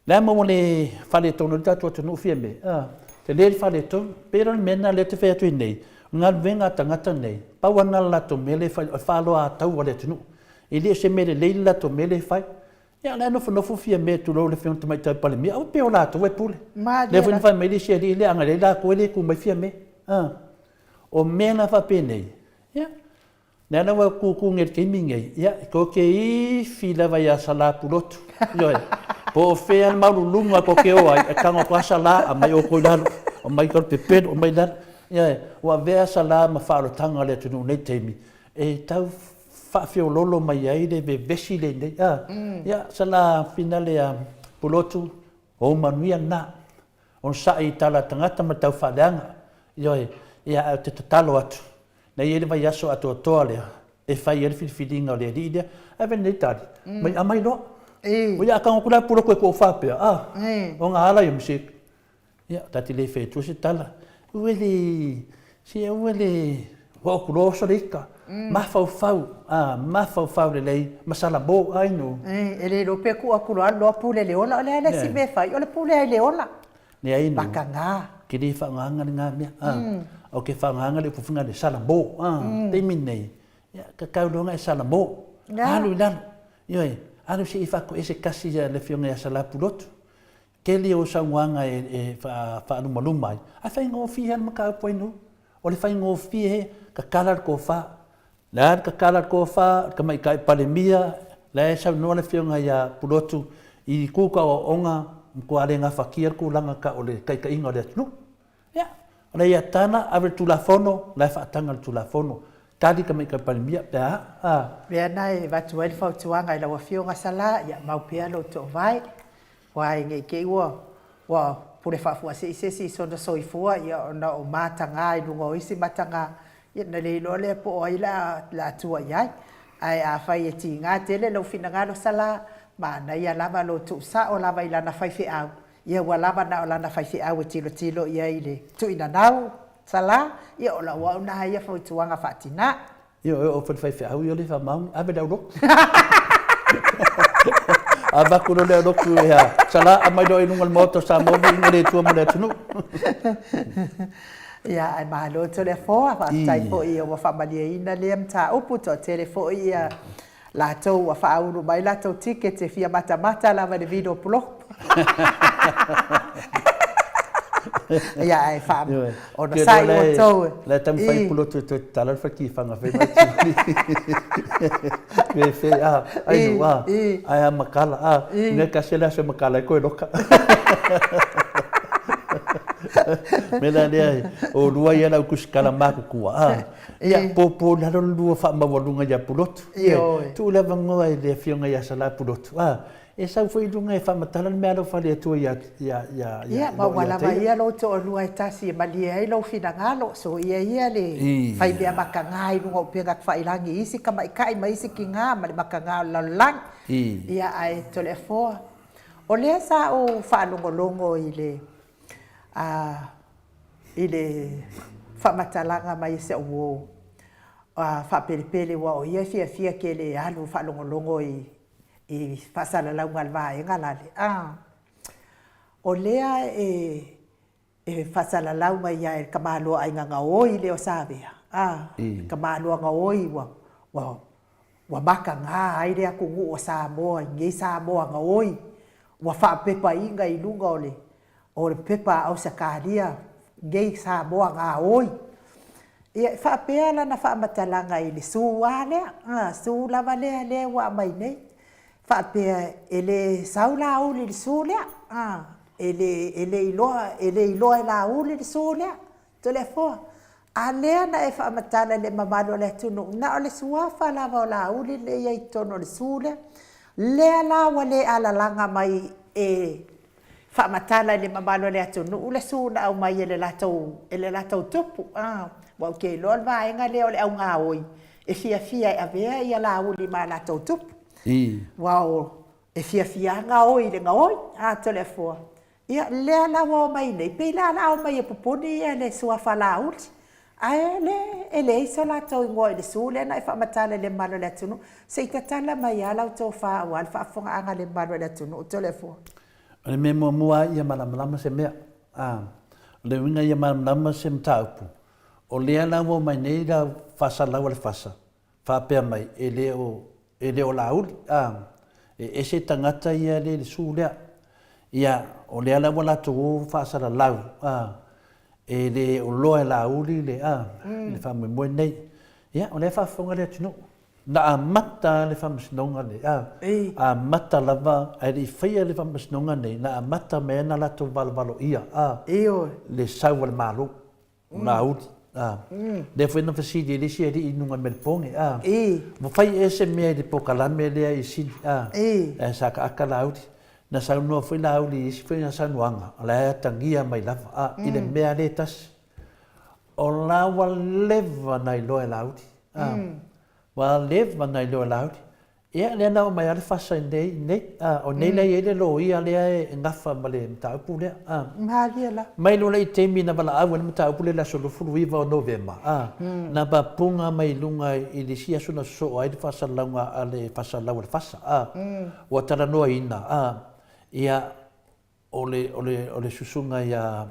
Le a ma ua le faaletonu ai le tatou atunuu Fiame? A, tele le faaletonu. Pei la o le mea lena lea ou te fai atu ai nei, o galuega a tagata nei, pau lava lena o le latou mea lea e fai, o le faaaloataua o le atunuu. E le o se mea lelei le latou mea lea e fai. Ia, o la e nofonofo Fiame tulou le Afioga i le Tamaitai Palemia, aua pei o latou e pule. Lea foi na fai mai le isi alii lea, ana leai latou e le tu mai Fiame. A, o mea la faapenei, ia, Lea la ua kūkū nei i le taimi nei, ia, tou te ifi lava ia Salā Pulotu, ioe, po o fea le maululuga tou te o ai, e tago atu lava Salā, aumai outou i lalo, aumai tou pepelo, aumai i lalo. Ioe, ua avea Salā ma faaolataga o le atunuu i nei taimi, e tau faafeoloolo mai ai le vevesi lenei, a. Ia, Salā Finale a Pulotu, ou manuia lena. Onosai i tala a tagata ma tau faaleaga. Ioe, ia, ae ou te tatalo atu, na i ai le vaiaso atoatoa lea e fai ai le filifiliga o le alii lea, ae vele nei tali, mai aumai loa. Ua ia a tago atu la Pulotu e tou faapea, a, o ga ala ia ma se, ia, ta te le fai atua se tala, ue le, se aua le, ua oku loa oso le ika, mafaufau, a, mafaufau lelei, ma salamo, ai no. E le iloa pe tuu atu loa alu loa pule i le ola, o le a le isi mea e fai, o le pule lava i le ola. Leai no. Vakaga. Ke le faagaga lena mea. A. O ke faagaga le upu foi lena le salamo. A. Taimi nei, ia, ka kau loa na e salamo. Alu i lalo. Ioe, alu se i faatoese tasi ia le Afioga ia Salapulotu. Tele o saunoaga e, e faalumaluma ai, ae faigofie lava le mataupu ai no. O le faigofie, tatala le tofa. Le a le tatala le tofa, le Tamaitai Palemia, la e saunoa le Afioga ia Pulotu i itu tau aoaoga, matua le gafatia le tulaga tau o le taitaiga o le atunuu. Ia, o la ia tala, ave le Tulafono, la e faataga le Tulafono. Tali le Tamaitai Palemia pe a, a. Mea na e avatu ai le fautuaga i lau Afioga Sala, ia mau pea lou toovae. Aua ne i te i ua ua pule faafuasei se isi i sona soifua, ia ona o mataga i luga o isi mataga, ia ona le iloa lea po o ai le a tua i ai. Ae afai e tiga tele lou finagalo Sala, manaia lava lou tuusao lava i lana faifeau, ia ua lava na o lana faifeau e tilotilo i ai i le tuuinanau Sala, ia o lau au na ia fautuaga faatina. Ioe, e oo foi i le faifeau ia o lea e faamaoni, ave le aulotu. Avatu loa le aulotu ia Sala, aumai loa i luga o le Maota o Samoa viiga le Atua mo le atunuu. Ia, ae malo Toleafoa, faafetai foi ua faamalieina lea mataupu, toatele foi ia latou ua faaulu mai latou ticket e fia matamata lava i le video blog. Ia ae faa ona sai outou e. La e taumafai Pulotu e toe tatala le faletifaga fai mai Tuli. Pe fe a ai nu a ai a makala a ne kasi le aso makala e koe loka. Me la lea o lua ia lau kusikala makukua a. Ia pōpō lalo le lua faamaualuga ia Pulotu. Ioe. Tuu le avanoa i le afioga ia Sala Pulotu a. E sau foi i luga e faamatala le mea a lau faleatua ia ia ia ia ma ua lava ia lou toalua e tasi e malie ai lou finagalo, soia ia le fai mea makaga i luga o upega tafailagi i isi tamaitai ma isi tiga ma le makaga o le lalolagi. Ia ae Toleafoa, o lea sa ou faalogologo i le a i le faamatalaga mai e si au uo a faapelepele aua o ia e fiafia tele e alu e faalogologo i i faasalalauga a le vaega lale, a, o lea e e faasalalau mai ai e le tamaloaiga gaoi lea o Savea, a, le tamaloa gaoi ua ua ua makaga ai le atunuu o Samoa i nei Samoa gaoi ua faapepaina i luga o le o le pepa a Ausetalia nei Samoa gaoi. Ia, e faapea lana faamatalaga i le sua lea, a, su lava lea lea ua aumai nei, faapea e le sau Laauli i le su lea, a, e le, e le iloa, e le iloa e Laauli le su lea, Toleafoa. A lea na e faamatala i le mamalu o le atunuu, na o le suafa lava o Laauli lea e i ai i totonu o le su lea. Lea la ua le alalaga mai e faamatala i le mamalu o le atunuu le su na aumai e le latou, e le latou tupu. A, ua ou te iloa o le vaega lea o le augaoi e fiafia e avea ia Laauli ma latou tupu. Aua o, e fiafia lava gaoi i le gaoi, a Toleafoa. Ia, lea la ua omai nei, pei la o le a omai e pupuni ia le suafa Laauli. Ae le, e leai so latou igoa i le su lea na e faamatala i le mamalu o le atunuu. Se i tatala mai lava lau tofa aua le faafofogaaga a le mamalu o le atunuu, Toleafoa. O le mea muamua lava ia malamalama se mea. A, o le uiga ia malamalama se mataupu, o lea la ua omai nei la faasalalau a le FASA, faapea mai, e le o, e le o Laauli, a, e ese tagata ia le i le su lea. Ia, o lea la ua latou o faasalalau, a, e le o loa e Laauli le, a, le faamoemoe lenei. Ia, o lea e faafofoga le atunuu. Na amata le faamasinoga lenei, a, amata lava, ae le i faia le faamasinoga lenei, na amata mai ai ona latou valovaloia, a, le sau a le Malo. O Laauli, a. Lea foi na fesili ai le isi alii i luga i Melepone, a. Ua fai ea se mea i le polokalame lea i Sini, a. Ae sa akaaka Laauli. Na saunoa foi Laauli i isi foi saunoaga, o la e atagia mai lava, a, i le mea lea e tasi. O la ua leva ona iloa e Laauli, a. Ua leva ona iloa e Laauli. Ia, lea na oo mai lava le fasa i nei, nei, a, o nei la e i ai le loia lea e gafa ma le mataupu lea, a. Malie la. Mai loa i taimi na valaau ai le mataupu lea i le aso 29 o Novema, a, na papuga mai i luga i le isi aso na sosoo ai le faasalalauga a le faasalalau a le fasa, a, ua talanoaina, a, ia, o le, o le, o le susuga ia,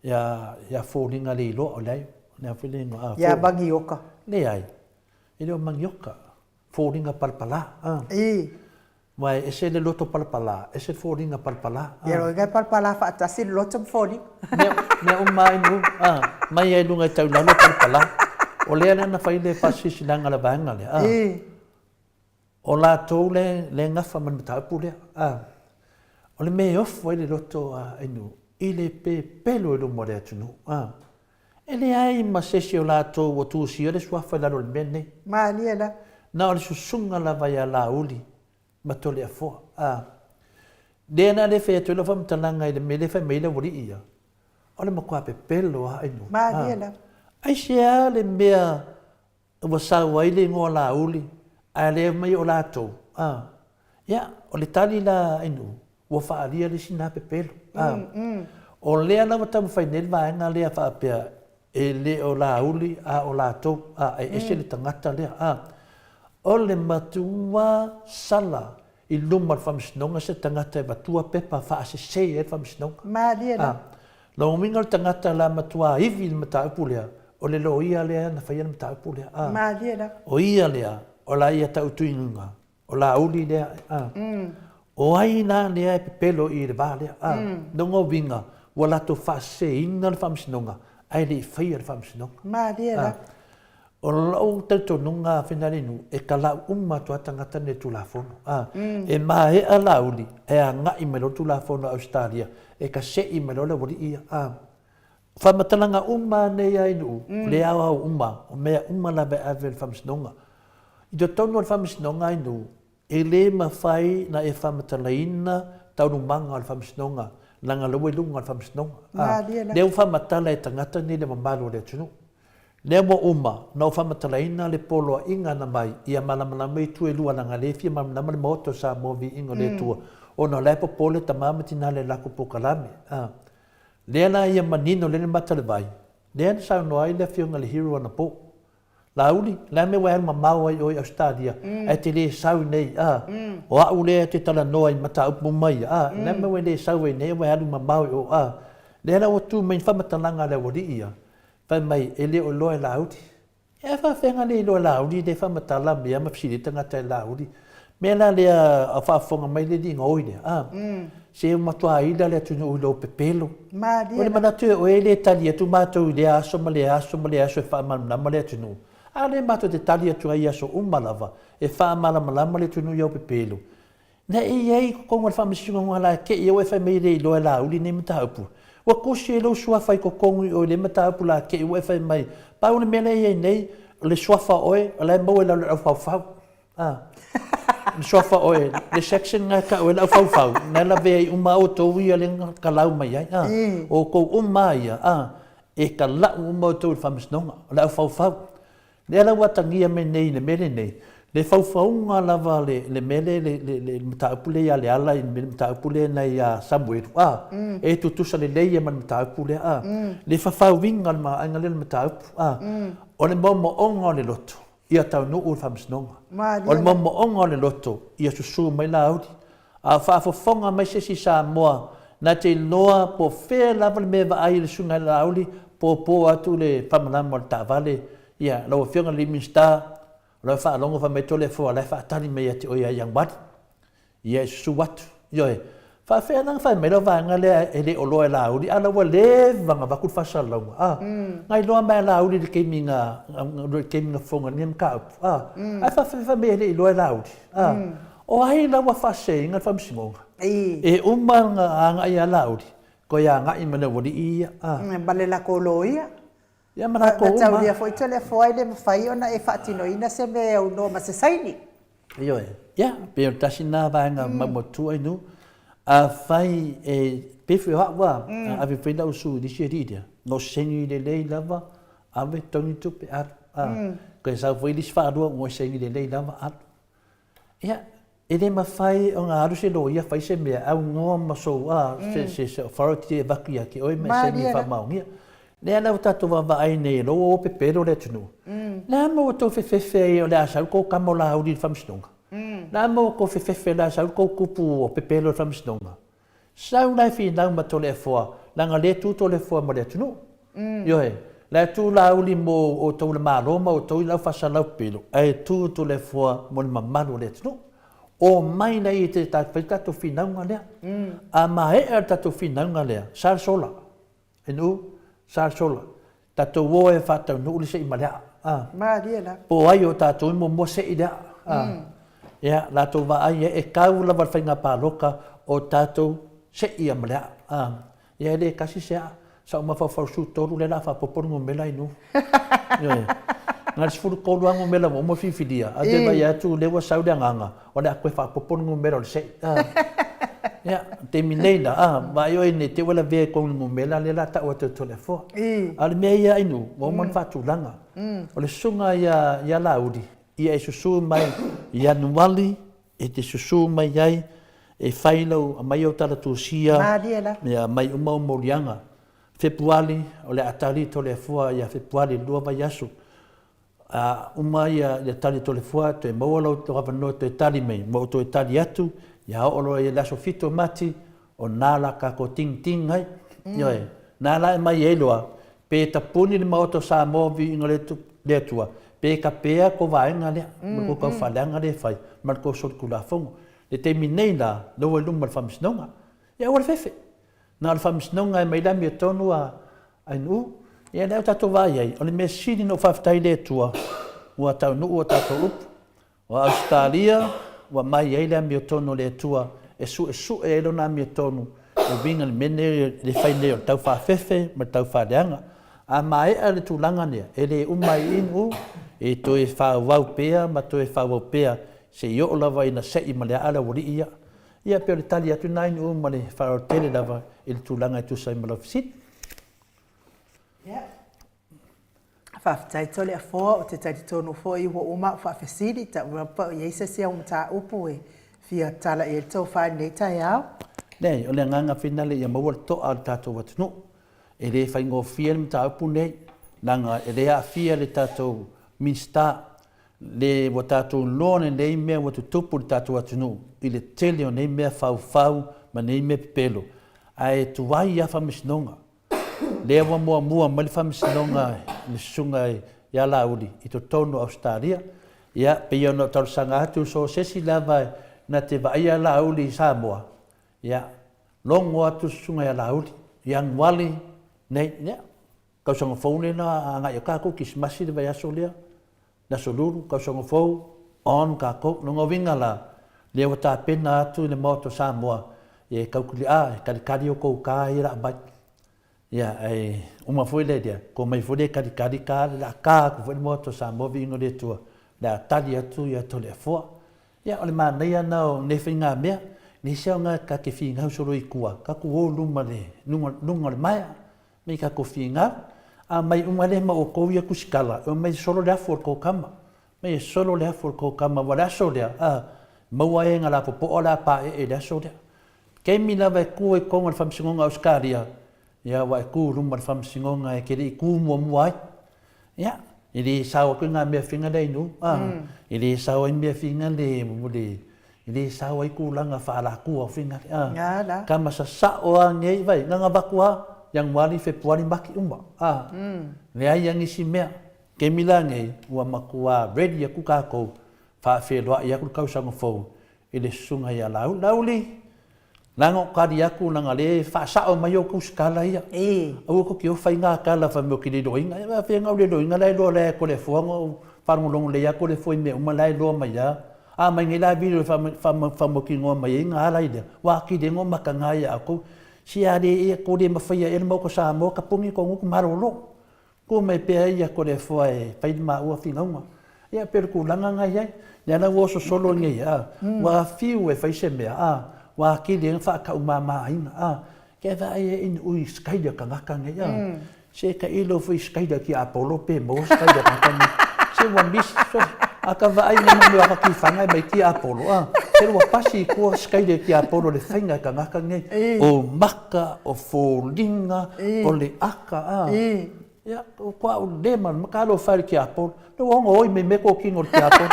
ia, ia Foliga Leiloa, o leai, o le a foi le igoa, a, Ia Magioka. Leai, e le o Magioka. Foliga palapala, a. I. Aua e ese le loto palapala, ese le foliga palapala, a. Ia lona uiga e palapala faatasi le loto ma foliga. Mea, mea uma lava i nuu, a, mai lava i luga e tau i lalo e palapala. O lea la na fai le faasilasilaga a le vaega lea, a. I. O latou lea, lea e gafa ma le mataupu lea, a. O le mea e ofo ai le loto a Ainuu, i le pepelo i luma o le atunuu, a. E leai ma se isi o latou ua tusia le suafa i lalo o le mea lenei. Malie la. Na o le susuga lava ia Laauli ma Toleafoa. A. Lea la le fai atu ai lau faamatalaga i le mea lea e fai mai ai le aualii ia, o le matua pepelo lava i nuu. Malie la. Aisea le mea ua sau ai le igoa Laauli ae le aumai o latou, a. Ia, o le tali la a Ainuu, ua faaalia le isi na pepelo, a. O lea la ua taumafai nei le vaega lea faapea e le o Laauli a o latou, a, e ese le tagata lea, a. O le matua sala i luma o le Faamasinoga se tagata e avatua pepa faasese ai le Faamasinoga. Malie la. Lona uiga o le tagata la matua ivi i le mataupu lea, o le loia lea na faia le mataupu lea. A. Malie la. O ia lea, o la ia tautuinuga, o Laauli lea. A. O ai la lea e pepelo i le va lea? A. Lona uiga, Ua latou faaseseina le Faamasinoga ae le i faia le Faamasinoga. Malie lava. O lou talitonuga Finalinu, e talau uma atu lava tagata nei i le Tulafono. E maea Laauli ae agai mai loa le Tulafono a Ausetalia e tase'i mai loa le aualii ia. O faamatalaga uma lava nei a i nuu, o lea e aoao uma, o mea uma lava e ave i le Faamasinoga. I totonu o le Faamasinoga a i nuu, E le mafai na e faamatalaina taualumaga o le faamasinoga leaga lea ua i luga o le faamasinoga. A, lea ua faamatala e tagata nei le mamalu o le atunuu. Lea ua uma na ou faamatalaina le poloaiga na mai ia malamalama itu e lua leaga lea e fia malamalama le Maota o Samoa viiga o le Atua ona o la e popole tama ma tina i le latou polokalame. A, lea la ia manino lelei le mata o le vai, lea na saunoa ai le Afioga i le Hero anapo. Laauli, le a le mea ua e alu mamao ai oe i Ausetalia, ae te le sau i nei, a? O au lea e te talanoa i mataupu uma ia, a? Le a le mea ua e le sau ai nei, ua e alu mamao i o, a? Lea la ua tu mai ni faamatalaga a le aualii ia, fai mai, e le o iloa e Laauli. E faafefea ona le iloa e Laauli lea faamatala mea ma fesili ai tagata e Laauli. Mea la lea a faafofoga mai le alii gaoi lea, a, se ua matua ila le atunuu i lou pepelo. Malie O le manatu e oe e le tali atu matou i lea aso ma lea aso ma lea aso e faamalamalama le atunuu. A lea matou te tali atu ai i aso uma lava e faamalamalama le atunuu i au pepelo. Na e i ai i totonu o le faamasinoga la te i ua e fai mai e le iloa e Laauli nei mataupu. Ua tusi ai lou suafa i totonu i o i lea mataupu la te i ua e fai mai, pau le mea lea e i ai nei, o le suafa o oe o la e maua i lalo i le aufaufau. A. Le suafa oe, le section na e tau ai le aufaufau, na e lavea ai uma outou ia lea na talau mai ai. A. O outou uma lava ia, a, e talau uma outou i le faamasinoga, o le aufaufau. Lea la ua atagia mai nei i le mea lenei, le faufauga lava le, le mea lea, le, le, le mataupu lea ia Leala i le mataupu lea na ia Samuelu, a, e tutusa lelei ia ma le mataupu lea, a. Le fafauina o le maaiga lea o le mataupu, a. O le moomooga o le loto, ia taunuu le faamasinoga. O le moomooga o le loto, ia susu mai Laauli. A o faafofoga mai se isi Samoa, na te iloa po o fea lava le mea e vaai i le susuga ia Laauli, popo atu le faamalama o le taavale, ia, lau Afioga i le Minisita, o la e faalogo fai mai Toleafoa o la e faatali mai ia te oe ia Ianuari. Ia e susu atu. Ioe. Faafefea la ona fai mai lau vaega lea e le o loa e Laauli, a o la ua leva ona avatu le faasalalauga, a. Na iloa mai e Laauli i le taimi na, le taimi na fofoga ai lenei mataupu, a. Ae faafefea fai mai e le i iloa e Laauli, a. O ai la ua faaseseina le faamasinoga? E uma ona agai ia Laauli, toe agai ma le aualii ia, a. Ma le latou loia. Ia ma latou uma. Mataulia foi Toleafoa e le mafai ona e faatinoina se mea e aunoa ma se saini. Ioe. Ia, pei o le tasi lena vaega maumaututu Ainuu. Afai e, pei foi o au a, a ave foi lau usu i le isi alii lea, na ou saini lelei lava, ave togi tupe, alu. A, toe sau foi le isi faalua, ua saini lelei lava, alu. Ia, e le mafai ona alu se loia fai se mea, aunoa ma sou, a, se, se, se authority e avatu ia te oe ma e saini faamaonia. Lea la ua tatou vaavaai nei, o lea ua o pepelo le atunuu. Le a mea ua outou fefefe ai o le a sau le tou tama o Laauli i le faamasinoga? Le a mea ua outou fefefe o le a sau le tou tupu o pepelo i le faamasinoga? Sau la e finau ma Toleafoa, leaga o lea e tu Toleafoa mo le atunuu. Ioe, la e tu Laauli mo outou le Malo ma outou i le au faasalau pepelo, ae tu Toleafoa mo le mamalu o le atunuu. Omai laia e fai le tatou finauga lea. A maea le tatou finauga lea, sa le sola. Inu, sa le sola. Tatou o e faataunuu le sei ma le aa. A. Malie la. Po o ai o tatou i muamua sei le aa. A. Ia, latou vaai ai, e tau lava le faiga palota o tatou sei ia ma le aa. A. Ia, e le tasi se aa. Sa ou mafaufau 13 lea o le a faaopoopo le numera inu. Ioe. Na o le 13 lava numera ua uma filifilia, ae ou te vaai atu o lea ua sau le agaga, o le a toe faaopoopo le numera o le sei. A. Ia, o le taimi nei la, a, vaai oe ne i te i ua lavea i totonu i le numera lea o le a tau atu e Toleafoa. A o le mea ia Ainuu, ua uma ona faatulaga. O le susuga ia, ia Laauli, ia e susu mai Ianuari e te susu mai ai e fai lau, aumai au tala tusia, Malie la. ia aumai uma au moliaga. Fepuari, o le a tali Toleafoa ia Fepuari i le lua vaiaso. A uma ia ia tali Toleafoa, toe maua lou avanoa toe tali mai, ma ou toe tali atu, ia oo loa i le aso 7 o Mati, o na la tatou tingting ai. Ioe, na la e mai ai loa, pe tapuni le Maota o Samoa viiga o le Atua, pe kapea kou vaega lea, ma le kou taufaaleaga lea e fai, ma le kou solitulafono. Le taimi nei la, lea ua i luma o le Faamasinoga. Ia aua le fefe. Na o le faamasinoga e mai le amiotonu a Ainuu. Ia lea ua tatou vaai ai, o le mea sili ona ou faafetai i le Atua, ua taunuu a tatou upu. O Ausetalia ua mai ai le amiotonu a le Atua e suesue ai lona amiotonu e uiga i le mea lenei le fai nei o le taufaafefe ma le taufaaleaga. A maea le tulaga lea, e le uma ai i i Nu'u, e toe faaauau pea ma toe faaauau pea seia oo lava ina se'i ma le a'a le aualii ia. Ia pei o le tali atu lena i Nu'u ma le faaaloalo tele lava i le tulaga e tusa ai ma lau fesili. Ia, faafetai Toleafoa, ou te talitonu foi ua uma au faafesili, tau iloa po o i ai se isi au mataupu e fia tala i ai le tofa i lenei taeao. Leai, o le agaga finale ia maua le to'a o le tatou atunuu. E le faigofie le mataupu lenei, leaga e le aafia le tatou Minisita, le ua tatou iloa lenei mea ua tutupu i le tatou atunuu i le tele o nei mea faufau ma nei mea pepelo, ae tuai lava faamasinoga. Lea ua muamua mai le faamasinoga i le susuga ia Laauli i totonu o Ausetalia. Ia, pei ona ou talosaga atu, so o se isi lava na te vaaia Laauli i Samoa, ia, logo atu le susuga ia Laauli, Ianuari nei, ia, tausaga fou lea na agai ai tatou, Kerisimasi le vaiaso lea, le Aso Lulu, tausaga fou, on tatou. O lona uiga la, lea ua tapena atu i le Maota o Samoa, e tautuli'a, e kalikali outou ka ia o le a aumai. Ia, ae uma foi lea, ia, tou omai foi lea e kalikali ka, o le a ka atu foi le Maota o Samoa, viiga o le Atua, o le a tali atu ia Toleafoa. Ia, o le manaia lena o nei faigamea, leai se aoga ta te finau solo i tua, tatou o i luma luga o le maea, me i tatou finau. A mai uma lea ma outou ia tusitala, e omai e solo le afu o le tou tama. Mai e solo le afu o le tou tama, aua o le aso lea, a, maua ai e na lapopoa o le a paee i le aso lea. Taimi lava e tu ai i totonu o le Faamasinoga o Ausetalia, ia ua e tu i luma o le Faamasinoga e te le i tu muamua ai. Ia, e le sao atu i mea finga lea i nuu, a, e le sao ai mea finga le, le, e le sao ai tulaga faalatua o finga lea, a. Tama sasao a nei, vai, na ona avatu lava, Ianuari, Fepuari, Mati, uma, a. Leai lava nisi mea. Taimi la nei, ua matua ready atu tatou, faafeiloai atu le tausaga fou i le susuga ia Laauli. Laauli, leaga ou tali atu leaga o lea e faasao mai ou tusitala ia. Aua tou te o fai na tala fai mai ou te le iloaina. E faapefea ona ou le iloaina la e iloa lea e Toleafoa ona ou faalogologo lelei lava Toleafoa i mea uma la e iloa mai lava. A aumai nei la video e faamautinoa mai ai ona ala ai lea, ua atili ai ona ou mataga ia outou. Se a le ea, tou le mafaia ea le Maota o Samoa, tapuni tou gutu malolo. Tu mai pea ia Toleafoa e fai le maua finauga. Ia pei o le tulaga na i ai. Lea la ua oso solo nei, a, ua fiu e fai se mea, a, ua atili ai ona faataumamāina, a. Ke vaai ai ina ui sikaili o tagata nei, a. Se tailo foi sikaili a tiapolo pe maua sikaili a tagata nei. Se ua misi, a ta vaai nei ma mea o tifaga e mai tiapolo, a. Se ua pasi i tua sikaili a tiapolo i le faiga e tagata nei. O maka, o foliga, o le aka, a. Ia, o ko au le ma ma ka alofa i le tiapolo. Le ua ona oi mai mea kō kino o le tiapolo.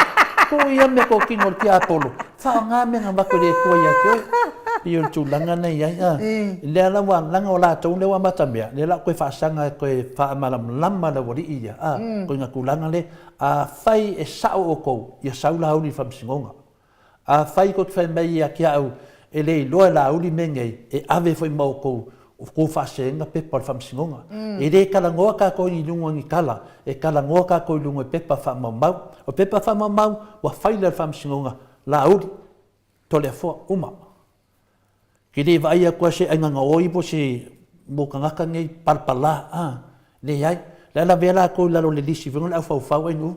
Ko ia mea kō kino o le tiapolo. Whaonga mea ngā mako le kua ia te oi. I o le tulaga nei ai. A. Lea la ua langa o latou lea ua matamea, lea la koe whaasaga koe whaamalamalama la wali ia. A, koe ngā tulaga le, a whai e sao o kou, ia sau la uli whamsingonga. Afai kou te fai mai ia ki a au, e le iloa e Laauli mea nei, e ave foi ma outou kou faasega pepa o le faamasinoga. E le talanoa tatou i luga o ni tala, e talanoa tatou i luga o pepa faamaumau. O pepa faamaumau, ua faila e le faamasinoga, Laauli, Toleafoa, uma. Ke le vaai atu a se aiga gaoi po se mo tagata nei palapala a, leai. Le a lavea latou i lalo o le lisi foi o le aufaufau ai nuu,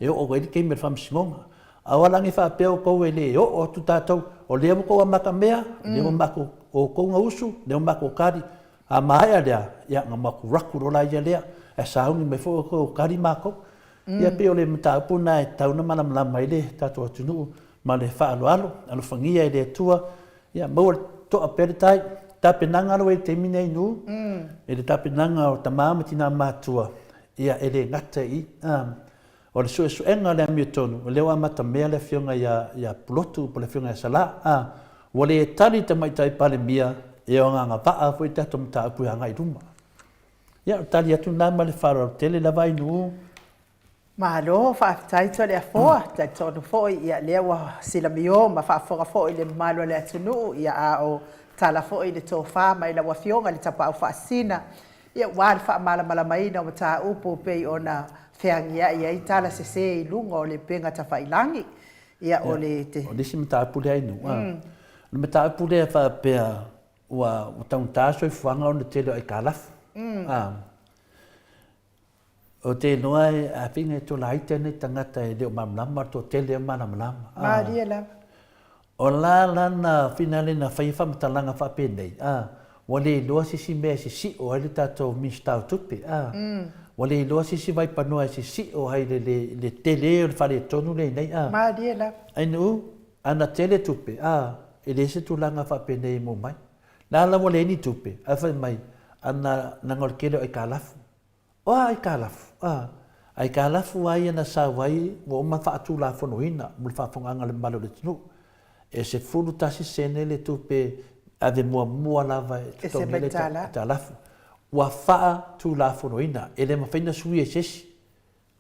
e oo ai le taimi o le faamasinoga. A o ala nei faapea outou e le oo atu tatou, o lea ua outou amatamea, o lea ua matou, o outou na usu, lea ua matou tali. A maea lea, ia ona matou raku loa laia lea, ae sauni mai foi outou e tali matou. Ia pei o le mataupu lena e tatau ona malamalama ai le tatou atunuu ma le faaaloalo, alofagia e le Atua, ia maua le toa pea le tai. Tapenaga alo i le taimi nei nu, i le tapenaga o tama ma tina matutua, ia e le gata i i. O le suesuega o le amiotonu, o lea ua amatamea le afioga ia, ia Pulotu po o le afioga ia Salā, ua le tali le Tamaitai Palemia e o agagavaa foi le tatou mataupu e agai i luma. Ia, o le tali atu lena ma le faaaloalo tele lava Ainuu. Malo, faafetai Toleafoa, talitonu foi ia lea ua silamio ma faafofoga foi le mamalu o le atunuu, ia a o Tala foi le tofa mai lau Afioga i le Tapaau Faasisina, ia aua le faamalamalamaina o mataupu pei ona feagiai ai tala sese i luga o le upega tafailagi. Ia, o le. O le isi mataupu lea Inu, a. O le mataupu lea faapea ua taugata le soifuaga ona tele o aitalafu. A. Ou te iloa e afai e tolaita nei tagata e le o malamalama, o le toatele e malamalama. Malie lava. O la lana finale na fai faamatalaga faapenei, a, ua le iloa se isi mea e sisio ai le tatou Minisita o Tupe, a, ua le iloa se isi vaipanoa e sisio ai le, le, le tele o le faaletonu lenei, a. Malie lava. Ainu, ana tele tupe, a, e leai se tulaga faapenei e maua mai. La la ua leai ni tupe, ae fai mai, ana, leaga o le tele o aitalafu. O a aitalafu? A, aitalafu a ia na sau ai ua uma faatulafonoina mo le faafofogaaga a le mamalu o le atunuu. E 11 sene le tupe ave muamua lava e totogi ai le aitalafu. Ua faatulafonoina, e le mafai ona suia e se isi.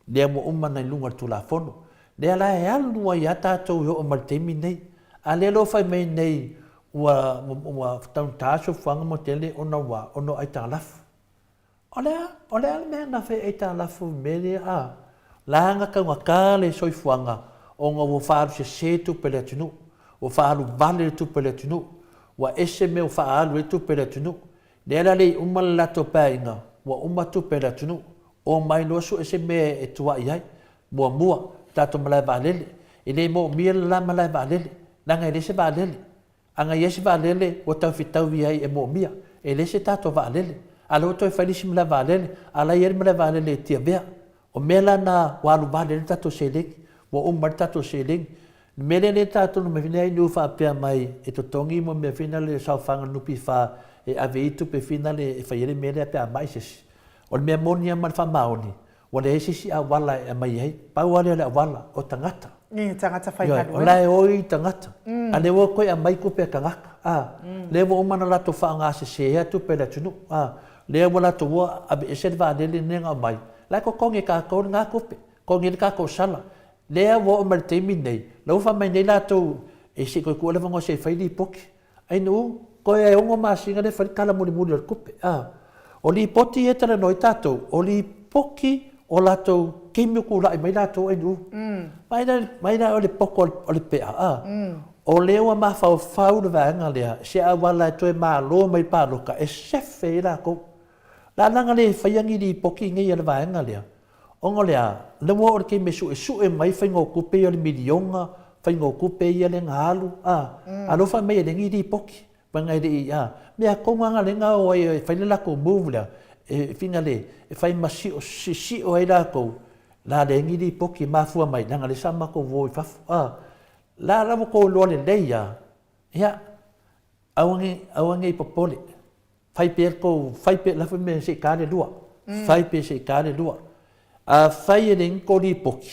Lea ua uma ona i luga o le Tulafono. Lea la e alu ai lava tatou e oo mai i le taimi lenei. A lea la ua fai mai nei ua ua taugata le soifuaga ma tele ona ua ona o aitalafu. O le a? O le a le mea na fai aitalafu i le mea lea a? Leaga taugata le soifuaga ona ua faaalu sese tupe a le atunuu, ua faaalu vale le tupe a le atunuu, ua ese mea ua faaalu ai tupe a le atunuu. Lea la le i uma le latou paeaiga, ua uma tupe a le atunuu. Omai loa sue se mea e tuai ai. Muamua, tatou malae vaalele. E le moomia le la malae vaalele, leaga e leai se vaalele. A na i ai se vaalele ua tau fetaui ai e moomia. E leai se tatou vaalele. A o lea ua toe fai le isi malae vaalele, a o la e i ai le malae vaalele i Tiavea. O mea la na ua alu vale ai le tatou seleni, ua uma ai le tatou seleni. O le mea lea lea tatou te mea nei faapea mai e totogi mo mea foi nale saofaga a le NPF e ave ai tupe foi nale e fai ai le mea lea pe a mai se isi. O le mea moni lava ma le faamaoni, ua leai se isi auala e aumai ai, pau lava lea o le auala, o tagata. I tagata faigaluega. O la e o i tagata. A lea ua toe aumai tupe a tagata. A, lea ua uma ona latou faaaoga tupe a le atunuu. A, lea ua latou ua aveese le vaalele lenei na aumai, la e totogi e tatou lena tupe, totogi ai le tatou sala. Lea ua oo mai i le taimi lenei, la ua fai mai nei latou e se i toe tuu le avanoa se i fai lipoti. Ainu, toe e ono masina lea e fai le tala mulimuli o le tupe. A, o lipoti ia e talanoa ai tatou, o lipoti o latou taimi o tulai mai latou ainu. Vaai la, vaai la o le poto o le pea, a, o lea ua mafaufau le vaega lea, se auala e toe malo mai palota e sefe ai latou. Lalaga le faia ni lipoti nei a le vaega lea, Ona o le a? Lea ua oo i le taimi e suesue mai faiga o tupe ia o le miliona, faiga o tupe ia lea na alu, a, a o lea ua fai mai e leai ni lipoti, leaga e le i, a. Mea tonu lava lea na o ai e fai le latou move lea, e finale, e fai ma sio, sisio ai latou, la leai ni lipoti e mafua mai, leaga o lea sa matou o i fafo, a. La la ua outou iloa lelei lava, ia, aua ne, aua ne i popole. Fai pea le tou, fai pea, lafo mea se i ta le lua. Fai pea se i ta le lua. Afai e leai ni tou lipoti,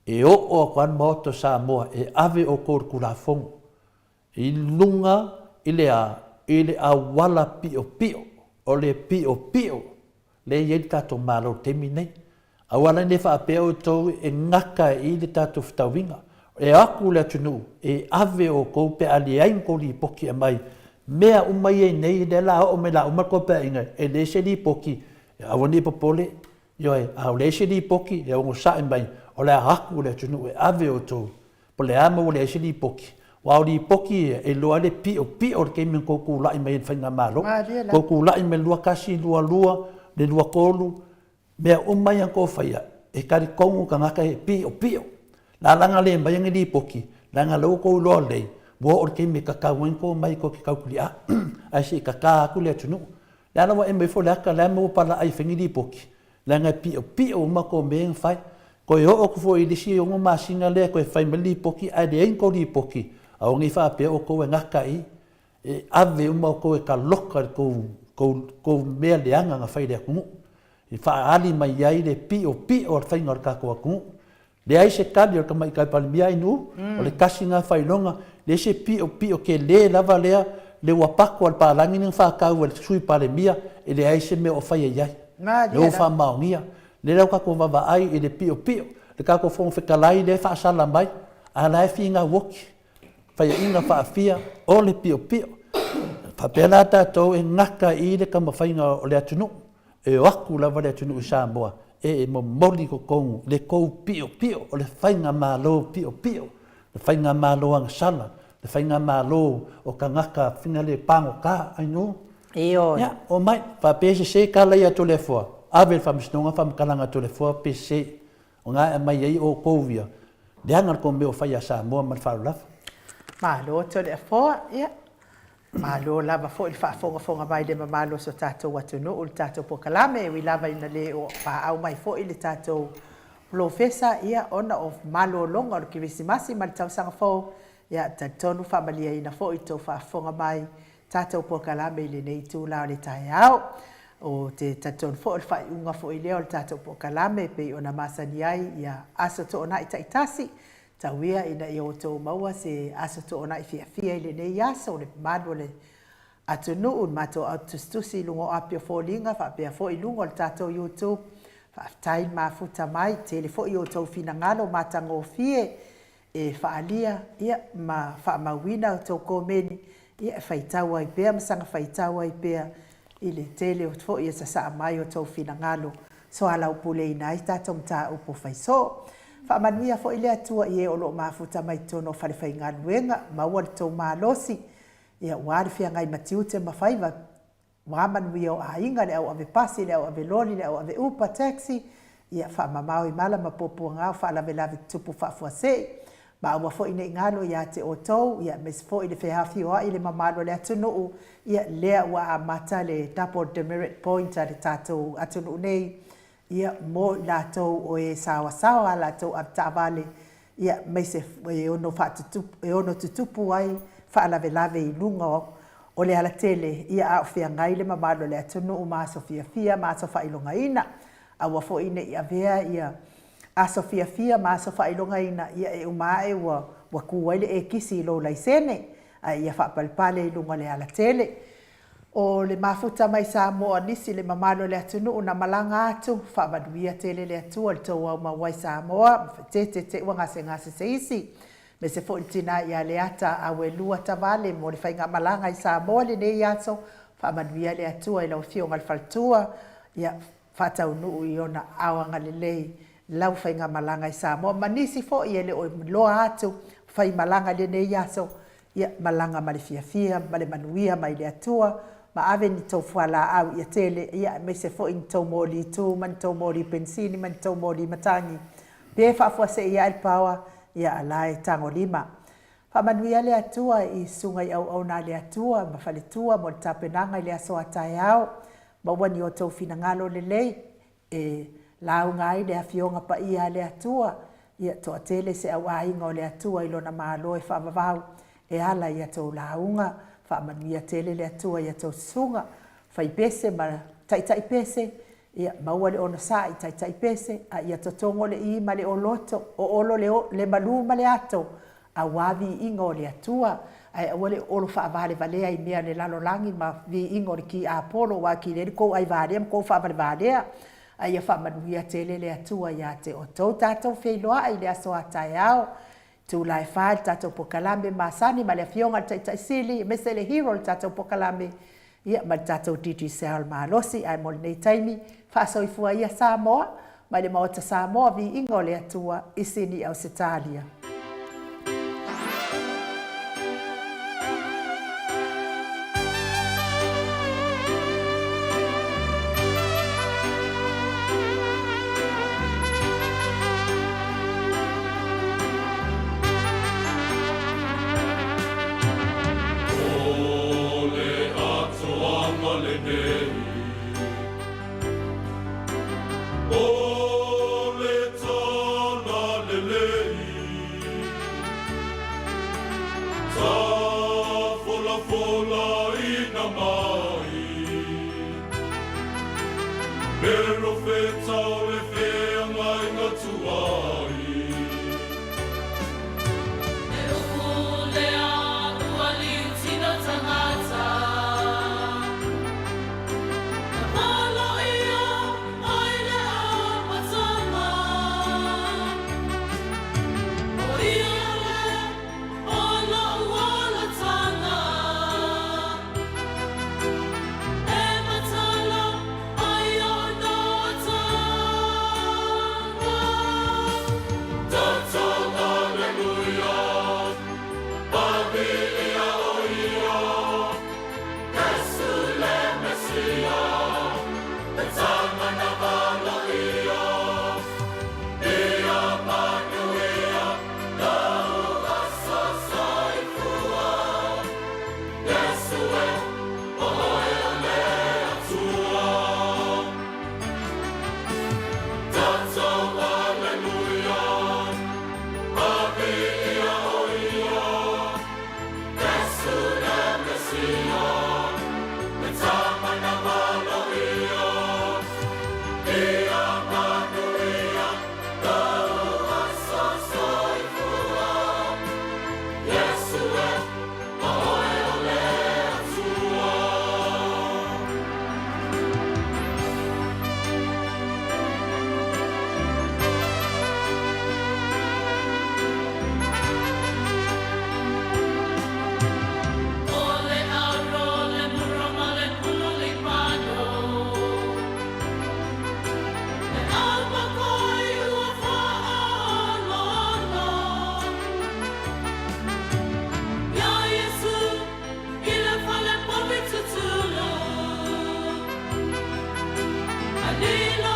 e oo atu lava le Maota o Samoa e ave outou i le Tulafono i luga i le a? I le auala piopio. O le piopio lea e i ai le tatou Malo i le taimi lenei. Aua la ne i faapea outou e gata i le tatou fetauiga. E o atu le atunuu e ave outou pe a leai ni tou lipoti e aumai. Mea uma ia i nei, lea la oo mai la uma le tou paeaiga, e leai se lipoti, aua ne i popole, ioe, a ua leai se lipoti, e onosai mai, o le a atu le atunuu e ave outou. Po o le a ma ua leai se lipoti. Aua o lipoti ia, e iloa ai le piopio o le taimi na tou tulai mai ai i le faigamalo. Tou tulai mai i le 21, 22, le 23, mea uma ia na tou faia, e talitonu tagata e piopio. Lalaga le aumaia ni lipoti, leaga o lea ua outou iloa lelei, ua oo i le taimi e tatau ai ona outou omai tou te tautuliaa, ae se i tata atu le atunuu. Le a la ua ema ifo le ata, le a le mea ua palaai e fai ni lipoti? Leaga e piopio uma tou mea ia na fai. Toe oo atu foi i le isi ono masina lea toe fai mai le lipoti ae leai ni tou lipoti, aua ne i faapea outou e gata i, e ave uma outou e taloka i le tou, tou, tou mea leaga na fai i le atunuu, e faaali mai ai le piopio o le faiga o le tatou atunuu. Leai se tali a le Tamaitai Palemia Ainuu, o le tasi lena faailoga, leai se piopio tele lava lea, le ua pato a le palagi lea na faatau e le Sui Palemia, e leai se mea o faia i ai. Lea ua faamaonia. Lea la ua tatou vaavaai i le piopio, le tatou Fofoga Fetalai lea e faasala mai, a o la e finau oti. Faiaina faafia o le piopio. Faapea la tatou e gata i le taumafaiga o le atunuu, e o atu lava le atunuu i Samoa e momoli i totonu le tou piopio, o le faigamalo piopio, le faigamalo agasala, le faigamalo o tagata finagalo pagota, ainu. Ioe. Ia, omai, faapea e sese tala ia a Toleafoa, ave i le faamasinoga faamatalaga a Toleafoa pe sese. O na e aumai ai outou ia, leaga le tou mea ua fai ia Samoa ma le faaaloalo lava. Malo Toleafoa, ia, malo lava foi le faafogafoga mai i le mamalu o so tatou atunuu i le tatou polokalame, e ui lava ina le paau mai foi le tatou polofesa, ia, ona o malologa o le Kerisimasi ma le Tausaga Fou, ia, talitonu faamalieina foi i le tou faafofoga mai tatou polokalame i lenei itula o le taeao. Ou te talitonu foi o le faaiuga foi lea o le tatou polokalame e pei ona masani ai ia Aso Toonai taitasi, tau ia ina ia outou maua se Aso Toonai fiafia i lenei aso, le mamalu o le atunuu, le matou autusitusi i luga o api o foliga faapea foi i luga o le tatou YouTube. Faafetai le mafuta mai, tele foi outou finagalo matagofie e faaalia ia ma faamauina a outou komeni ia e faitau ai pea ma saga faitau ai pea i le tele foi e sasaa mai o outou finagalo soalaupuleina ai tatou mataupu faisoo. Faamanuia foi le Atua i e o lo o mafuta mai totonu o falefaigaluega, maua le tou malosi ia aua le feagai ma tiute ma faiva Ua manuia o aiga, le au ave pasi, le au ave loli, le au ave upa, taxi, ia faamamao i mala ma puapuaga o faalavelave tutupu faafuasei, ma aua foi nei galo ia te outou, ia aemaise foi le feafioai i le mamalu o le atunuu, ia lea ua amata le double demerit point a le tatou atunuu nei, ia, mo i latou o e saoasaoa a latou avetaavale, ia, aemaise e ono faatutupu, e ono tutupu ai faalavelave i luga o le alatele, ia, a o feagai le mamalu o le atunuu ma aso fiafia ma aso faailogaina. Aua foi ne i avea ia aso fiafia ma aso faailogaina, ia, e uma ae ua, ua ku ai le ekisi i lou laisene, a ia faapalepale i luga o le alatele. O le mafuta mai Samoa nisi le mamalu o le atunuu na malaga atu, faamanuia tele le Atua i le tou aumau ai Samoa, ma fetete te ua gasegase se isi. Aemaise foi le tina ia Leata Auelua Tavale mo le faigamalaga i Samoa lenei aso, faamanuia le Atua i lau afioga i le faletua, ia faataunuu i ona aao agalelei lau faigamalaga i Samoa ma nisi foi e le o iloa atu faimalaga i lenei aso, Ia malaga ma le fiafia ma le manuia mai le Atua, ma ave ni tou fualaau ia tele, ia aemaise foi ni tou moli tu ma ni tou moli penisini ma ni tou moli matagi. Pe faafuasei ae le paoa, ia a la e tagolima. Faamanuia le Atua i susuga i auauna a le Atua ma faletua mo le tapenaga i le aso a taeao. Maua ni outou finagalo lelei e lauga ai le Afioga Paia a le Atua, ia toatele se au aiga o le Atua i Lona Malo e faavavau e ala i a tou lauga. Faamanuia tele le Atua i a tou susuga, fai pese ma taitai pese, ia maua le onosai i taitai pese, a ia totogo le i ma le oloto, oolo le, le malu ma le ato, Auā viiga o le Atua, ae aua le olo faavalevalea i mea o le lalolagi ma viiga o le tiapolo, aua e kilei le tou aivalea ma tou faavalevalea. A ia faamanuia tele le Atua ia te outou. Tatou feiloai i le aso a taeao, itula e fa i le tatou polokalame masani ma le Afioga i le Taitai Sili, aemaise le hero o le tatou polokalame, ia ma le tatou Digicel malosi. Ae mo lenei taimi, faasoifua ia Samoa mai le Maota Samoa, viiga o le Atua i Sini Ausetalia. O le atoaga lenei, o le Talalelei, Tafolafolaina mai, Perofeta o le feagaiga tuai. He uku lea ua liutino tangata. Na polo ia ai le amatanga. O ia le o lo'u olatanga. Na lilo.